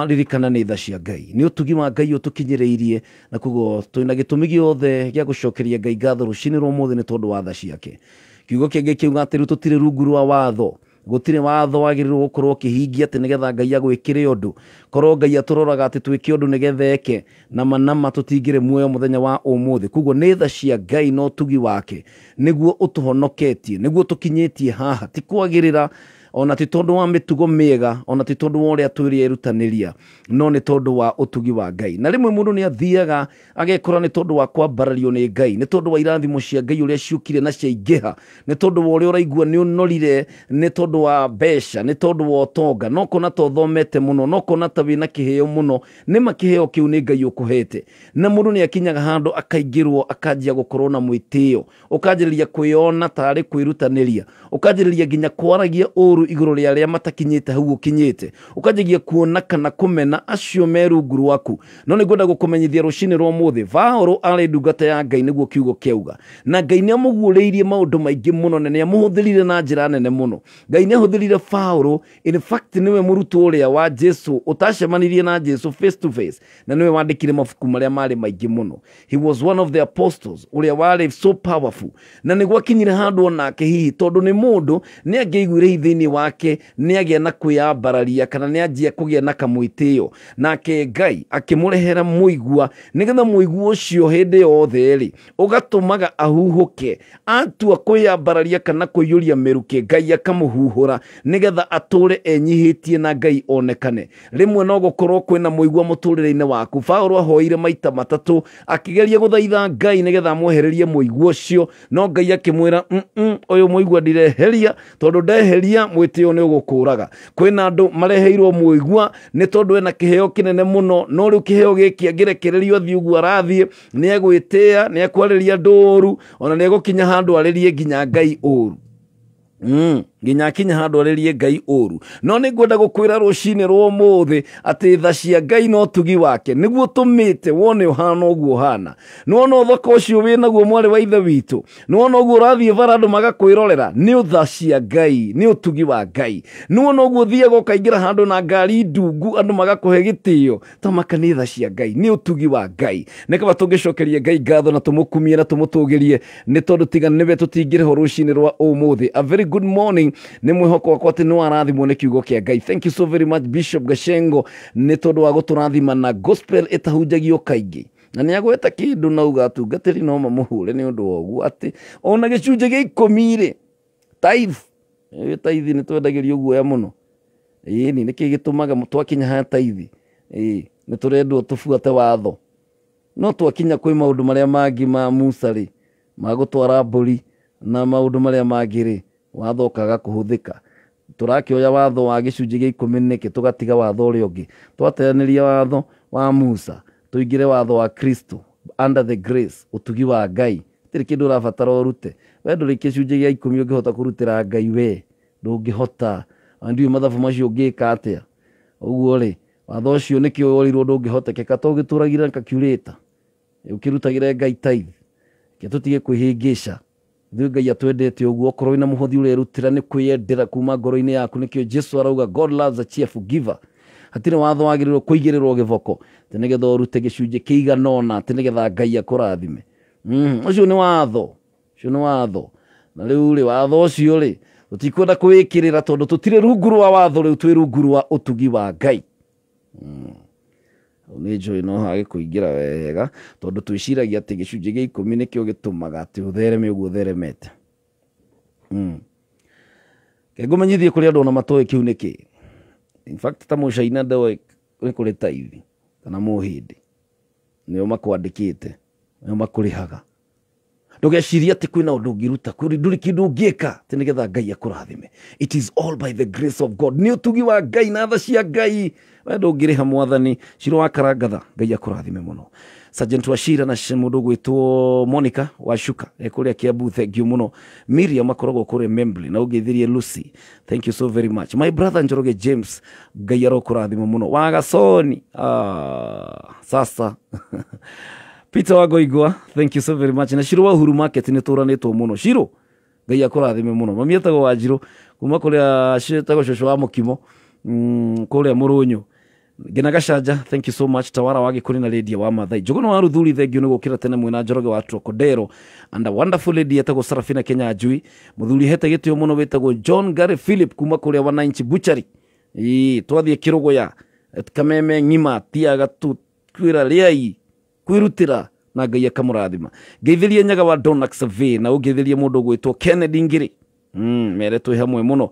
ririkana nĩ tha cia Ngai, nĩ ũtugi wa Ngai ũtũkinyĩrĩirie, na koguo twĩna gĩtũmi gĩothe gĩa gũcokeria Ngai ngatho rũcinĩ rwa ũmũthĩ nĩ tondũ wa tha ciake. Kiugo kĩa Ngai kiuga atĩ rĩu tũtirĩ rungu rwa watho, gũtirĩ watho wagĩrĩirwo gũkorwo ũkĩhingia atĩ nĩgetha Ngai agwĩkĩre ũndũ. Korwo Ngai atũroraga atĩ twĩke ũndũ nĩgetha eke, nama nama tũtingĩrĩ muoyo mũthenya wa ũmũthĩ. Koguo nĩ tha cia Ngai na ũtugi wake nĩguo ũtũhonoketie, nĩguo tũkinyĩtie haha, ti kwagĩrĩra ona ti tondũ wa mĩtugo mĩega, ona ti tondũ wa ũrĩa twĩrĩerutanĩria, no nĩ tondũ wa ũtugi wa Ngai. Na rĩmwe mũndũ nĩ athiaga agekora nĩ tondũ wa kwambarario nĩ Ngai, nĩ tondũ wa irathimo cia Ngai ũrĩa ciũkire na ciaingĩha, nĩ tondũ wa ũrĩa ũraigua nĩ ũnorire, nĩ tondũ wa mbeca, nĩ tondũ wa ũtonga, no kona ta ũthomete mũno, no kona ta wĩna kĩheo mũno, nĩma kĩheo kĩu nĩ Ngai ũkũhete. Na mũndũ nĩ akinyaga handũ akaingĩrwo akanjia gũkorwo na mwĩtĩo, ũkanjĩrĩria kwĩona tarĩ kwĩrutanĩria, ũkanjĩrĩria nginya kwaragia ũru igũrũ rĩa arĩa matakinyĩte hau ũkinyĩte, ũkanjagia kuona kana kũmena acio me rungu rwaku. No nĩ ngwenda gũkũmenyithia rũcinĩ rwa ũmũthĩ, Paũlũ arĩ ndungata ya Ngai nĩguo kiugo kĩauga, na Ngai nĩ amũguũrĩirie maũndũ maingĩ mũno na nĩ amũhũthĩrire na njĩra nene mũno. Ngai nĩ ahũthĩrire Paũlũ, in fact nĩwe mũrutwo ũrĩa wa Jesu ũtacemanirie na Jesu face to face, na nĩwe wandĩkire mabuku marĩa marĩ maingĩ mũno. He was one of the apostles ũrĩa warĩ so powerful, na nĩguo akinyire handũ onake hihi tondũ nĩ mũndũ nĩ angĩaiguire thĩinĩ wake nĩ agĩa na kwĩyambararia kana nĩ anjia kũgĩa na kamwĩtĩo, nake Ngai akĩmũrehera mũigua nĩgetha mũigua ũcio hĩndĩ yothe rĩ ũgatũmaga ahuhũke, atua kwĩyambararia kana kũiyũria mĩrukĩ, Ngai akamũhuhũra nĩgetha atũre enyihĩtie na Ngai onekane. Rĩmwe no gũkorwo kwĩna mũigua mũtũrĩre-inĩ waku. Paũlũ ahoire maita matatũ akĩgeria gũthaitha Ngai nĩgetha amwehererie mũigua ũcio, no Ngai akĩmwĩra ũyũ mũigua ndireheria, tondũ ndeheria mwĩtĩo nĩ ũgũkũraga. Kwĩna andũ mareheirwo mũigua nĩ tondũ ena kĩheo kĩnene mũno, no rĩu kĩheo gĩkĩ angĩrekererio athiĩ ũguo arathiĩ nĩ egwĩtĩa, nĩ ekwarĩria andũ ũru, ona nĩ egũkinya handũ arĩrie nginya Ngai ũru. Nginya akinya handũ arĩrie Ngai ũru. No nĩ ngwenda gũkwĩra rũcinĩ rwa ũmũthĩ atĩ tha cia Ngai na ũtugi wake nĩguo tũmĩte wone ũhana ũguo ũhana. Nĩwona ũthaka ũcio wĩnaguo mwarĩ wa ithe witũ, nĩwona ũguo ũrathiĩ bara andũ magakwĩrorera, nĩ tha cia Ngai, nĩ ũtugi wa Ngai. Nĩwona ũguo ũthiaga ũkaingĩra handũ na ngari ndungu andũ magakũhe gĩtĩo, tamaka nĩ tha cia Ngai, nĩ ũtugi wa Ngai. Nĩ kaba tũngĩcokeria Ngai ngatho na tũmũkumie na tũmũtũgĩrie nĩ tondũ tiga nĩwe tũtingĩrĩho rũcinĩ rwa ũmũthĩ. A very good morning. Nĩ mwĩhoko wakwa atĩ nĩ warathimwo nĩ kiugo kĩa Ngai. Thank you so very much Bishop Gachengo nĩ tondũ wa gũtũrathima na gospel ĩtahunjagio kaingĩ. Na nĩ agweta kĩndũ na uga atungatĩri no mamũhũre nĩ ũndũ wa ũguo atĩ ona gĩcunjĩ gĩa 10 rĩ, tithe, tithe nĩ twendagĩrio guoya mũno. Ĩni nĩkĩ gĩtũmaga twakinya ha tithe? Nĩ tũrendwo tũbuate watho, no twakinya kwĩ maũndũ marĩa mangĩ ma Musa rĩ, ma gũtwara mbũri na maũndũ marĩa mangĩ rĩ, watho ũkaga kũhũthĩka. Tũrakĩoya watho wa gĩcunjĩ gĩa 10 nĩkĩ tũgatiga watho ũrĩa ũngĩ? Twateanĩria watho wa Musa tũingĩre watho wa Kristo, under the grace, ũtugi wa Ngai. Gũtirĩ kĩndũ ũrabatara ũrute. We ndũrĩ gĩcunjĩ gĩa 10 ũngĩhota kũrutĩra Ngai, we ndũngĩhota. Ndiũĩ mathabu macio ũngĩka atĩa. Ũguo rĩ, watho ũcio nĩkĩo worirwo ndũngĩhotekeka, to ũgĩtũragire na calculator ũkĩrutagĩre Ngai tithe. Reke tũtige kwĩhĩngĩca. Ithuĩ Ngai atwendete ũguo, okorwo wĩna mũhothi ũrerutĩra nĩ kwĩyendera kuma ngoro-inĩ yaku. Nĩkĩo Jesu arauga God loves a cheerful giver. Hatirĩ watho wagĩrĩirwo kũigĩrĩrwo gĩboko atĩ nĩgetha ũrute gĩcunjĩ kĩigana ũna atĩ nĩgetha Ngai akũrathime. Ũcio nĩ watho, ũcio nĩ watho. Na rĩu rĩ, watho ũcio rĩ, tũtikwenda kwĩkĩrĩra tondũ tũtirĩ rungu rwa watho, rĩu twĩ rungu rwa ũtugi wa Ngai. Nĩ njũĩ no hage kũingĩra wega tondũ twĩciragia atĩ gĩcunjĩ gĩa 10 nĩkĩo gĩtũmaga atĩ ũthereme ũguo ũtheremete. Ngũmenyithie kũrĩ andũ ona matoĩ kĩu nĩkĩ. In fact ta mũcaina ndoĩ nĩ kũrĩ taithi kana mũhĩndĩ, nĩo makwandĩkĩte, nĩo makũrĩhaga. Ndũgecirie atĩ kwĩna ũndũ ũngĩruta, ndũrĩ kĩndũ ũngĩka atĩ nĩgetha Ngai akũrathime. It is all by the grace of God. Nĩ ũtugi wa Ngai na tha cia Ngai. We ndũngĩrĩha mwathani. Ciro wa Karangatha, Ngai akũrathime mũno. Sergeant Wachira na mũndũ ũgwĩtwo Monica Wacuka kũrĩa Kiambu, thank you mũno. Miriam akoragwo kũrĩa Membley, na ũngĩthirie Lucy, thank you so very much. My brother Njoroge James, Ngai arokũrathima mũno. Wagasoni, sasa Peter Wagoigwa, thank you so very much. Na Shiro wa Uhuru Market nĩ tũranĩtwo mũno. Shiro, Ngai akũrathime mũno. Mami etagwo Wanjirũ kuma kũrĩa etagwo cũcũ wa Mũkimo, kũrĩa Mũrũnyũ. Ngina Gacanja, thank you so much. Tawara wa Gĩkũri na Lydia wa Mathai. Njũgũna wa Ruthuri, thank you nĩ gũkĩra tene mwĩna Njoroge wa Trokodero. And a wonderful lady etagwo Sarafina Kenya Njui. Mũthuri hete gĩtĩo mũno wĩtagwo John Gary Philip kuma kũrĩa Wananchi Butchery. Ĩĩ, twathiĩ Kĩrũgũya, kameme ng'ima tiaga tu kwĩra rĩai kwĩrutĩra na Ngai akamũrathima. Ngeithĩrie Nyaga wa Donax Survey na ũngeithĩrie mũndũ ũgwĩtwo Kennedy Ngiri. Mere twĩ hamwe mũno.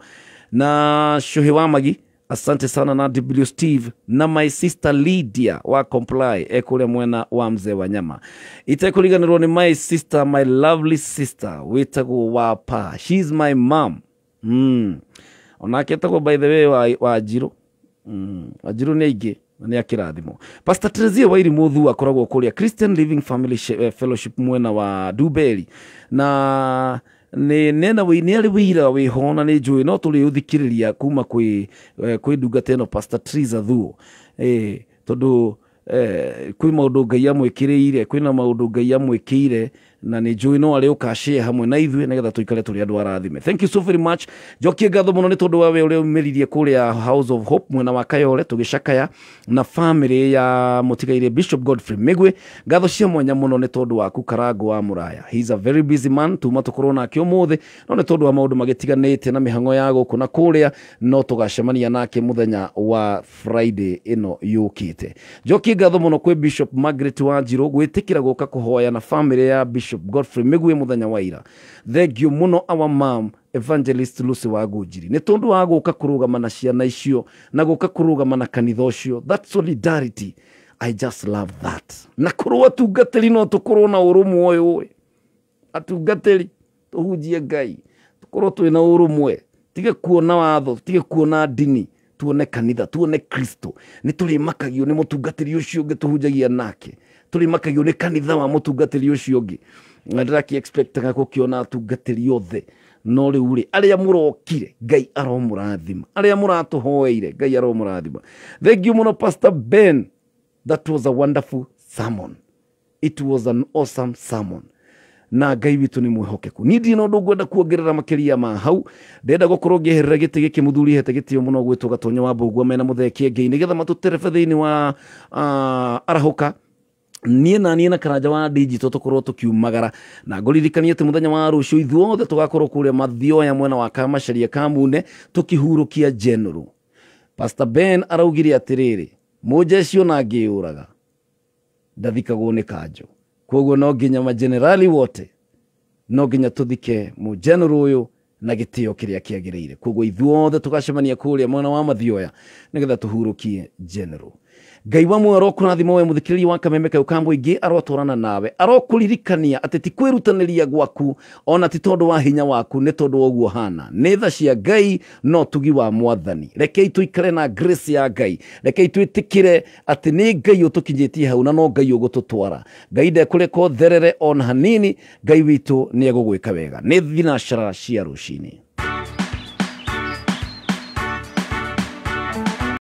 Na Shuhi wa Magi, asante sana, na W Steve na my sister Lydia wa Comply ekũrĩa mwena wa Mzee wa Nyama. Itekũriganĩrwo nĩ my sister, my lovely sister wĩtagwo Wapa. She's my mom. Onake etagwo by the way Wanjirũ. Wanjirũ nĩ aingĩ na nĩ akĩrathimwo. Pastor Teresia Wairi Muthu akoragwo kũrĩa Christian Living Family Fellowship mwena wa Dubeli, na nĩ nena nĩ arĩ wĩira wĩho na nĩ njũĩ no tũrĩ ũthikĩrĩria kuma kwĩ ndungata ĩno Pastor Teresa Thuo, tondũ kwĩ maũndũ Ngai amwĩkĩrĩire, kwĩna maũndũ Ngai amwĩkĩire na nĩ njũĩ no arĩ ũkashare hamwe na ithuĩ nĩgetha tũikare tũrĩ andũ arathime. Thank you so very much. Njokie ngatho mũno nĩ tondũ wa we ũrĩa umĩririe kũrĩa House of Hope mwena wa Kayole tũgĩcakaya na family ya mũtigairĩ Bishop Godfrey Migwe. Ngatho cia mwanya mũno nĩ tondũ waku Karango wa Mũraya. He is a very busy man, tuma tũkorwo nake ũmũthĩ, no nĩ tondũ wa maũndũ magĩtiganĩte na mĩhang'o ya gũkũ na kũrĩa, no tũgacemania nake mũthenya wa Friday ĩno yũkĩte. Njokie ngatho mũno kwĩ Bishop Margaret Wanjirũ gwĩtĩkĩra gũka kũhoya na family ya Bishop Godfrey Migwe mũthenya wa ira. Thank you mũno our mom Evangelist Lucy wa Ngũnjiri nĩ tondũ wa gũka kũrũgama na ciana icio na gũka kũrũgama na kanitha ũcio. That solidarity, I just love that. Na korwo atungatĩri no tũkorwo na ũrũmwe ũyũ, atungatĩri tũhunjie Ngai, tũkorwo twĩna ũrũmwe, tige kuona watho, tige kuona ndini, tuone kanitha, tuone Kristo. Nĩ tũrĩmakagio nĩ mũtungatĩri ũcio ũngĩ tũhunjagia nake, tũrĩmakagio nĩ kanitha wa mũtungatĩri ũcio ũngĩ. Na ndĩrakĩ expectaga gũkĩona atungatĩri othe, no rĩu rĩ, arĩa mũrokire Ngai aromũrathima, arĩa mũratũhoeire Ngai aromũrathima. Thank you mũno Pastor Ben, that was a wonderful sermon. It was an awesome sermon. Na Ngai witũ nĩ mwĩhokeku. Niĩ ndirĩ na ũndũ ngwenda kuongerera makĩria ma hau. Ndĩrenda gũkorwo ngĩeherera gĩtĩ gĩkĩ mũthuri hete gĩtĩo mũno gwĩtwo Gatonyo wa Mbũgua mena Mũthee Kĩengei nĩgetha matũterebe thĩinĩ wa arahũka. Niĩ na niĩ na Karanja wa digital tũkorwo tũkiumagara, na ngũririkanie atĩ mũthenya wa rũciũ ithuothe tũgakorwo kũrĩa Mathioya mwena wa Kamacharia Kamune tũkĩhurũkia General. Pastor Ben araugire atĩrĩrĩ, mũnjeshi ona angĩyũraga ndathikagwo nĩ kanjũ, koguo no nginya majenerali wote no nginya tũthike mũgeneral ũyũ na gĩtĩo kĩrĩa kĩagĩrĩire. Koguo ithuothe tũgacemania kũrĩa mwena wa Mathioya nĩgetha tũhurũkie General. Ngai wa muoyo arokũrathima we mũthikĩrĩria wa Kameme kayũ ka mũingĩ, arotwarana nawe, arokũririkania atĩ ti kwĩrutanĩria gwaku ona ti tondũ wa hinya waku, nĩ tondũ wa ũguo hana, nĩ tha cia Ngai no ũtugi wa mwathani. Rekei tũikare na grace ya Ngai, rekei twĩtĩkĩre atĩ nĩ Ngai ũtũkinyĩtie hau na no Ngai ũgũtũtwara. Ngai ndekũreka ũtherere ona hanini, Ngai witũ nĩ egũgwĩka wega. Nĩ thinacara cia rũcinĩ.